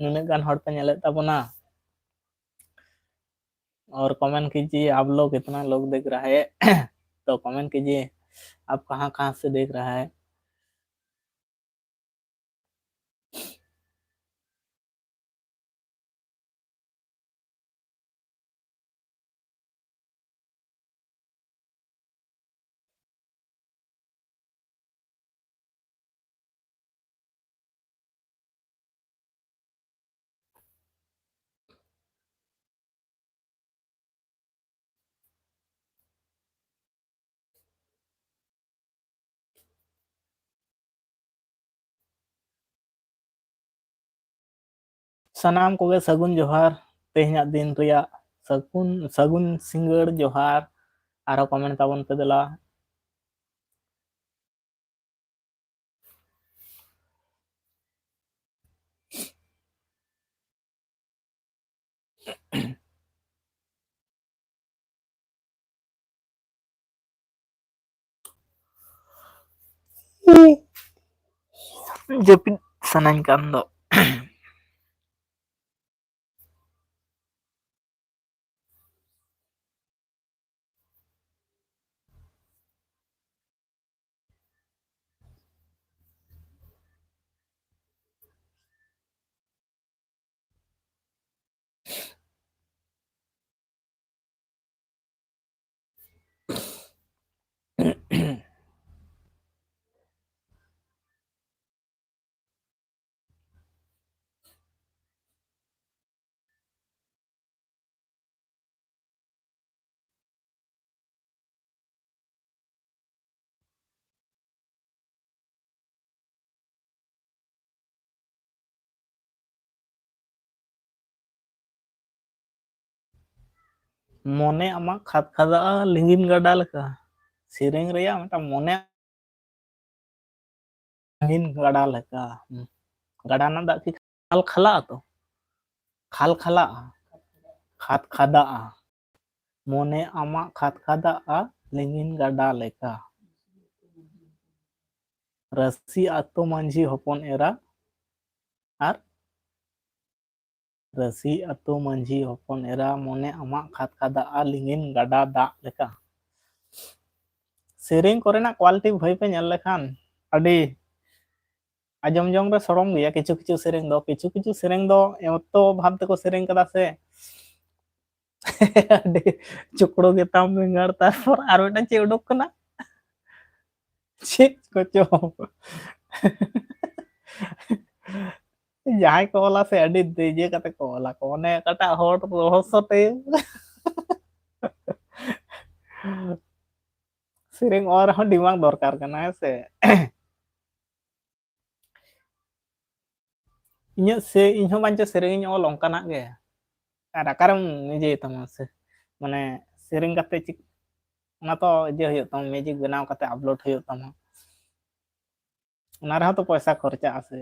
ᱱᱩᱱᱟᱹᱜ ᱜᱟᱱ ᱦᱚᱲ ᱯᱮ ᱧᱮᱞᱮᱫ ᱛᱟᱵᱚᱱᱟ᱾ और comment कीजिए, आप लोग कितना लोग देख रहा है, तो comment कीजिए, आप कहाँ कहाँ से देख रहा है। ᱥᱟᱱᱟᱢ ᱠᱚᱜᱮ ᱥᱟᱹᱜᱩᱱ ᱡᱚᱦᱟᱨ᱾ ᱛᱮᱦᱮᱧᱟᱜ ᱫᱤᱱ ᱨᱮᱭᱟᱜ ᱥᱟᱹᱜᱩᱱ, ᱥᱟᱹᱜᱩᱱ ᱥᱤᱸᱜᱟᱹᱲ ᱡᱚᱦᱟᱨ᱾ ᱟᱨᱦᱚᱸ comment ᱛᱟᱵᱚᱱ ᱯᱮ ᱫᱮᱞᱟ᱾ ᱡᱟᱹᱯᱤᱫ ᱥᱟᱱᱟᱧ ᱠᱟᱱ ᱫᱚ᱾ ᱢᱚᱱᱮ ᱟᱢᱟᱜ ᱠᱷᱟᱫᱽ ᱠᱷᱟᱫᱟᱜᱼᱟ ᱞᱤᱸᱜᱤᱱ ᱜᱟᱰᱟ ᱞᱮᱠᱟ᱾ ᱥᱮᱨᱮᱧ ᱨᱮᱭᱟᱜ ᱢᱤᱫᱴᱟᱝ ᱢᱚᱱᱮ ᱞᱤᱸᱜᱤᱱ ᱜᱟᱰᱟ ᱞᱮᱠᱟ᱾ ᱦᱩᱸ᱾ ᱜᱟᱰᱟ ᱨᱮᱱᱟᱜ ᱫᱟᱜ ᱠᱤ ᱠᱷᱟᱞ ᱠᱷᱟᱞᱟᱜᱼᱟ ᱛᱚ? ᱠᱷᱟᱞ ᱠᱷᱟᱞᱟᱜᱼᱟ, ᱠᱷᱟᱫᱽ ᱠᱷᱟᱫᱟᱜᱼᱟ᱾ ᱢᱚᱱᱮ ᱟᱢᱟᱜ ᱠᱷᱟᱫᱽ ᱠᱷᱟᱫᱟᱜᱼᱟ ᱞᱤᱸᱜᱤᱱ ᱜᱟᱰᱟ ᱞᱮᱠᱟ᱾ ᱨᱟᱹᱥᱤ ᱟᱛᱳ ᱢᱟᱹᱡᱷᱤ ᱦᱚᱯᱚᱱ ᱮᱨᱟ ᱟᱨ ᱨᱟᱹᱥᱤ ᱟᱛᱳ ᱢᱟᱹᱡᱷᱤ ᱦᱚᱯᱚᱱ ᱮᱨᱟ, ᱢᱚᱱᱮ ᱟᱢᱟᱜ ᱠᱷᱟᱫᱽ ᱠᱷᱟᱫᱟᱜᱼᱟ ᱞᱤᱸᱜᱤᱱ ᱜᱟᱰᱟ ᱫᱟᱜ ᱞᱮᱠᱟ᱾ ᱥᱮᱨᱮᱧ ᱠᱚᱨᱮᱱᱟᱜ quality ᱵᱷᱟᱹᱭ ᱯᱮ ᱧᱮᱞ ᱞᱮᱠᱷᱟᱱ ᱟᱹᱰᱤ ᱟᱸᱡᱚᱢ ᱡᱚᱝ ᱨᱮ ᱥᱚᱲᱚᱢ ᱜᱮᱭᱟ᱾ ᱠᱤᱪᱷᱩ ᱠᱤᱪᱷᱩ ᱥᱮᱨᱮᱧ ᱫᱚ, ᱠᱤᱪᱷᱩ ᱠᱤᱪᱷᱩ ᱥᱮᱨᱮᱧ ᱫᱚ ᱮᱛᱚ ᱵᱷᱟᱵ ᱛᱮᱠᱚ ᱥᱮᱨᱮᱧ ᱠᱟᱫᱟ ᱥᱮ, ᱟᱹᱰᱤ ᱪᱩᱠᱲᱩ ᱜᱮᱛᱟᱢ ᱵᱮᱸᱜᱟᱲ, ᱛᱟᱨᱯᱚᱨ ᱟᱨ ᱢᱤᱫᱴᱟᱝ ᱪᱮᱫ ᱩᱰᱩᱠ ᱠᱟᱱᱟ, ᱪᱮᱫ ᱠᱚᱪᱚ᱾ ᱡᱟᱦᱟᱸᱭ ᱠᱚ ᱚᱞᱟ ᱥᱮ, ᱟᱹᱰᱤ ᱫᱮᱡᱮ ᱠᱟᱛᱮ ᱠᱚ ᱚᱞᱟ ᱠᱚ, ᱚᱱᱮ ᱚᱠᱟᱴᱟᱜ ᱦᱚᱲ ᱨᱚᱦᱚᱥᱚ type᱾ ᱥᱮᱨᱮᱧ ᱚᱞ ᱨᱮᱦᱚᱸ ᱫᱤᱢᱟᱜᱽ ᱫᱚᱨᱠᱟᱨ ᱠᱟᱱᱟ, ᱦᱮᱸ ᱥᱮ? ᱤᱧᱟᱹᱜ ᱥᱮ ᱤᱧ ᱦᱚᱸ ᱵᱟᱧᱪᱟᱣ ᱥᱮᱨᱮᱧ ᱤᱧ ᱚᱞ ᱚᱱᱠᱟᱱᱟᱜ ᱜᱮ᱾ ᱟᱨ ᱚᱠᱟᱨᱮᱢ ᱤᱭᱟᱹᱭ ᱛᱟᱢᱟ ᱥᱮ, ᱢᱟᱱᱮ ᱥᱮᱨᱮᱧ ᱠᱟᱛᱮ ᱪᱮᱫ, ᱚᱱᱟ ᱛᱚ ᱤᱭᱟᱹ ᱦᱩᱭᱩᱜ ᱛᱟᱢᱟ, ᱢᱤᱣᱡᱤᱠ ᱵᱮᱱᱟᱣ ᱠᱟᱛᱮ ᱟᱯᱞᱳᱰ ᱦᱩᱭᱩᱜ ᱛᱟᱢᱟ, ᱚᱱᱟ ᱨᱮᱦᱚᱸ ᱛᱚ ᱯᱚᱭᱥᱟ ᱠᱷᱚᱨᱪᱟᱜᱼᱟ ᱥᱮ᱾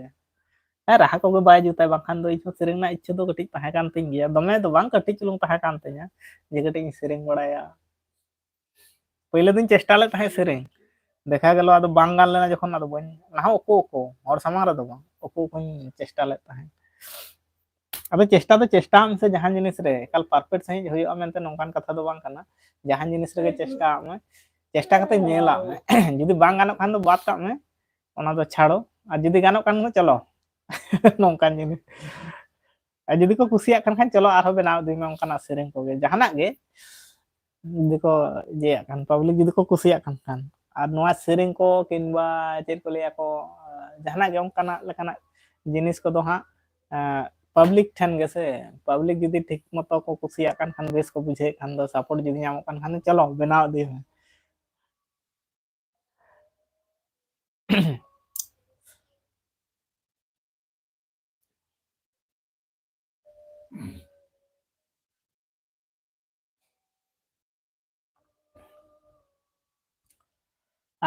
ᱦᱮᱸ, ᱨᱟᱦᱟ ᱠᱚᱜᱮ ᱵᱟᱭ ᱡᱩᱛᱟᱭ, ᱵᱟᱝᱠᱷᱟᱱ ᱫᱚ ᱤᱧ ᱦᱚᱸ ᱥᱮᱨᱮᱧ ᱨᱮᱱᱟᱜ ᱤᱪᱪᱷᱟᱹ ᱫᱚ ᱠᱟᱹᱴᱤᱡ ᱛᱟᱦᱮᱸ ᱠᱟᱱ ᱛᱤᱧ ᱜᱮᱭᱟ, ᱫᱚᱢᱮ ᱫᱚ ᱵᱟᱝ, ᱠᱟᱹᱴᱤᱡ ᱪᱩᱞᱩᱝ ᱛᱟᱦᱮᱸ ᱠᱟᱱ ᱛᱤᱧᱟ ᱡᱮ ᱠᱟᱹᱴᱤᱡ ᱤᱧ ᱥᱮᱨᱮᱧ ᱵᱟᱲᱟᱭᱟ᱾ ᱯᱳᱭᱞᱳ ᱫᱚᱧ ᱪᱮᱥᱴᱟ ᱞᱮᱫ ᱛᱟᱦᱮᱸᱫ ᱥᱮᱨᱮᱧ, ᱫᱮᱠᱷᱟ ᱜᱮᱞᱚ ᱟᱫᱚ ᱵᱟᱝ ᱜᱟᱱ ᱞᱮᱱᱟ ᱡᱚᱠᱷᱚᱱ, ᱟᱫᱚ ᱵᱟᱹᱧ, ᱚᱱᱟ ᱦᱚᱸ ᱩᱠᱩ ᱩᱠᱩ, ᱦᱚᱲ ᱥᱟᱢᱟᱝ ᱨᱮᱫᱚ ᱵᱟᱝ, ᱩᱠᱩ ᱩᱠᱩᱧ ᱪᱮᱥᱴᱟ ᱞᱮᱫ ᱛᱟᱦᱮᱸᱫ᱾ ᱟᱫᱚ ᱪᱮᱥᱴᱟ ᱫᱚ ᱪᱮᱥᱴᱟᱜ ᱢᱮᱥᱮ, ᱡᱟᱦᱟᱱ ᱡᱤᱱᱤᱥ ᱨᱮ ᱮᱠᱟᱞ ᱯᱟᱨᱯᱷᱮᱠᱴ ᱥᱟᱺᱦᱤᱡ ᱦᱩᱭᱩᱜᱼᱟ ᱢᱮᱱᱛᱮ ᱱᱚᱝᱠᱟᱱ ᱠᱟᱛᱷᱟ ᱫᱚ ᱵᱟᱝ ᱠᱟᱱᱟ᱾ ᱡᱟᱦᱟᱱ ᱡᱤᱱᱤᱥ ᱨᱮᱜᱮ ᱪᱮᱥᱴᱟᱜ ᱢᱮ, ᱪᱮᱥᱴᱟ ᱠᱟᱛᱮ ᱧᱮᱞᱟᱜ ᱢᱮ᱾ ᱡᱩᱫᱤ ᱵᱟᱝ ᱜᱟᱱᱚᱜ ᱠᱷᱟᱱ ᱫᱚ ᱵᱟᱫ ᱠᱟᱜ ᱢᱮ, ᱚᱱᱟ ᱫᱚ ᱪᱷᱟᱲᱚ᱾ ᱟᱨ ᱡᱩᱫᱤ ᱜᱟᱱᱚᱜ ᱠᱷᱟᱱ ᱫᱚ ᱪᱚᱞᱚ, ᱱᱚᱝᱠᱟᱱ ᱡᱤᱱᱤᱥ᱾ ᱟᱨ ᱡᱩᱫᱤ ᱠᱚ ᱠᱩᱥᱤᱭᱟᱜ ᱠᱟᱱ ᱠᱷᱟᱱ ᱪᱚᱞᱚ ᱟᱨᱦᱚᱸ ᱵᱮᱱᱟᱣ ᱤᱫᱤ ᱢᱮ ᱚᱱᱠᱟᱱᱟᱜ ᱥᱮᱨᱮᱧ ᱠᱚᱜᱮ, ᱡᱟᱦᱟᱱᱟᱜ ᱜᱮ᱾ ᱡᱩᱫᱤ ᱠᱚ ᱤᱭᱟᱹᱭᱟᱜ ᱠᱷᱟᱱ, ᱯᱟᱵᱽᱞᱤᱠ ᱡᱩᱫᱤ ᱠᱚ ᱠᱩᱥᱤᱭᱟᱜ ᱠᱟᱱ ᱠᱷᱟᱱ᱾ ᱟᱨ ᱱᱚᱣᱟ ᱥᱮᱨᱮᱧ ᱠᱚ ᱠᱤᱝᱵᱟ ᱪᱮᱫ ᱠᱚ ᱞᱟᱹᱭᱟ ᱠᱚ, ᱡᱟᱦᱟᱱᱟᱜ ᱜᱮ ᱚᱱᱠᱟᱱᱟᱜ ᱞᱮᱠᱟᱱᱟᱜ ᱡᱤᱱᱤᱥ ᱠᱚᱫᱚ ᱦᱟᱸᱜ ᱯᱟᱵᱽᱞᱤᱠ ᱴᱷᱮᱱ ᱜᱮᱥᱮ, ᱯᱟᱵᱽᱞᱤᱠ ᱡᱩᱫᱤ ᱴᱷᱤᱠ ᱢᱚᱛᱚ ᱠᱚ ᱠᱩᱥᱤᱭᱟᱜ ᱠᱟᱱ ᱠᱷᱟᱱ, ᱵᱮᱥ ᱠᱚ ᱵᱩᱡᱷᱟᱹᱣᱮᱫ ᱠᱷᱟᱱ ᱫᱚ, ᱥᱟᱯᱳᱨᱴ ᱡᱩᱫᱤ ᱧᱟᱢᱚᱜ ᱠᱟᱱ ᱠᱷᱟᱱ ᱫᱚ, ᱪᱚᱞᱚ ᱵᱮᱱᱟᱣ ᱤᱫᱤ ᱢᱮ᱾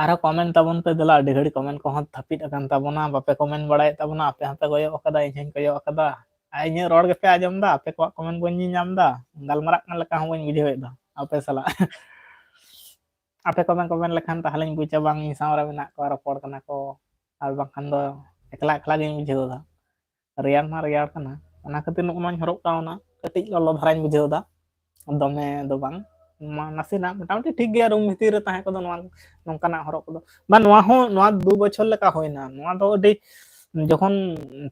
ᱟᱨᱦᱚᱸ ᱠᱚᱢᱮᱱᱴ ᱛᱟᱵᱚᱱ ᱯᱮ ᱫᱮᱞᱟ, ᱟᱹᱰᱤ ᱜᱷᱟᱹᱲᱤᱡ ᱠᱚᱢᱮᱱᱴ ᱠᱚᱦᱚᱸ ᱛᱷᱟᱹᱯᱤᱫ ᱟᱠᱟᱱ ᱛᱟᱵᱚᱱᱟ, ᱵᱟᱯᱮ ᱠᱚᱢᱮᱱᱴ ᱵᱟᱲᱟᱭᱮᱫ ᱛᱟᱵᱚᱱᱟ, ᱟᱯᱮ ᱦᱚᱸᱯᱮ ᱠᱚᱭᱚᱜ ᱟᱠᱟᱫᱟ, ᱤᱧ ᱦᱚᱸᱧ ᱠᱚᱭᱚᱜ ᱟᱠᱟᱫᱟ, ᱟᱨ ᱤᱧᱟᱹᱜ ᱨᱚᱲ ᱜᱮᱯᱮ ᱟᱸᱡᱚᱢ ᱮᱫᱟ, ᱟᱯᱮ ᱠᱚᱣᱟᱜ ᱠᱚᱢᱮᱱᱴ ᱵᱟᱹᱧ ᱧᱮᱞ ᱧᱟᱢ ᱮᱫᱟ, ᱜᱟᱞᱢᱟᱨᱟᱜ ᱠᱟᱱ ᱞᱮᱠᱟ ᱦᱚᱸ ᱵᱟᱹᱧ ᱵᱩᱡᱷᱟᱹᱣᱮᱫ ᱫᱚ ᱟᱯᱮ ᱥᱟᱞᱟᱜ᱾ ᱟᱯᱮ ᱠᱚᱢᱮᱱᱴ ᱠᱚᱢᱮᱱᱴ ᱞᱮᱠᱷᱟᱱ ᱛᱟᱦᱚᱞᱮᱧ ᱵᱩᱡᱟ ᱵᱟᱝ ᱤᱧ ᱥᱟᱶ ᱨᱮ ᱢᱮᱱᱟᱜ ᱠᱚᱣᱟ, ᱨᱚᱯᱚᱲ ᱠᱟᱱᱟ ᱠᱚ, ᱟᱨ ᱵᱟᱝᱠᱷᱟᱱ ᱫᱚ ᱮᱠᱞᱟ ᱮᱠᱞᱟ ᱜᱤᱧ ᱵᱩᱡᱷᱟᱹᱣ ᱮᱫᱟ᱾ ᱨᱮᱭᱟᱲ ᱢᱟ ᱨᱮᱭᱟᱲ ᱠᱟᱱᱟ, ᱚᱱᱟ ᱠᱷᱟᱹᱛᱤᱨ ᱱᱚᱜᱼᱚ ᱱᱚᱣᱟᱧ ᱦᱚᱨᱚᱜ ᱠᱟᱣᱱᱟ, ᱠᱟᱹᱴᱤᱡ ᱞᱚᱞᱚ ᱫᱷᱟᱨᱟᱧ ᱵᱩᱡᱷᱟᱹᱣ ᱮᱫᱟ, ᱫᱚᱢᱮ ᱫᱚ ᱵᱟᱝ, ᱢᱟ-, ᱱᱟᱥᱮᱱᱟᱜ ᱢᱚᱴᱟᱢᱩᱴᱤ ᱴᱷᱤᱠ ᱜᱮᱭᱟ, ᱨᱩᱢ ᱵᱷᱤᱛᱤᱨ ᱨᱮ ᱛᱟᱦᱮᱸ ᱠᱚᱫᱚ ᱱᱚᱣᱟ, ᱱᱚᱝᱠᱟᱱᱟᱜ ᱦᱚᱨᱚᱜ ᱠᱚᱫᱚ᱾ ᱵᱟ, ᱱᱚᱣᱟ ᱦᱚᱸ, ᱱᱚᱣᱟ ᱫᱩ ᱵᱚᱪᱷᱚᱨ ᱞᱮᱠᱟ ᱦᱩᱭᱱᱟ, ᱱᱚᱣᱟ ᱫᱚ ᱟᱹᱰᱤ, ᱡᱚᱠᱷᱚᱱ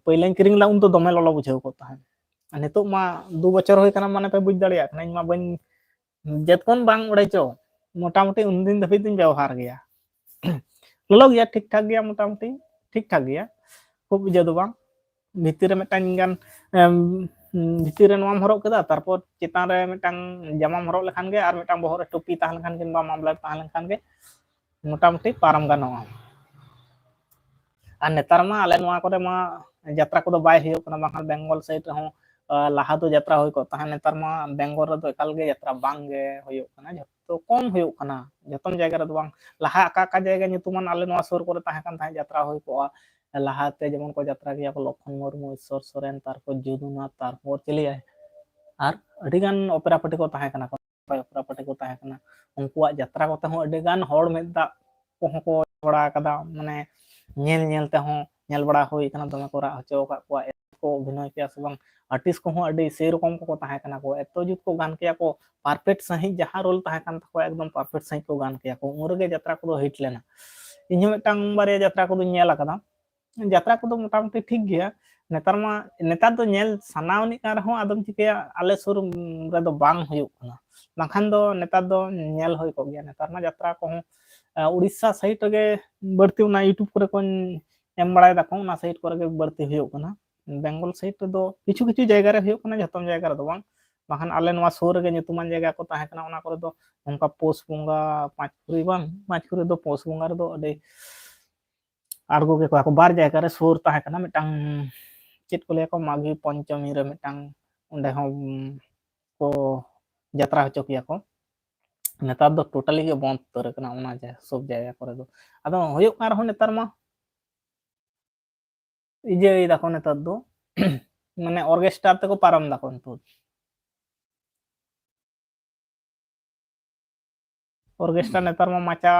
ᱯᱟᱹᱭᱞᱟᱹᱧ ᱠᱤᱨᱤᱧ ᱞᱮᱫᱟ ᱩᱱ ᱫᱚ ᱫᱚᱢᱮ ᱞᱚᱞᱚ ᱵᱩᱡᱷᱟᱹᱣ ᱠᱚᱜ ᱛᱟᱦᱮᱸᱫ, ᱟᱨ ᱱᱤᱛᱚᱜ ᱢᱟ ᱫᱩ ᱵᱚᱪᱷᱚᱨ ᱦᱩᱭ ᱠᱟᱱᱟ, ᱢᱟᱱᱮ ᱯᱮ ᱵᱩᱡᱽ ᱫᱟᱲᱮᱭᱟᱜ ᱠᱟᱱᱟ, ᱤᱧ ᱢᱟ ᱵᱟᱹᱧ, ᱡᱮᱛᱠᱷᱚᱱ ᱵᱟᱝ ᱚᱲᱮᱡᱚᱜ, ᱢᱚᱴᱟᱢᱩᱴᱤ ᱩᱱᱫᱤᱱ ᱫᱷᱟᱹᱵᱤᱡ ᱫᱚᱧ ᱵᱮᱵᱚᱦᱟᱨ ᱜᱮᱭᱟ᱾ ᱞᱚᱞᱚ ᱜᱮᱭᱟ, ᱴᱷᱤᱠ ᱴᱷᱟᱠ ᱜᱮᱭᱟ, ᱢᱚᱴᱟᱢᱩᱴᱤ ᱴᱷᱤᱠ ᱴᱷᱟᱠ ᱜᱮᱭᱟ, ᱠᱷᱩᱵ ᱤᱭᱟᱹ ᱫᱚ ᱵᱟᱝ᱾ ᱵᱷᱤᱛᱤᱨ ᱨᱮ ᱢᱤᱫᱴᱟᱝ ᱜᱟᱱ, ᱮᱢ, ᱵᱷᱤᱛᱤᱨ ᱨᱮ ᱱᱚᱣᱟᱢ ᱦᱚᱨᱚᱜ ᱠᱮᱫᱟ, ᱛᱟᱨᱯᱚᱨ ᱪᱮᱛᱟᱱ ᱨᱮ ᱢᱤᱫᱴᱟᱝ ᱡᱟᱢᱟᱢ ᱦᱚᱨᱚᱜ ᱞᱮᱠᱷᱟᱱ ᱜᱮ, ᱟᱨ ᱢᱤᱫᱴᱟᱝ ᱵᱚᱦᱚᱜ ᱨᱮ ᱴᱩᱯᱤ ᱛᱟᱦᱮᱸ ᱞᱮᱱᱠᱷᱟᱱ ᱠᱤᱝᱵᱟ ᱢᱟᱯᱞᱟᱨ ᱛᱟᱦᱮᱸ ᱞᱮᱱᱠᱷᱟᱱ ᱜᱮ ᱢᱚᱴᱟᱢᱩᱴᱤ ᱯᱟᱨᱚᱢ ᱜᱟᱱᱚᱜᱼᱟ᱾ ᱟᱨ ᱱᱮᱛᱟᱨ ᱢᱟ ᱟᱞᱮ ᱱᱚᱣᱟ ᱠᱚᱨᱮ ᱢᱟ ᱡᱟᱛᱨᱟ ᱠᱚᱫᱚ ᱵᱟᱭ ᱦᱩᱭᱩᱜ ᱠᱟᱱᱟ, ᱵᱟᱝᱠᱷᱟᱱ ᱵᱮᱝᱜᱚᱞ ᱥᱟᱭᱤᱰ ᱨᱮᱦᱚᱸ ᱞᱟᱦᱟ ᱫᱚ ᱡᱟᱛᱨᱟ ᱦᱩᱭ ᱠᱚᱜ ᱛᱟᱦᱮᱸᱫ᱾ ᱱᱮᱛᱟᱨ ᱢᱟ ᱵᱮᱝᱜᱚᱞ ᱨᱮᱫᱚ ᱮᱠᱟᱞ ᱜᱮ ᱡᱟᱛᱨᱟ ᱵᱟᱝ ᱜᱮ ᱦᱩᱭᱩᱜ ᱠᱟᱱᱟ, ᱡᱷᱚᱛᱚ ᱠᱚᱢ ᱦᱩᱭᱩᱜ ᱠᱟᱱᱟ, ᱡᱷᱚᱛᱚᱢ ᱡᱟᱭᱜᱟ ᱨᱮᱫᱚ ᱵᱟᱝ᱾ ᱞᱟᱦᱟ ᱚᱠᱟ ᱚᱠᱟ ᱡᱟᱭᱜᱟ ᱧᱩᱛᱩᱢᱟᱱ ᱟᱞᱮ ᱱᱚᱣᱟ ᱥᱩᱨ ᱠᱚᱨᱮ ᱛᱟᱦᱮᱸ ᱠᱟᱱ ᱛᱟᱦᱮᱸᱫ, ᱡᱟᱛᱨᱟ ᱦᱩᱭ ᱠᱚᱜᱼᱟ, ᱞᱟᱦᱟᱛᱮ ᱡᱮᱢᱚᱱ ᱠᱚ ᱡᱟᱛᱨᱟ ᱜᱮᱭᱟ ᱠᱚ ᱞᱚᱠᱠᱷᱚᱱ ᱢᱩᱨᱢᱩ, ᱤᱥᱥᱚᱨ ᱥᱚᱨᱮᱱ, ᱛᱟᱨᱯᱚᱨ ᱡᱩᱫᱩᱱᱟᱛᱷ, ᱛᱟᱨᱯᱚᱨ ᱪᱤᱞᱤᱭᱟᱭ, ᱟᱨ ᱟᱹᱰᱤ ᱜᱟᱱ ᱚᱯᱮᱨᱟ ᱯᱟᱹᱴᱤ ᱠᱚ ᱛᱟᱦᱮᱸ ᱠᱟᱱᱟ ᱠᱚ᱾ ᱱᱟᱯᱟᱭ ᱚᱯᱮᱨᱟ ᱯᱟᱹᱴᱤ ᱠᱚ ᱛᱟᱦᱮᱸ ᱠᱟᱱᱟ᱾ ᱩᱱᱠᱩᱣᱟᱜ ᱡᱟᱛᱨᱟ ᱠᱚᱛᱮ ᱦᱚᱸ ᱟᱹᱰᱤ ᱜᱟᱱ ᱦᱚᱲ ᱢᱮᱫ ᱫᱟᱜ ᱠᱚᱦᱚᱸ ᱠᱚ ᱵᱟᱲᱟ ᱟᱠᱟᱫᱟ, ᱢᱟᱱᱮ ᱧᱮᱞ ᱧᱮᱞ ᱛᱮᱦᱚᱸ ᱧᱮᱞ ᱵᱟᱲᱟ ᱦᱩᱭ ᱠᱟᱱᱟ, ᱫᱚᱢᱮ ᱠᱚ ᱨᱟᱜ ᱦᱚᱪᱚ ᱟᱠᱟᱫ ᱠᱚᱣᱟ, ᱮᱛᱚ ᱠᱚ ᱚᱵᱷᱤᱱᱚᱭ ᱠᱮᱭᱟ ᱥᱮ ᱵᱟᱝ, ᱟᱨᱴᱤᱥᱴ ᱠᱚᱦᱚᱸ ᱟᱹᱰᱤ ᱥᱮᱨᱚᱠᱚᱢ ᱠᱚᱠᱚ ᱛᱟᱦᱮᱸ ᱠᱟᱱᱟ ᱠᱚ, ᱮᱛᱚ ᱡᱩᱛ ᱠᱚ ᱜᱟᱱ ᱠᱮᱭᱟ ᱠᱚ, ᱯᱟᱨᱯᱷᱮᱠᱴ ᱥᱟᱺᱦᱤᱡ ᱡᱟᱦᱟᱸ ᱨᱳᱞ ᱛᱟᱦᱮᱸ ᱠᱟᱱ ᱛᱟᱠᱚᱣᱟ ᱮᱠᱫᱚᱢ ᱯᱟᱨᱯᱷᱮᱠᱴ ᱥᱟᱺᱦᱤᱡ ᱠᱚ ᱜᱟᱱ ᱠᱮᱭᱟ ᱠᱚ, ᱩᱱ ᱨᱮᱜᱮ ᱡᱟᱛᱨᱟ ᱠᱚᱫᱚ ᱦᱤᱴ ᱞᱮᱱᱟ᱾ ᱤᱧᱦᱚᱸ ᱢᱤᱫᱴᱟᱝ ᱵᱟᱨᱭᱟ ᱡᱟᱛᱨᱟ ᱠᱚᱫᱚᱧ ᱧᱮᱞ ᱟᱠᱟᱫᱟ, ᱡᱟᱛᱨᱟ ᱠᱚᱫᱚ ᱢᱚᱴᱟᱢᱩᱴᱤ ᱴᱷᱤᱠ ᱜᱮᱭᱟ᱾ ᱱᱮᱛᱟᱨ ᱢᱟ, ᱱᱮᱛᱟᱨ ᱫᱚ ᱧᱮᱞ ᱥᱟᱱᱟᱣᱱᱤᱡ ᱠᱟᱱ ᱨᱮᱦᱚᱸ ᱟᱫᱚᱢ ᱪᱤᱠᱟᱹᱭᱟ, ᱟᱞᱮ ᱥᱩᱨ ᱨᱮᱫᱚ ᱵᱟᱝ ᱦᱩᱭᱩᱜ ᱠᱟᱱᱟ, ᱵᱟᱝᱠᱷᱟᱱ ᱫᱚ ᱱᱮᱛᱟᱨ ᱫᱚ ᱧᱮᱞ ᱦᱩᱭ ᱠᱚᱜ ᱜᱮᱭᱟ᱾ ᱱᱮᱛᱟᱨ ᱢᱟ ᱡᱟᱛᱨᱟ ᱠᱚᱦᱚᱸ ᱩᱲᱤᱥᱥᱟ ᱥᱟᱭᱤᱰ ᱨᱮᱜᱮ ᱵᱟᱹᱲᱛᱤ, ᱚᱱᱟ YouTube ᱠᱚᱨᱮ ᱠᱚ ᱮᱢ ᱵᱟᱲᱟᱭ ᱫᱟᱠᱚ, ᱚᱱᱟ ᱥᱟᱭᱤᱰ ᱠᱚᱨᱮ ᱜᱮ ᱵᱟᱹᱲᱛᱤ ᱦᱩᱭᱩᱜ ᱠᱟᱱᱟ᱾ ᱵᱮᱝᱜᱚᱞ ᱥᱟᱭᱤᱰ ᱨᱮᱫᱚ ᱠᱤᱪᱷᱩ ᱠᱤᱪᱷᱩ ᱡᱟᱭᱜᱟ ᱨᱮ ᱦᱩᱭᱩᱜ ᱠᱟᱱᱟ, ᱡᱷᱚᱛᱚᱢ ᱡᱟᱭᱜᱟ ᱨᱮᱫᱚ ᱵᱟᱝ᱾ ᱵᱟᱠᱷᱟᱱ ᱟᱞᱮ ᱱᱚᱣᱟ ᱥᱩᱨ ᱨᱮᱜᱮ ᱧᱩᱛᱩᱢᱟᱱ ᱡᱟᱭᱜᱟ ᱠᱚ ᱛᱟᱦᱮᱸ ᱠᱟᱱᱟ, ᱚᱱᱟ ᱠᱚᱨᱮ ᱫᱚ ᱚᱱᱠᱟ ᱯᱳᱥ ᱵᱚᱸᱜᱟ ᱯᱟᱸᱪ ᱯᱩᱨᱤ ᱵᱟᱝ, ᱯᱟᱸᱪ ᱯᱩᱨᱤ ᱫᱚ ᱯᱳᱥ ᱵᱚᱸᱜᱟ ᱨᱮᱫᱚ ᱟᱹᱰᱤ ᱟᱬᱜᱚ ᱜᱮ ᱠᱚᱣᱟ ᱠᱚ᱾ ᱵᱟᱨ ᱡᱟᱭᱜᱟ ᱨᱮ ᱥᱩᱨ ᱛᱟᱦᱮᱸ ᱠᱟᱱᱟ, ᱢᱤᱫᱴᱟᱝ ᱪᱮᱫ ᱠᱚ ᱞᱟᱹᱭᱟ ᱠᱚ, ᱢᱟᱜᱷᱤ ᱯᱚᱧᱪᱚᱢᱤ ᱨᱮ ᱢᱤᱫᱴᱟᱝ, ᱚᱸᱰᱮ ᱦᱚᱸ ᱠᱚ ᱡᱟᱛᱨᱟ ᱦᱚᱪᱚ ᱠᱮᱭᱟ ᱠᱚ᱾ ᱱᱮᱛᱟᱨ ᱫᱚ ᱴᱳᱴᱟᱞᱤ ᱜᱮ ᱵᱚᱱᱫ ᱩᱛᱟᱹᱨ ᱟᱠᱟᱱᱟ ᱚᱱᱟ ᱡᱟ-, ᱥᱚᱵ ᱡᱟᱭᱜᱟ ᱠᱚᱨᱮ ᱫᱚ᱾ ᱟᱫᱚ ᱦᱩᱭᱩᱜ ᱠᱟᱱ ᱨᱮᱦᱚᱸ ᱱᱮᱛᱟᱨ ᱢᱟ ᱤᱭᱟᱹᱭ ᱫᱟᱠᱚ ᱱᱮᱛᱟᱨ ᱫᱚ, ᱢᱟᱱᱮ ᱚᱨᱜᱮᱥᱴᱟᱨ ᱛᱮᱠᱚ ᱯᱟᱨᱚᱢ ᱫᱟᱠᱚ ᱱᱤᱛᱚᱜ᱾ ᱚᱨᱜᱮᱥᱴᱟᱨ ᱱᱮᱛᱟᱨ ᱢᱟ ᱢᱟᱪᱟ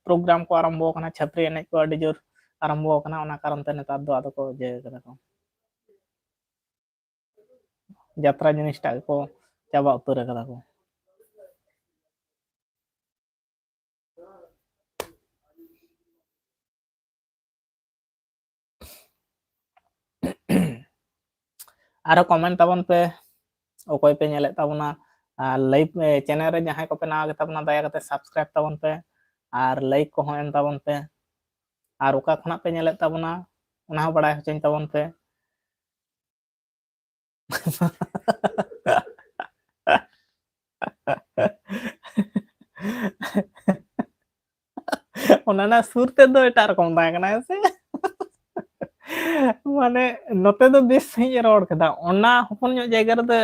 ᱯᱨᱳᱜᱨᱟᱢ ᱠᱚ ᱟᱨᱟᱢᱵᱚ ᱟᱠᱟᱱᱟ, ᱪᱷᱟᱹᱯᱨᱤ ᱮᱱᱮᱡ ᱠᱚ ᱟᱹᱰᱤ ᱡᱳᱨ ᱟᱨᱟᱢᱵᱚ ᱟᱠᱟᱱᱟ, ᱚᱱᱟ ᱠᱟᱨᱚᱱ ᱛᱮ ᱱᱮᱛᱟᱨ ᱫᱚ ᱟᱫᱚ ᱠᱚ ᱤᱭᱟᱹ ᱠᱟᱫᱟ ᱠᱚ, ᱡᱟᱛᱨᱟ ᱡᱤᱱᱤᱥᱴᱟᱜ ᱜᱮᱠᱚ ᱪᱟᱵᱟ ᱩᱛᱟᱹᱨ ᱠᱟᱫᱟ ᱠᱚ᱾ ᱟᱨᱚ ᱠᱚᱢᱮᱱᱴ ᱛᱟᱵᱚᱱ ᱯᱮ, ᱚᱠᱚᱭ ᱯᱮ ᱧᱮᱞᱮᱫ ᱛᱟᱵᱚᱱᱟ, ᱟᱨ ᱞᱟᱭᱤᱵᱷ, ᱮ, ᱪᱮᱱᱮᱞ ᱨᱮ ᱡᱟᱦᱟᱸᱭ ᱠᱚᱯᱮ ᱱᱟᱣᱟ ᱜᱮᱛᱟ ᱵᱚᱱᱟ, ᱫᱟᱭᱟ ᱠᱟᱛᱮ ᱥᱟᱵᱥᱠᱨᱟᱭᱤᱵ ᱛᱟᱵᱚᱱ ᱯᱮ, ᱟᱨ ᱞᱟᱭᱤᱠ ᱠᱚᱦᱚᱸ ᱮᱢ ᱛᱟᱵᱚᱱ ᱯᱮ, ᱟᱨ ᱚᱠᱟ ᱠᱷᱚᱱᱟᱜ ᱯᱮ ᱧᱮᱞᱮᱫ ᱛᱟᱵᱚᱱᱟ, ᱚᱱᱟ ᱦᱚᱸ ᱵᱟᱲᱟᱭ ᱦᱚᱪᱚᱧ ᱛᱟᱵᱚᱱ ᱯᱮ᱾ ᱚᱱᱟ ᱨᱮᱱᱟᱜ ᱥᱩᱨ ᱛᱮᱫ ᱫᱚ ᱮᱴᱟᱜ ᱨᱚᱠᱚᱢ ᱛᱟᱦᱮᱸ ᱠᱟᱱᱟ, ᱦᱮᱸ ᱥᱮ? ᱢᱟᱱᱮ ᱱᱚᱛᱮ ᱫᱚ ᱵᱮᱥ ᱥᱟᱺᱦᱤᱡ ᱮ ᱨᱚᱲ ᱠᱮᱫᱟ, ᱚᱱᱟ ᱦᱚᱯᱚᱱ ᱧᱚᱜ ᱡᱟᱭᱜᱟ ᱨᱮᱫᱚ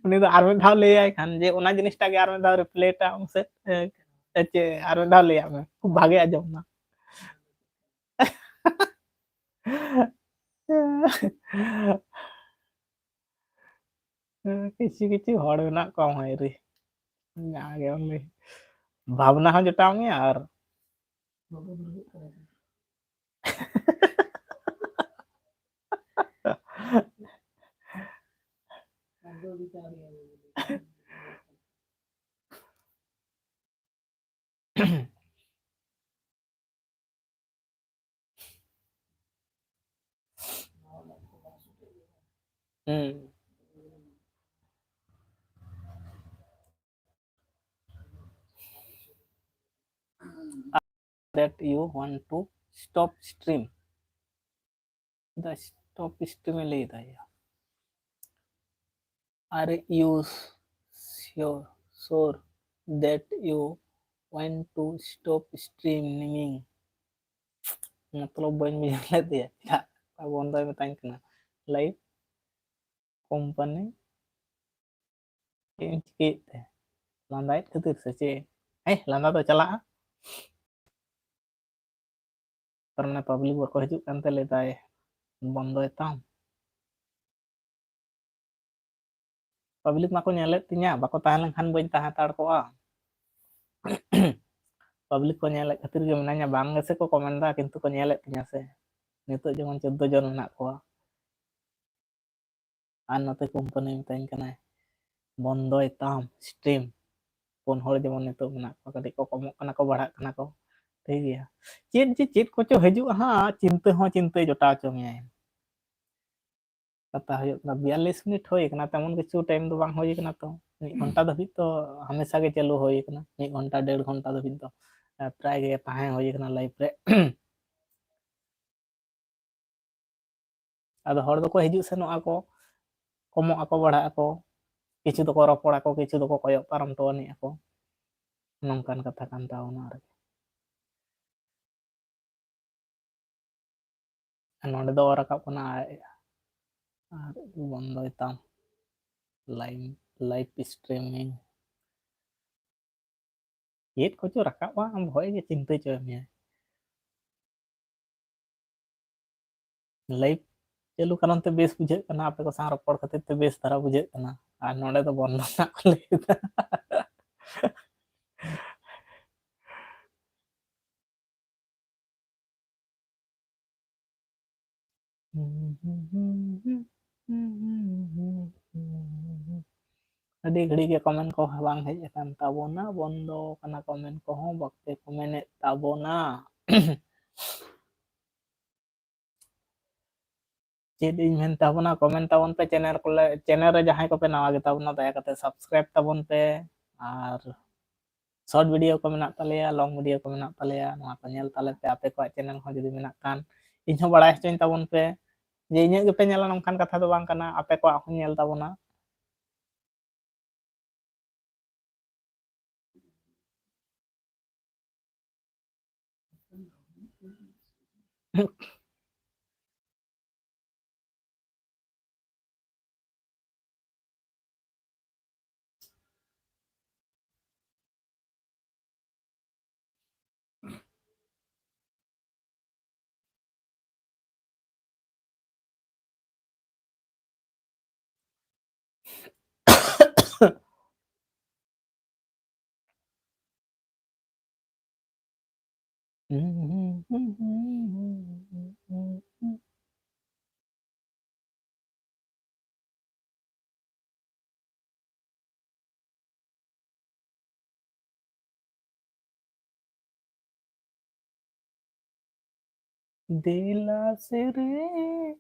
ᱩᱱᱤ ᱫᱚ ᱟᱨ ᱢᱤᱫ ᱫᱷᱟᱣ ᱞᱟᱹᱭᱟᱭ ᱠᱷᱟᱱ ᱡᱮ ᱚᱱᱟ ᱡᱤᱱᱤᱥᱴᱟ ᱜᱮ ᱟᱨ ᱢᱤᱫ ᱫᱷᱟᱣ ᱨᱤᱯᱞᱮ ᱛᱟᱢ ᱥᱮ, ᱮ, ᱪᱮ ᱟᱨ ᱢᱤᱫ ᱫᱷᱟᱣ ᱞᱟᱹᱭᱟᱜ ᱢᱮ, ᱠᱷᱩᱵ ᱵᱷᱟᱜᱮ ᱟᱸᱡᱚᱢ ᱮᱱᱟ᱾ ᱠᱤᱪᱷᱩ ᱠᱤᱪᱷᱩ ᱦᱚᱲ ᱢᱮᱱᱟᱜ ᱠᱚᱣᱟ ᱢᱟᱹᱭᱨᱤ, ᱡᱟᱦᱟᱸ ᱜᱮ ᱩᱱᱤ ᱵᱷᱟᱵᱽᱱᱟ ᱦᱚᱸ ᱡᱚᱴᱟᱣ ᱢᱮᱭᱟ ᱟᱨ ᱦᱩᱸ᱾ That you want to stop stream. The stop stream ᱮ ᱞᱟᱹᱭ ᱫᱟ ᱭᱟ᱾ Are you sure, sure that you want to stop streaming? ᱢᱚᱛᱞᱚᱵ ᱵᱟᱹᱧ ᱵᱩᱡᱷᱟᱹᱣ ᱞᱮᱫᱮᱭᱟ, ᱪᱮᱫᱟᱜ ᱵᱚᱱᱫᱚᱭ ᱢᱮᱛᱟᱧ ᱠᱟᱱᱟ? ᱞᱟᱭᱤᱵᱷ ᱠᱳᱢᱯᱟᱱᱤ ᱪᱮᱫ ᱮᱢ ᱪᱤᱠᱟᱹᱭᱮᱫ ᱛᱮ? ᱞᱟᱸᱫᱟᱭᱮᱫ ᱠᱷᱟᱹᱛᱤᱨ ᱥᱮ ᱪᱮᱫ? ᱦᱮᱸ, ᱞᱟᱸᱫᱟ ᱫᱚ ᱪᱟᱞᱟᱜᱼᱟ᱾ ᱛᱟᱨ ᱢᱟᱱᱮ ᱯᱟᱵᱽᱞᱤᱠ ᱵᱟᱠᱚ ᱦᱤᱡᱩᱜ ᱠᱟᱱᱛᱮ ᱞᱟᱹᱭᱫᱟᱭ ᱵᱚᱱᱫᱚᱭ ᱛᱟᱢ᱾ ᱯᱟᱵᱽᱞᱤᱠ ᱢᱟᱠᱚ ᱧᱮᱞᱮᱫ ᱛᱤᱧᱟ, ᱵᱟᱠᱚ ᱛᱟᱦᱮᱸ ᱞᱮᱱᱠᱷᱟᱱ ᱵᱟᱹᱧ ᱛᱟᱦᱮᱸ ᱦᱟᱛᱟᱲ ᱠᱚᱜᱼᱟ᱾ ᱯᱟᱵᱽᱞᱤᱠ ᱠᱚ ᱧᱮᱞᱮᱫ ᱠᱷᱟᱹᱛᱤᱨ ᱜᱮ ᱢᱮᱱᱟᱧᱟ, ᱵᱟᱝ ᱜᱮᱥᱮ ᱠᱚ ᱠᱚᱢᱮᱱᱴ ᱫᱟ, ᱠᱤᱱᱛᱩ ᱠᱚ ᱧᱮᱞᱮᱫ ᱛᱤᱧᱟ ᱥᱮ᱾ ᱱᱤᱛᱚᱜ ᱡᱮᱢᱚᱱ ᱪᱳᱫᱽᱫᱳ ᱡᱚᱱ ᱢᱮᱱᱟᱜ ᱠᱚᱣᱟ᱾ ᱟᱨ ᱱᱚᱛᱮ ᱠᱳᱢᱯᱟᱱᱤ ᱢᱮᱛᱟᱹᱧ ᱠᱟᱱᱟᱭ ᱵᱚᱱᱫᱚᱭ ᱛᱟᱢ ᱥᱴᱨᱤᱢ᱾ ᱯᱩᱱ ᱦᱚᱲ ᱡᱮᱢᱚᱱ ᱱᱤᱛᱚᱜ ᱢᱮᱱᱟᱜ ᱠᱚᱣᱟ, ᱠᱟᱹᱴᱤᱡ ᱠᱚ ᱠᱚᱢᱚᱜ ᱠᱟᱱᱟ ᱠᱚ, ᱵᱟᱲᱦᱟᱜ ᱠᱟᱱᱟ ᱠᱚ, ᱴᱷᱤᱠ ᱜᱮᱭᱟ᱾ ᱪᱮᱫ ᱡᱮ ᱪᱮᱫ ᱠᱚᱪᱚ ᱦᱤᱡᱩᱜᱼᱟ ᱦᱟᱸᱜ, ᱪᱤᱱᱛᱟᱹ ᱦᱚᱸ ᱪᱤᱱᱛᱟᱹ ᱡᱚᱴᱟᱣ ᱦᱚᱪᱚ ᱢᱮᱭᱟᱭ᱾ ᱠᱟᱛᱷᱟ ᱦᱩᱭᱩᱜ ᱠᱟᱱᱟ, ᱵᱤᱭᱟᱞᱞᱤᱥ ᱢᱤᱱᱤᱴ ᱦᱩᱭ ᱠᱟᱱᱟ, ᱛᱮᱢᱚᱱ ᱠᱤᱪᱷᱩ ᱴᱟᱭᱤᱢ ᱫᱚ ᱵᱟᱝ ᱦᱩᱭ ᱠᱟᱱᱟ ᱛᱚ, ᱢᱤᱫ ᱜᱷᱚᱱᱴᱟ ᱫᱷᱟᱹᱵᱤᱡ ᱛᱚ ᱦᱟᱢᱮᱥᱟ ᱜᱮ ᱪᱟᱹᱞᱩ ᱦᱩᱭ ᱠᱟᱱᱟ, ᱢᱤᱫ ᱜᱷᱚᱱᱴᱟ ᱰᱮᱲ ᱜᱷᱚᱱᱴᱟ ᱫᱷᱟᱹᱵᱤᱡ ᱫᱚ, ᱮ, ᱯᱨᱟᱭ ᱜᱮ ᱛᱟᱦᱮᱸ ᱦᱩᱭ ᱠᱟᱱᱟ ᱞᱟᱭᱤᱵᱷ ᱨᱮ᱾ ᱟᱫᱚ ᱦᱚᱲ ᱫᱚᱠᱚ ᱦᱤᱡᱩᱜ ᱥᱮᱱᱚᱜ ᱟᱠᱚ, ᱠᱚᱢᱚᱜ ᱟᱠᱚ, ᱵᱟᱲᱦᱟᱜ ᱟᱠᱚ, ᱠᱤᱪᱷᱩ ᱫᱚᱠᱚ ᱨᱚᱯᱚᱲ ᱟᱠᱚ, ᱠᱤᱪᱷᱩ ᱫᱚᱠᱚ ᱠᱚᱭᱚᱜ ᱯᱟᱨᱚᱢ ᱦᱚᱴᱚ ᱟᱹᱱᱤᱡ ᱟᱠᱚ, ᱱᱚᱝᱠᱟᱱ ᱠᱟᱛᱷᱟ ᱠᱟᱱ ᱛᱟᱵᱚᱱᱟ ᱟᱨᱠᱤ᱾ ᱱᱚᱰᱮ ᱫᱚ ᱨᱟᱠᱟᱵ ᱠᱟᱱᱟ, ᱟᱨ ᱵᱚᱱᱫᱚᱭ ᱛᱟᱢ live live streaming᱾ ᱪᱮᱫ ᱠᱚᱪᱚ ᱨᱟᱠᱟᱵᱼᱟ, ᱟᱢ ᱵᱷᱚᱭ ᱜᱮ ᱪᱤᱱᱛᱟᱹ ᱦᱚᱪᱚᱭᱮᱫ ᱢᱮᱭᱟ᱾ Live ᱪᱟᱹᱞᱩ ᱠᱟᱨᱚᱱ ᱛᱮ ᱵᱮᱥ ᱵᱩᱡᱷᱟᱹᱜ ᱠᱟᱱᱟ, ᱟᱯᱮ ᱠᱚ ᱥᱟᱶ ᱨᱚᱯᱚᱲ ᱠᱷᱟᱹᱛᱤᱨ ᱛᱮ ᱵᱮᱥ ᱫᱷᱟᱨᱟ ᱵᱩᱡᱷᱟᱹᱜ ᱠᱟᱱᱟ, ᱟᱨ ᱱᱚᱰᱮ ᱫᱚ ᱵᱚᱱᱫᱚ ᱨᱮᱱᱟᱜ ᱠᱚ ᱞᱟᱹᱭ ᱮᱫᱟ᱾ ᱟᱹᱰᱤ ᱜᱷᱟᱹᱲᱤᱡ ᱜᱮ comment ᱠᱚ ᱵᱟᱝ ᱦᱮᱡ ᱟᱠᱟᱱ ᱛᱟᱵᱚᱱᱟ, ᱵᱚᱱᱫᱚ ᱠᱟᱱᱟ comment ᱠᱚᱦᱚᱸ, ᱵᱟᱯᱮ comment ᱮᱫ ᱛᱟᱵᱚᱱᱟ᱾ ᱪᱮᱫ ᱤᱧ ᱢᱮᱱ ᱛᱟᱵᱚᱱᱟ, comment ᱛᱟᱵᱚᱱ ᱯᱮ᱾ Channel ᱠᱚᱞᱮ, channel ᱨᱮ ᱡᱟᱦᱟᱸᱭ ᱠᱚᱯᱮ ᱱᱟᱣᱟ ᱜᱮᱛᱟᱵᱚᱱᱟ, ᱫᱟᱭᱟ ᱠᱟᱛᱮ subscribe ᱛᱟᱵᱚᱱ ᱯᱮ, ᱟᱨ short video ᱠᱚ ᱢᱮᱱᱟᱜ ᱛᱟᱞᱮᱭᱟ, long video ᱠᱚ ᱢᱮᱱᱟᱜ ᱛᱟᱞᱮᱭᱟ, ᱱᱚᱣᱟ ᱠᱚ ᱧᱮᱞ ᱛᱟᱞᱮ ᱯᱮ᱾ ᱟᱯᱮ ᱠᱚᱣᱟᱜ channel ᱦᱚᱸ ᱡᱩᱫᱤ ᱢᱮᱱᱟᱜ ᱠᱷᱟᱱ, ᱤᱧ ᱦᱚᱸ ᱵᱟᱲᱟᱭ ᱦᱚᱪᱚᱧ ᱛᱟᱵᱚᱱ ᱯᱮ ᱡᱮ ᱤᱧᱟᱹᱜ ᱜᱮᱯᱮ ᱧᱮᱞᱟ, ᱱᱚᱝᱠᱟᱱ ᱠᱟᱛᱷᱟ ᱫᱚ ᱵᱟᱝ ᱠᱟᱱᱟ, ᱟᱯᱮ ᱠᱚᱣᱟᱜ ᱦᱚᱸᱧ ᱧᱮᱞ ᱛᱟᱵᱚᱱᱟ᱾ ᱫᱮᱞᱟ ᱥᱮᱨᱮᱧ᱾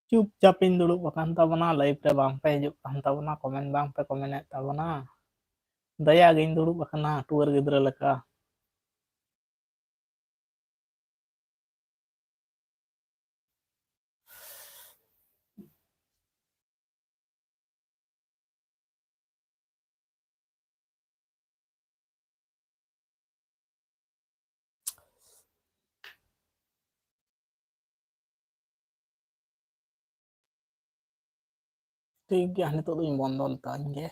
ᱪᱩᱯᱪᱟᱯ ᱤᱧ ᱫᱩᱲᱩᱵ ᱟᱠᱟᱱ ᱛᱟᱵᱚᱱᱟ, live ᱨᱮ ᱵᱟᱝ ᱯᱮ ᱦᱤᱡᱩᱜ ᱠᱟᱱ ᱛᱟᱵᱚᱱᱟ, comment ᱵᱟᱝ ᱯᱮ comment ᱮᱫ ᱛᱟᱵᱚᱱᱟ᱾ ᱫᱟᱭᱟ ᱜᱤᱧ ᱫᱩᱲᱩᱵ ᱟᱠᱟᱱᱟ ᱴᱩᱣᱟᱹᱨ ᱜᱤᱫᱽᱨᱟᱹ ᱞᱮᱠᱟ᱾ ᱴᱷᱤᱠ ᱜᱮᱭᱟ, ᱱᱤᱛᱚᱜ ᱫᱚᱧ ᱵᱚᱱᱫᱚ ᱞᱮᱫᱟ ᱤᱧ ᱜᱮ᱾